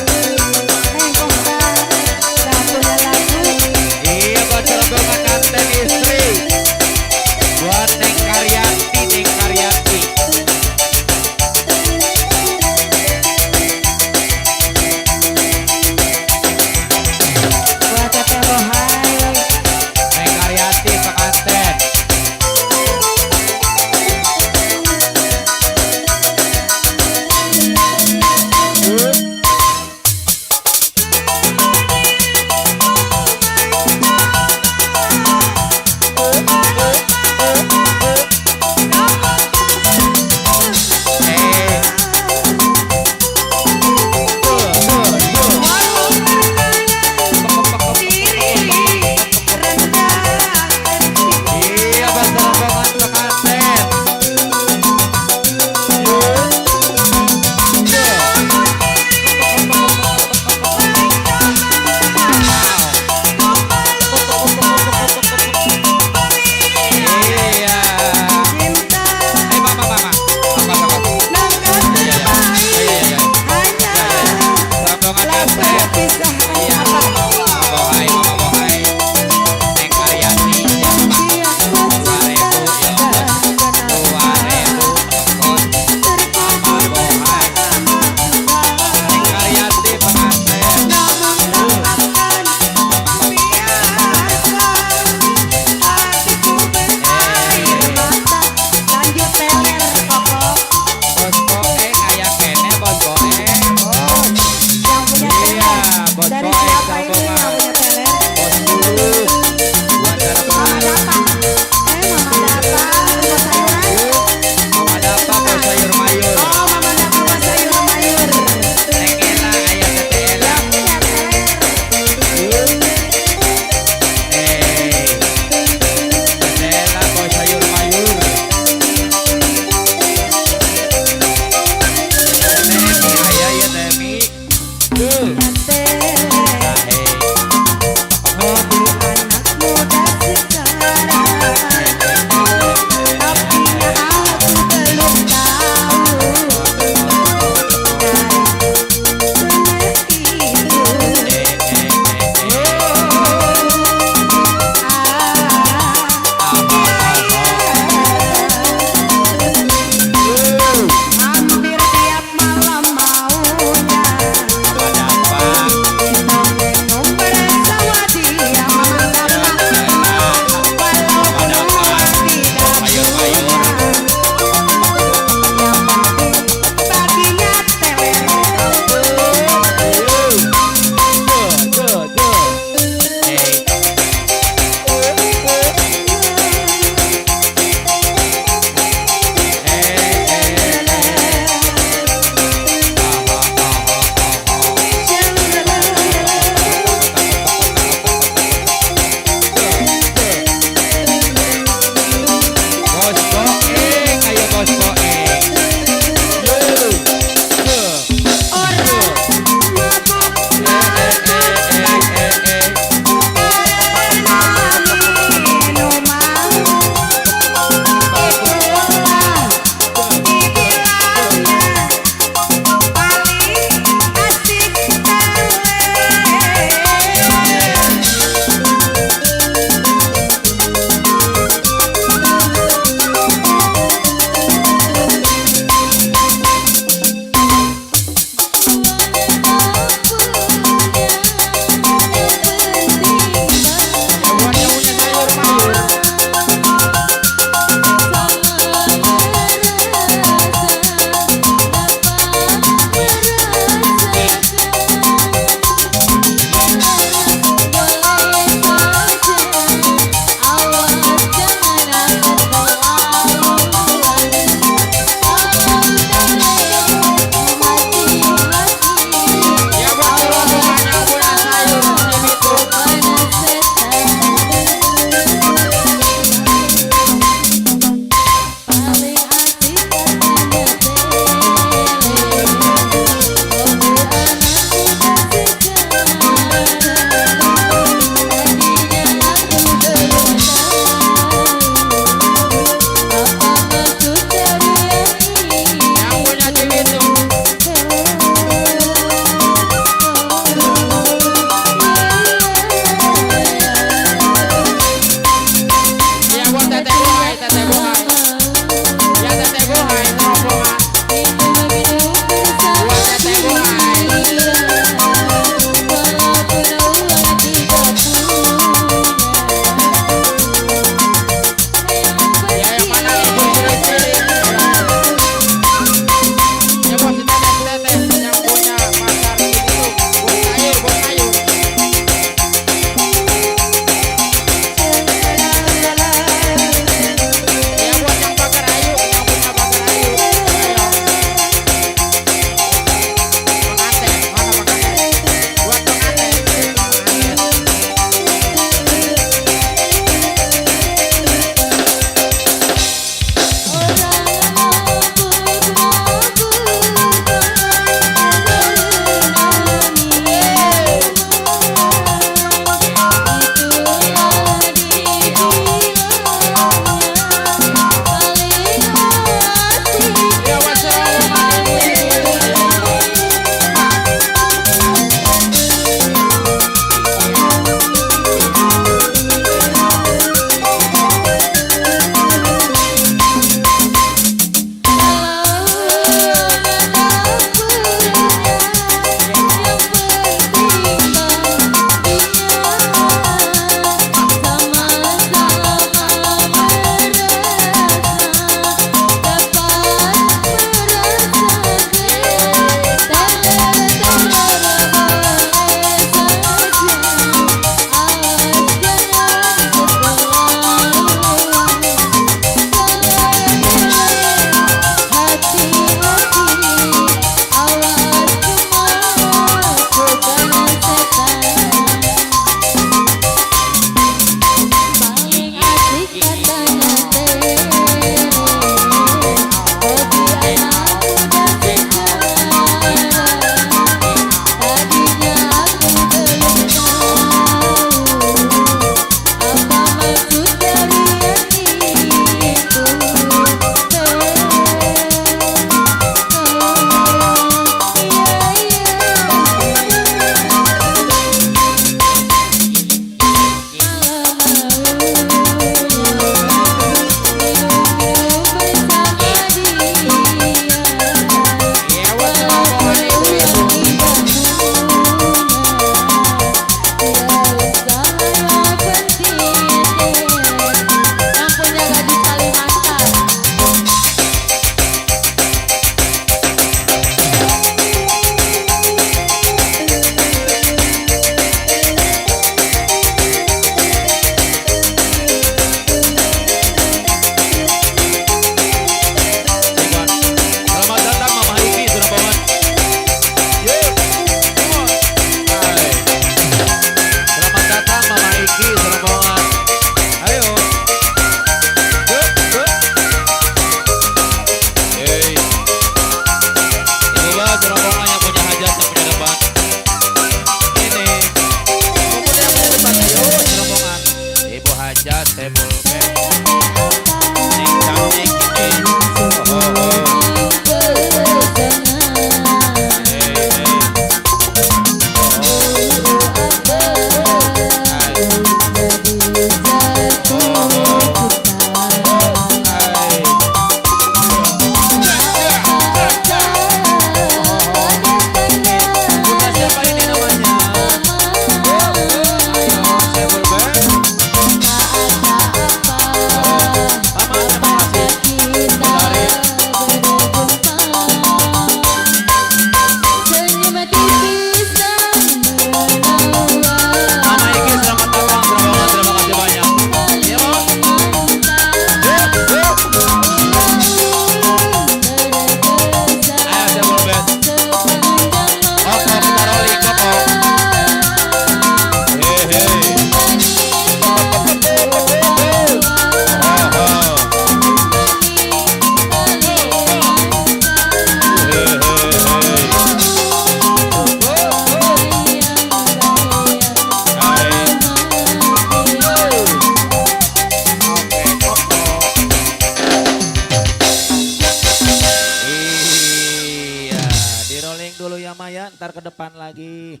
Rolling dulu ya Maya, ntar ke depan lagi.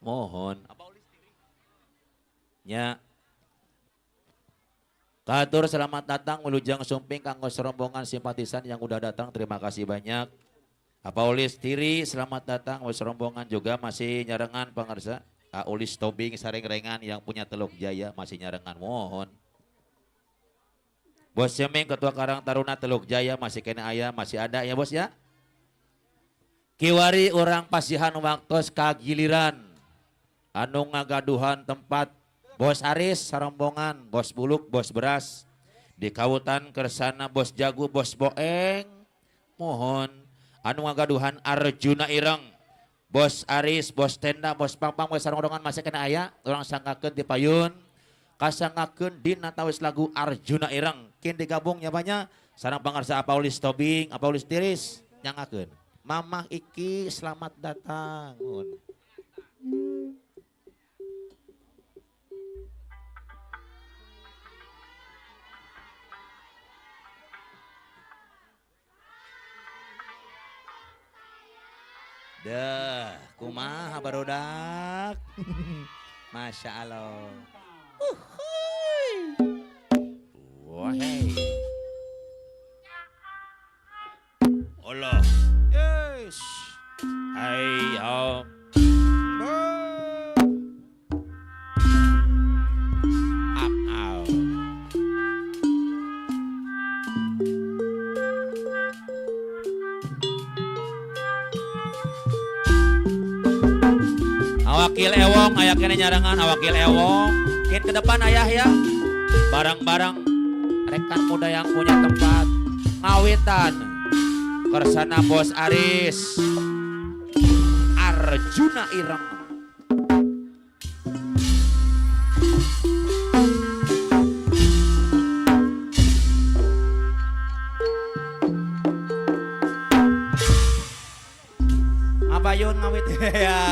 Mohon. Ya. Katur selamat datang wilujeng sumping kanggo serombongan simpatisan yang udah datang, terima kasih banyak. Apa Ulis Tiri selamat datang, wis rombongan juga masih nyarengan pangarsa. Ulis Tobing Sarengrengan yang punya Teluk Jaya masih nyarengan, mohon. Bos Ceming Ketua Karang Taruna Teluk Jaya masih kena ayah, masih ada ya bos ya. Kiwari orang pasihan waktos kagiliran anu ngagaduhan tempat Bos Aris sarombongan, Bos Buluk, Bos Beras di Kawutan Kersana, Bos Jago, Bos Boeng, mohon anu ngagaduhan Arjuna Ireng, Bos Aris, Bos Tenda, Bos Pangpang, Bos sarombongan masih kena aya, urang sanggakeun di payun, kasanggakeun dina tawis lagu Arjuna Ireng, kin digabung nya banyak sareng pangarsa Apaulis Tobing, Apaulis Tiris nyangakeun. Mamah Iki selamat datang. Mohon. Deh, kumaha barudak. Masya Allah. Uhuy. Wahai. Allah. Yes. Hai om. Up out. Awakil Ewong, ayah kene nyarengan awakil Ewong. Kin ke depan ayah ya. Barang-barang rekan muda yang punya tempat ngawitan. Kersana Bos Aris, Arjuna Ireng. Ngabayun ngawit ya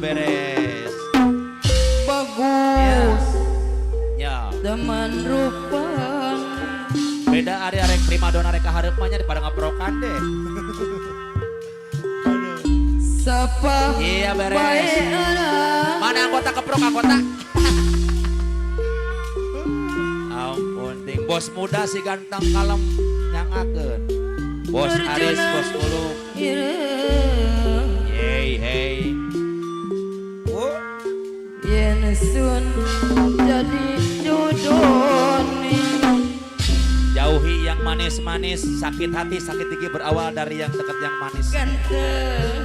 beres. Bagus. Ya. Teman rupang. Beda ari arek primadona rek kahareup mah nya daripada ngaprokan deh. Sapa. Iya beres. Mana anggota keprok anggota? Ampun ting bos muda si ganteng kalem nyangakeun. Bos Aris, Bos Uluk. Hey hey. Oh. Yen sun jadi jodone. Jauhi yang manis-manis, sakit hati, sakit gigi berawal dari yang dekat yang manis. Ganteng,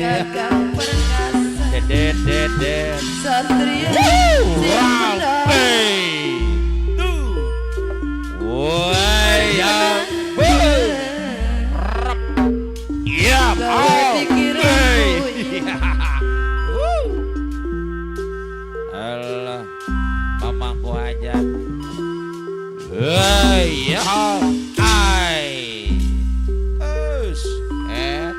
gagah perkasa. Dedet, dedet. Satria. Wow. Hey. Tuh. Woi ya. Iya. Hey. Allah, mamangku aja. Hei, ya, ai, us, et,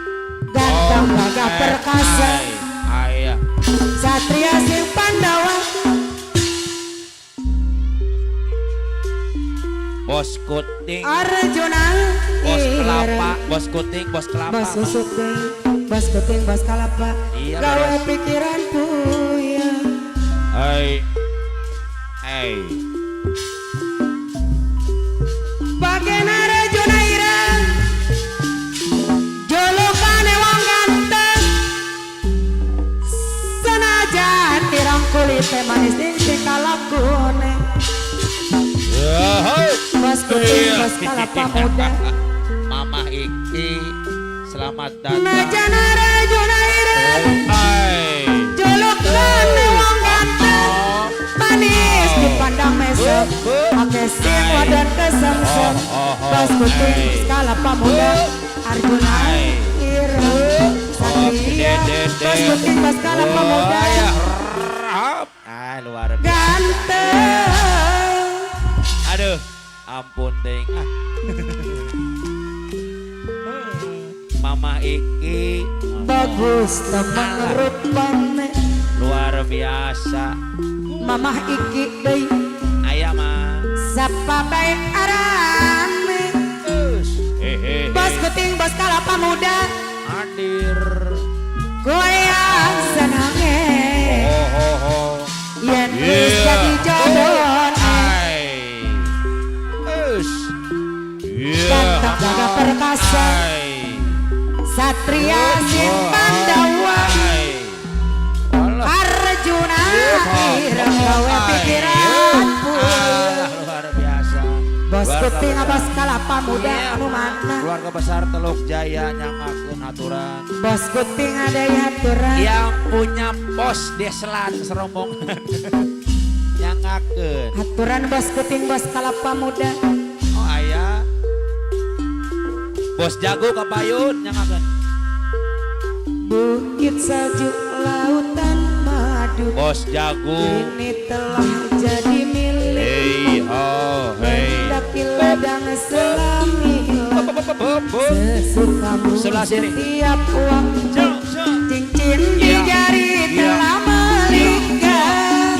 ganteng gagah perkasa, ai, satria sing Pandawa, Bos Kuting, Arjuna, Bos Kelapa, Bos Kuting, Bos Kelapa, Bos Kuting, Bos Kuting, Bos Kelapa, iya, gawe pikiran puyeng, ai, ai. Bagian Arjuna Ireng, julukane wong ganteng, senajan ireng kulite manis ning kalakune. Bos Kuting, Bos Kelapa muda, Mama Iki, selamat datang. Senajan Arjuna Ireng, julukane wong ganteng, manis dipandang mesem, pakai sing wadon kesemsem. Bos Kuting, Bos Kelapa muda, Arjuna kuting bos kalapa muda. Ayah, rap. Ah, luar biasa. Ganteng. Aduh, ampun ding. Ah. Mama Iki Bagus teman rupane. Luar biasa. Mamah Iki deui. Aya mah. Sapa bae arane. Hehehe. Bos kuting bos kalapa muda. Hadir. Goyang senange. Ho ho ho. Yen wis dadi jodohne. Ai. Us. Yeah. Ganteng gagah perkasa. Ai. Satria simpan dawa. Ai. Alah. Arjuna ireng gawe pikiran Ah, luar biasa. Bos Keluarga kuting besar. bos kalapa muda Iya. anu mana. Keluarga besar Teluk Jaya nyangakeun aturan. Bos kuting ada aturan. Yang punya pos Deslan serombongan. Nyangakeun. Aturan bos kuting bos kalapa muda. Oh ayah. Bos jago kapayun nyangakeun. Bukit salju lautan madu. Bos jago. Ini telah jadi milik. Hey ho hey. Mendaki ladang selami. Sesukamu Sebelah sini. setiap waktu. Cincin di Iya. jari Iya. telah melingkar.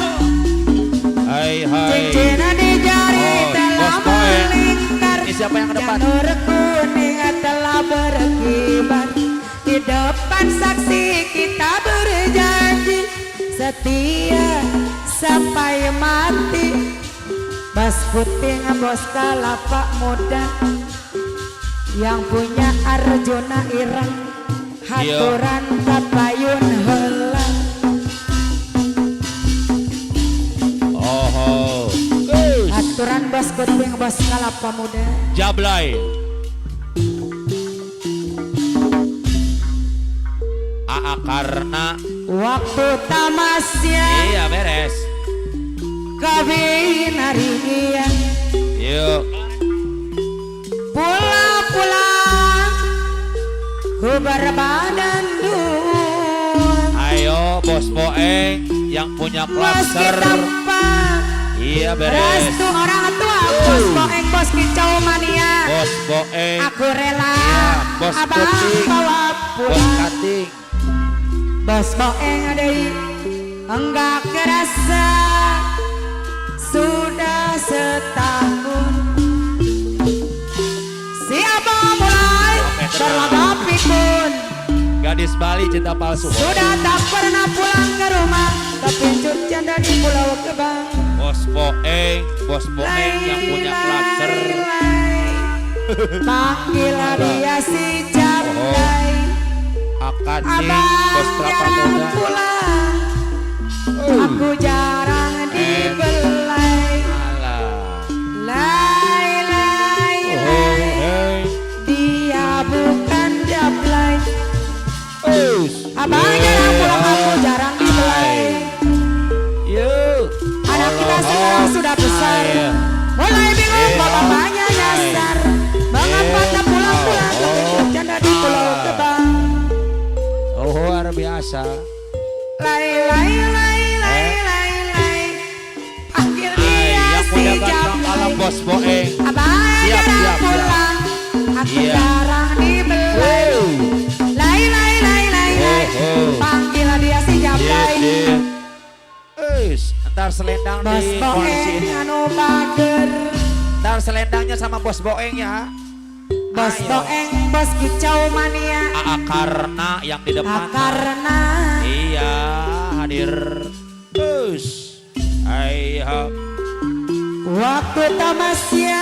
Hai hai. Cincin di jari Oh, telah bos Boy. melingkar. Ini siapa yang ke depan? Janur kuning telah berkibar. Di depan saksi kita berjanji setia sampai mati. Bos kuting bos kalapa muda yang punya Arjuna ireng haturan kapayun heula. Oh ho. Aturan bos kuting bos kalapa muda. Jablay. Aa karena Waktu tamasya iya beres. kabinarian Yuk. pulang-pulang ku berbadan dua. Ayo bos Boeng yang punya Meski klaster. tanpa Iya beres. restu orang tua bos Boeng bos kicau mania. Bos Boeng, Aku rela Iya, bos abang kuting. bawa bos pulang. kating. Bos Boeng deui enggak kerasa sudah setahun. Si abang mulai Oke, tenang. berlagak pikun. Gadis Bali cinta palsu. Sudah tak pernah pulang ke rumah, kepincut janda di Pulau Kebang. Bos Boeng yang punya klaster. Lai, panggil dia si Jablay. Akacing, Abang bos kelapa jarang muda. pulang, aku jarang dibelai. Alah. Lai lai Oh, lai, hey. dia bukan Jablay. Us. Abang jarang pulang, aku jarang dibelai. Yuk. Anak kita sekarang sudah besar, mulai bingung kok bapaknya nyasar. Mengapa tak pulang-pulang kepincut janda di Pulau Kebang. Oh, luar biasa. Lai lai lai lai lai lai, panggil Ay, dia yang si punya ganteng alam Jablay. bos Boeng. Abang Siap, jarang siap, siap. pulang, aku Iya. jarang dibelai. Lai lai lai lai lai, Oh, oh. panggil dia si Jablay. Us, ntar selendang Bos di Boeng koalisi ini. anu bager, Ntar selendangnya sama bos Boeng ya. bos Ayo. Boeng bos kicau mania. Aa karena yang di depan. Karena Iya, hadir. Us. Ayo. waktu tamasya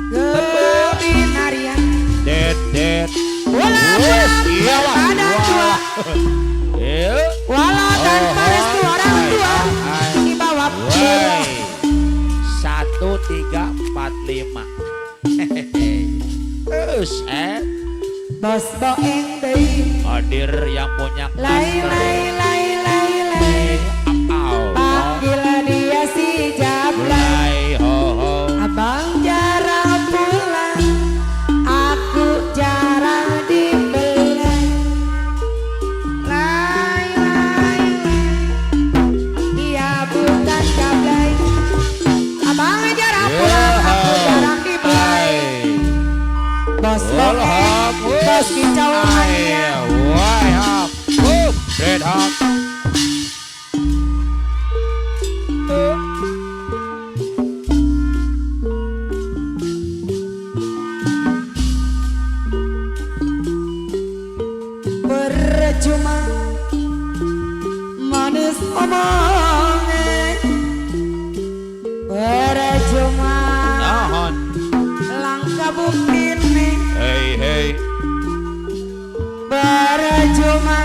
kebinarian. Det det. Pulang Wes, pulang iya lah. berbadan dua. Iya. Walau tanpa restu orang tua dibawa pulang. Woi. 1 3 4 5. Terus Bos Boeng deui. hadir yang punya Lai klaster. lai lai lai lai. Au. Panggil dia si Jablay. Lai ho ho. Abang jarang pulang, aku jarang dibelai. Bos kicau mania. Wai hap. Red hap. Percuma manis omongnya, percuma Nahon. Langka buktine, Hey hey. Percuma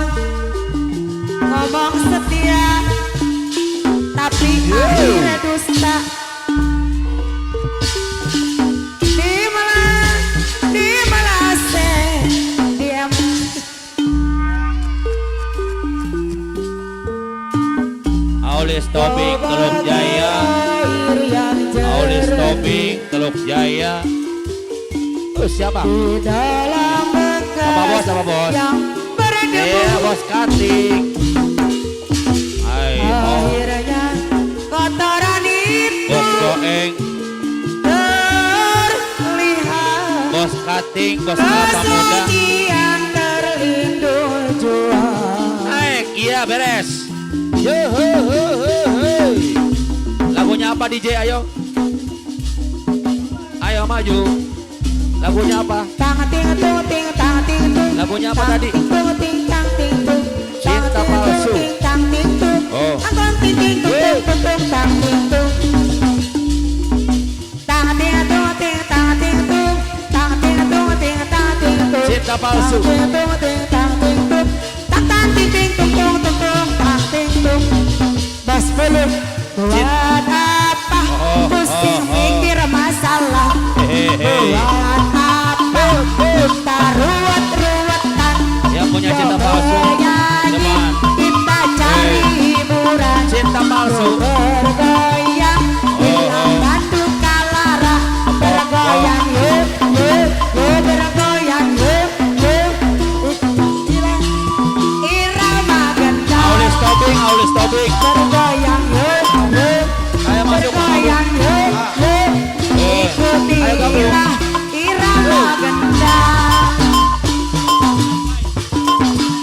ngomong setia tapi akhirnya dusta. Di melase diam. Aulis Tobing Teluk Jaya. Aulis Tobing Teluk Jaya. Siapa? Di dalam bekas Apa bos, apa bos? yang berdebu. Iya, bos Katik. Hai, oh. Akhirnya kotoran itu Bos Goeng, terlihat. Bos Kating, Bos Kelapa Muda. Kesucian terlindung jua. Naik, iya beres. Yo ho ho ho ho. Lagunya apa DJ? Ayo. Ayo maju. Lagunya apa? Tang ting tung ting tang ting tung. Lagunya apa Tang tadi? ting tung ting tang ting tung. Cinta Tang ting tung palsu. ting tang ting tung. Oh. Tang ting ting tung tung tung tung tang ting tung. Tang ting tung ting tang ting tung. Tang ting tung ting tang ting tung. Cinta palsu. Tang ting tung ting tang ting tung. Tang tang ting ting tung tung tung tung tang ting tung. Bas belum buat apa Oh, pusing oh, oh. mikir masalah. Hehehe. Buat apa kita ruwet-ruwetan. Yang punya cinta palsu. Nyanyi, Depan. kita cari hiburan. Cinta palsu. Bergoyang, Oh, hilangkan duka lara. Bergoyang, yuk, yuk, yuk, bergoyang, yuk, yuk. Irama gendang. Aulis Tobing, Aulis Tobing. Bergoyang, yuk, yuk. Ayo masuk. Bergoyang, yuk, yuk. Eh, ayo gabung. Ikutilah irama gendang.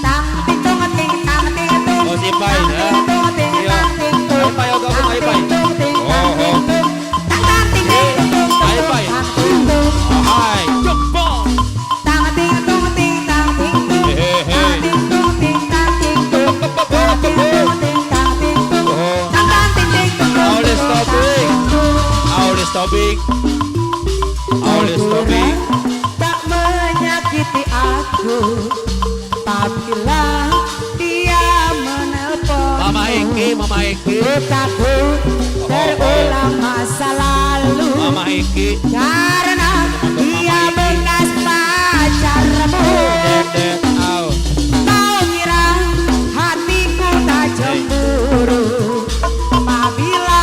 Tang ting tung ting tang ting tung. Oh, si Pai, Tang ya. ting tung ting Iya. tang ting tung. Ayo, Pai, ayo gabung, Tang ayo, ting Pai. tung ting tang Oh, ting oh. tung. Tang tang ting ting tung tung tung Ayo, tung Pai. tang ting tung. Oh, hai. Tang ting tung ting tang ting tung. Hehehe. Tang ting tung ting tang ting tung. Tang ting tung ting tang ting tung. Oh. Tang tang ting ting tung tung Aulis tung tang Tobing. ting tung. Aulis Tobing. Aulis Tobing. Tak menyakiti aku apabila dia menelpon. Mama Eki, Mama Eki. Ku takut terulang masa lalu Mama Eki. karena dia bekas pacarmu. Dedet, au. Kau ngira hatiku tak cemburu apabila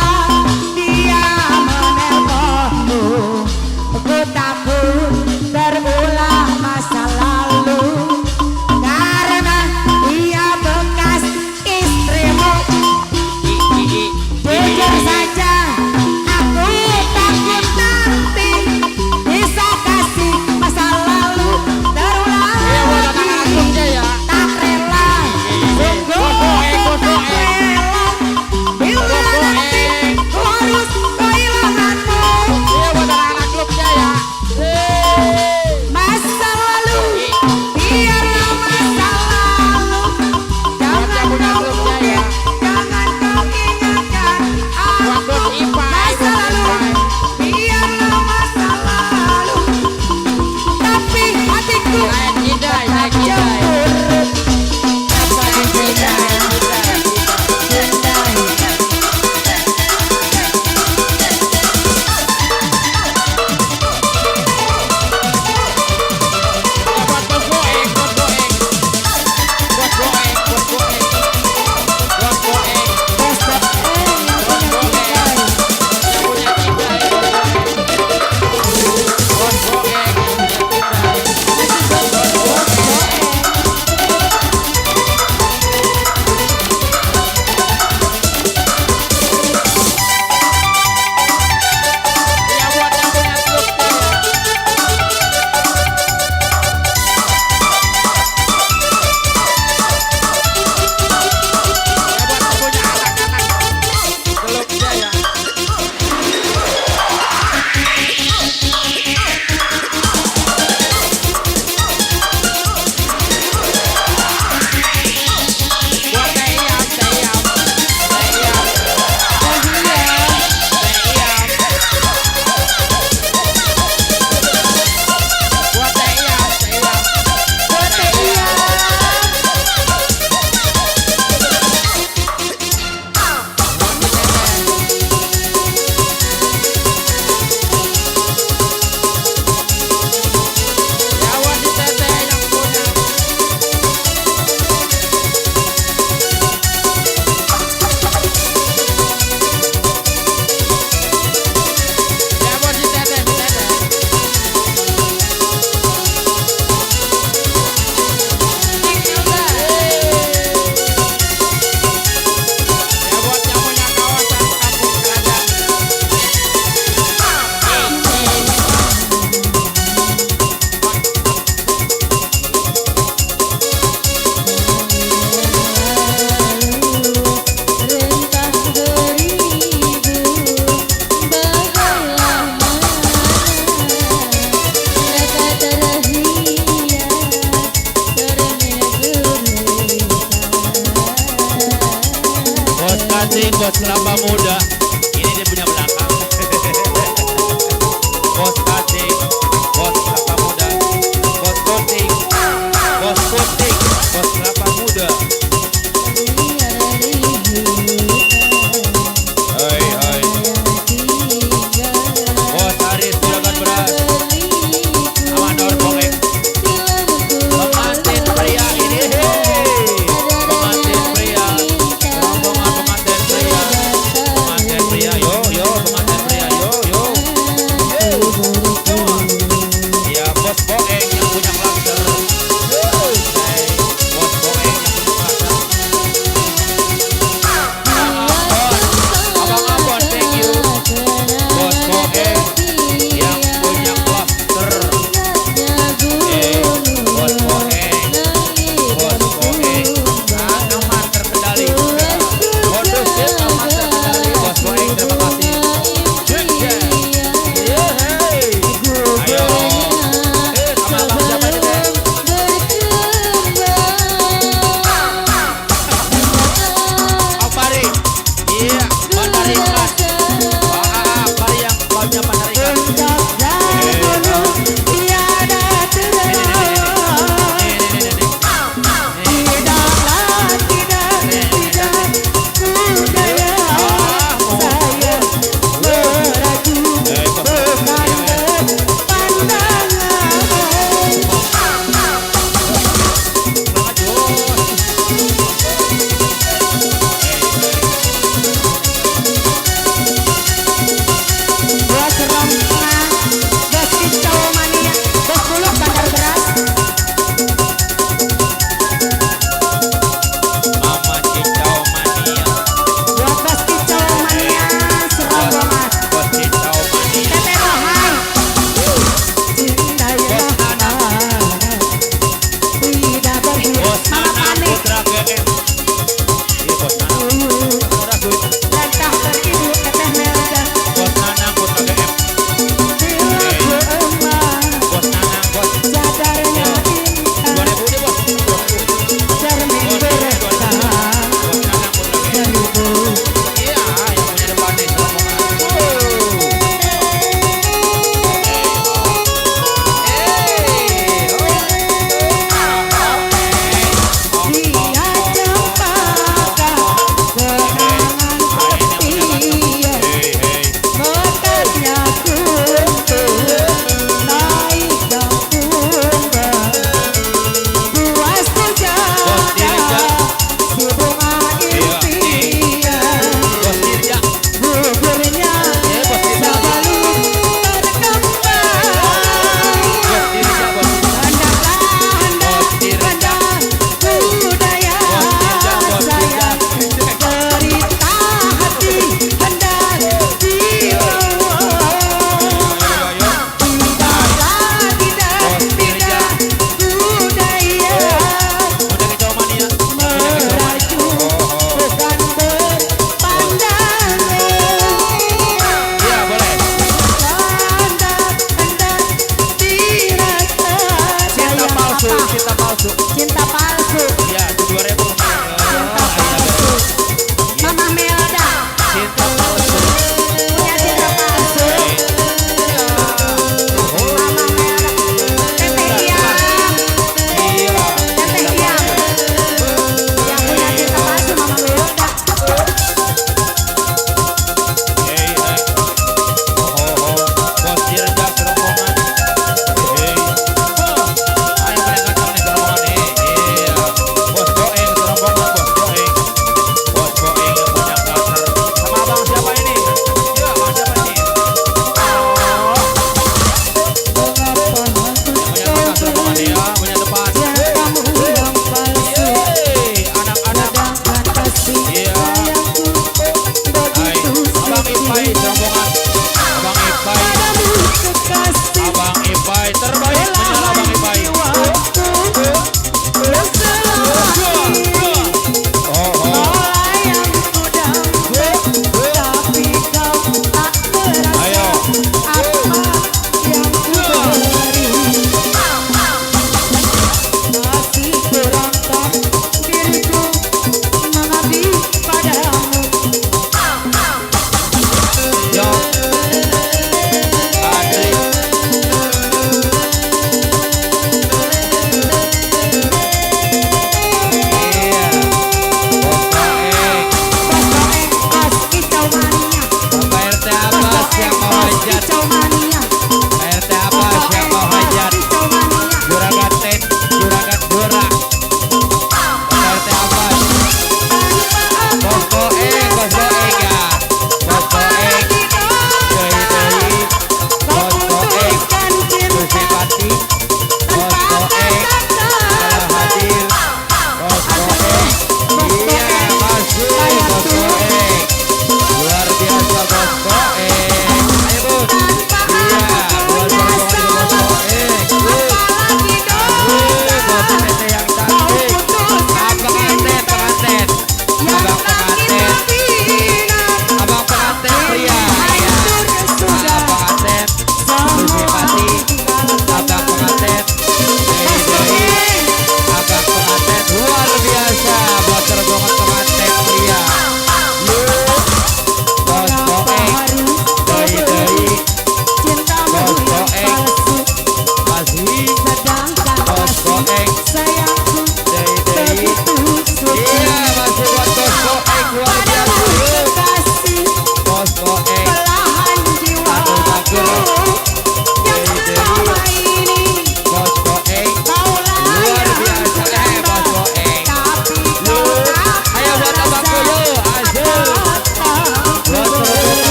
dia menelponmu. Ku takut terulang masa lalu karena dia bekas istrimu. I, i, i. Jujur saja aku takut nanti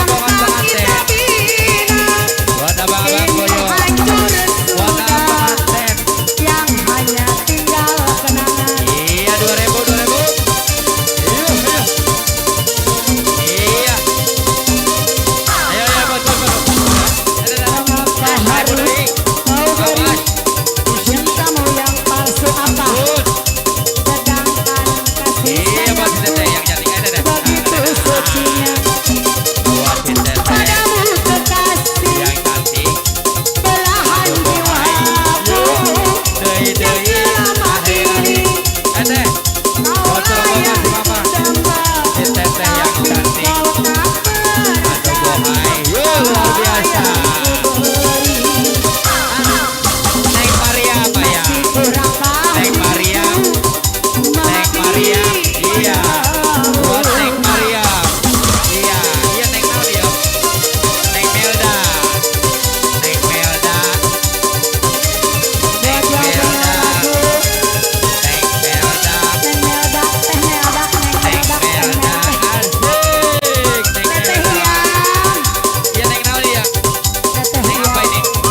Yang rombongan tak pengantin. kita bina. Buat abang-abang Kini koyo. hancur Buat sudah. pengantin. Yang hanya tinggal kenangan. Iya, 2000, 2000. Iya, iya. Iya. Ayo, ayo, bos, bos, bos. Mengapa harus kau beri cintamu yang palsu apa? Bos. Sedangkan kasih Iya, bos, sayangku teteh yang cantik. Eh, teteh. begitu sucinya. Buat si teteh Padamu kekasih yang cantik. belahan jiwaku. Deui, Yang deui. selama ini Eh, teh. kau Buat rombongan yang si mama. kudamba. Si teteh yang Tapi cantik. kau tak Aduh, merasa bohai. Yo, luar biasa. Neng Maria apa ya? Neng Maria. Neng Maria. Iya. Buat Neng Maria. Iya, iya Neng naon ya? Neng Melda. Neng Melda. Neng Melda. Neng Melda. Neng Melda, Teh Melda, Neng Neng Melda, Teh Melda. Melda. Asik. Neng Teteh Melda. Hiang, Iya Neng naon ya? Teteh Neng apa Hiang. ini?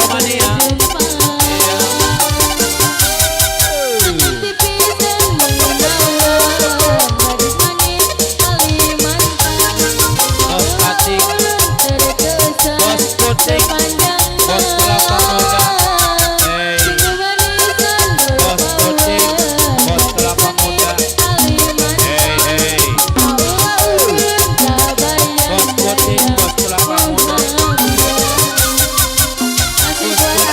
Romania. berjumpa. Senyum tipis dan menawan, gadis manis Kalimantan. Bos Patik. Ulun terkesan Bos Kucing. sepanjang Bos Kelapa Muda. malam. Hey. Sungguh manisan Bos Kucing. berpawan, Bos Kelapa gadis Muda. manis Kalimantan. Hey, hey. Bos Bos Kucing, Bos Kelapa Muda. Masih buat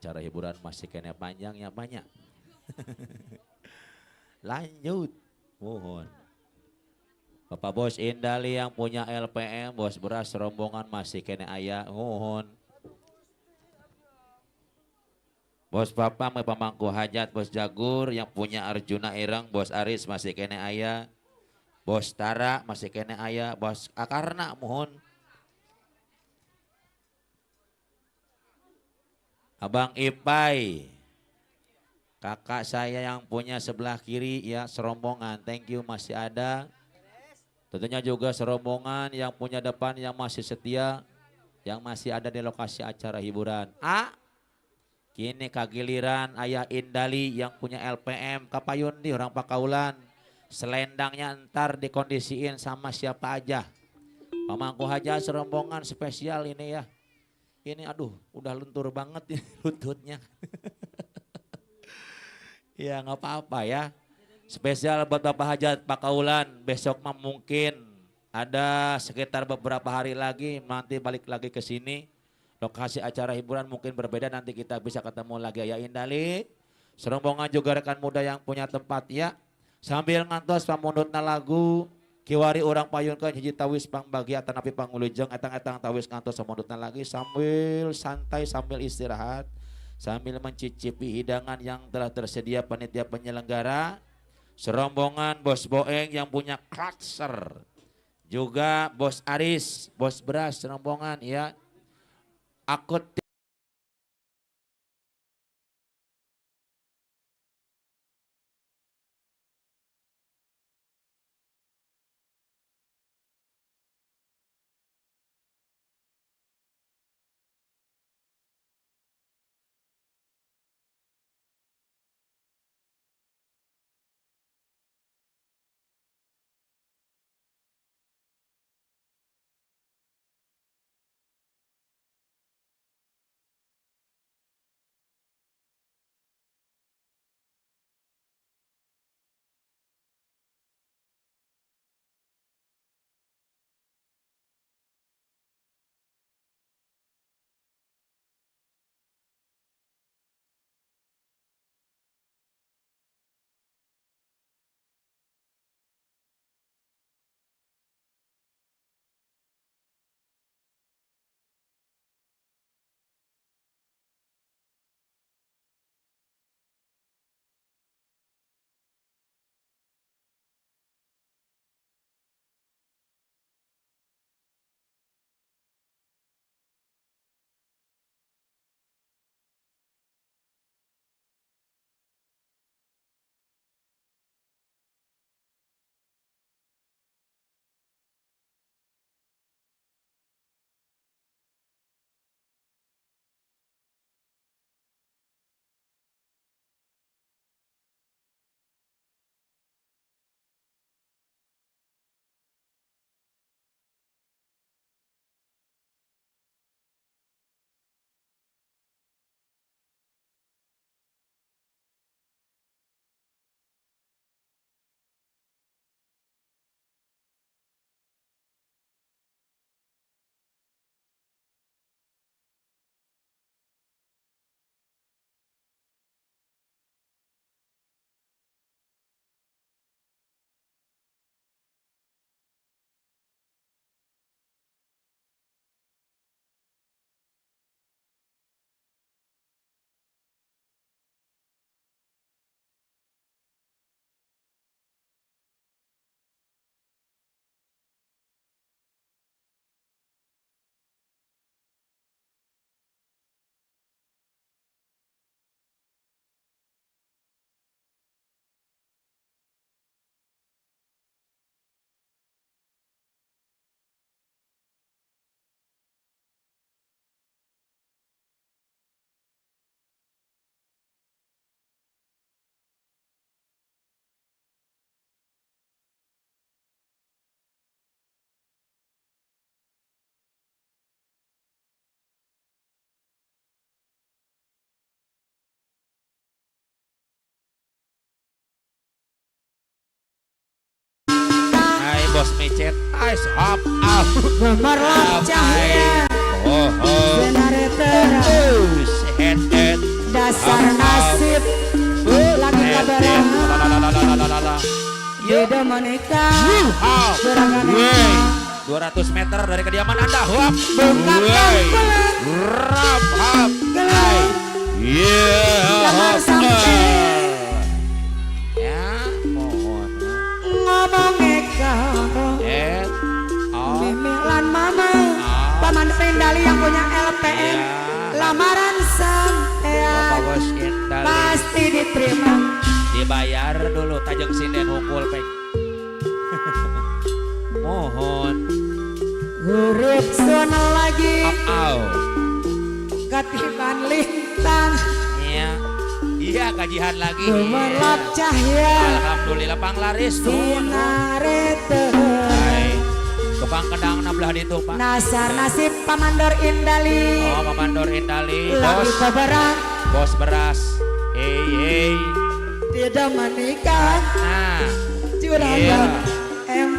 Acara hiburan masih kena panjang ya banyak. Lanjut, mohon. Bapak Bos Indali yang punya LPM, Bos Beras rombongan masih kena ayah, mohon. Bos Papa pemangku hajat, Bos Jagur yang punya Arjuna Ireng, Bos Aris masih kena ayah, Bos Tara masih kena ayah, Bos Akarna mohon. Abang Ipai, kakak saya yang punya sebelah kiri ya serombongan, thank you masih ada. Tentunya juga serombongan yang punya depan yang masih setia, yang masih ada di lokasi acara hiburan. A, kini kagiliran ayah Indali yang punya LPM Kapayun di orang Pakaulan. Selendangnya entar dikondisiin sama siapa aja. Pamangku hajat serombongan spesial ini ya. Ini aduh udah luntur banget ini lututnya. Ya nggak apa-apa ya. Spesial buat Bapak Hajat Pakaulan, besok mah mungkin ada sekitar beberapa hari lagi nanti balik lagi ke sini. Lokasi acara hiburan mungkin berbeda, nanti kita bisa ketemu lagi ya Indali. Serombongan juga rekan muda yang punya tempat ya. Sambil ngantos pamundutna lagu kiwari urang payunkeun hiji tawis pangbagia tanapi pangulujeng etang-etang tawis ngantos pamundutna lagi sambil santai sambil istirahat sambil mencicipi hidangan yang telah tersedia panitia penyelenggara. Serombongan Bos Boeng yang punya cluster, juga Bos Aris, Bos Beras serombongan ya. Akut Bos micet, ice up up. Gemerlap cahaya Oh oh. sinar terang. Head head. Dasar nasib lagi kabaran beda menikah gerangan 200 meter dari kediaman Anda. Huap. Buka kangkulan Rap hap. gelap Yeah. lamar sampai Ya, mohon. ngomongnya karo Eh. Oh. Mimi lan mama paman Indali yang punya LPM Ya. lamaran sampean Bapak Bos Indali. pasti diterima. Dibayar dulu tajeng sinden hukul peng. Mohon. Huruf sun lagi Au. ketiban lintang Iya. Iya gajian lagi. gemerlap cahaya Alhamdulillah panglaris tuh. sinare terang. Hai. Tukang kendang belah ditu Pak. Nasar nasib pamandor Indali Oh, Mamandor Indali, lagi bos. keberang Bos beras. Hey hey. tidak menikah Nah, juragan M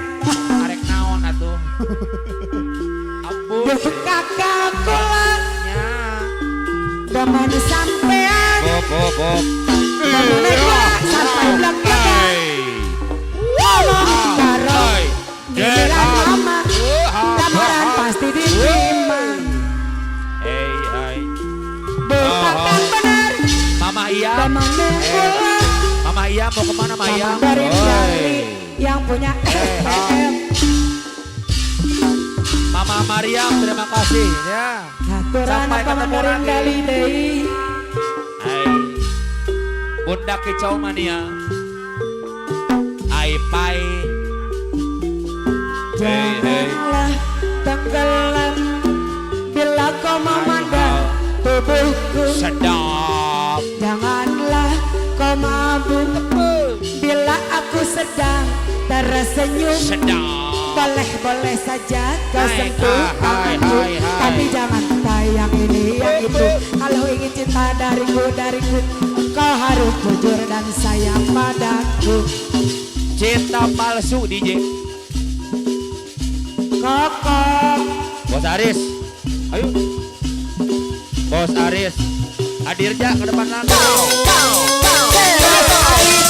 arek naon atuh. Ampun. Duh kakak kula Nya. demen sampean Bop bop bop. Bangun gua sampai blak blakan ngomong karo giliran mama lamaran pasti diterima Hey hai. bukan benar Mama Iya. demene kula Mama Iya mau kemana Mama Iya? Mama dari Indali yang punya LPM Mama Mariam terima kasih ya. Aturan Sampai apa ketemu Mandor lagi. Indali deui Hai. Bunda Kicau Mania. Ai pai. Hey, hey. Janganlah tenggelam bila kau memandang tubuhku. Sedap. Janganlah kau mabuk bila aku sedang tersenyum. Sedap. Boleh-boleh saja kau Hai, sentuh hai, tanganku, hai, hai. tapi jangan tayang ini yang itu. Kalau ingin cinta dariku, dariku, kau harus jujur dan sayang padaku. Cinta palsu DJ. Kokok. Bos Aris. Ayo. Bos Aris. Hadirja ke depan lagi. Bos Aris.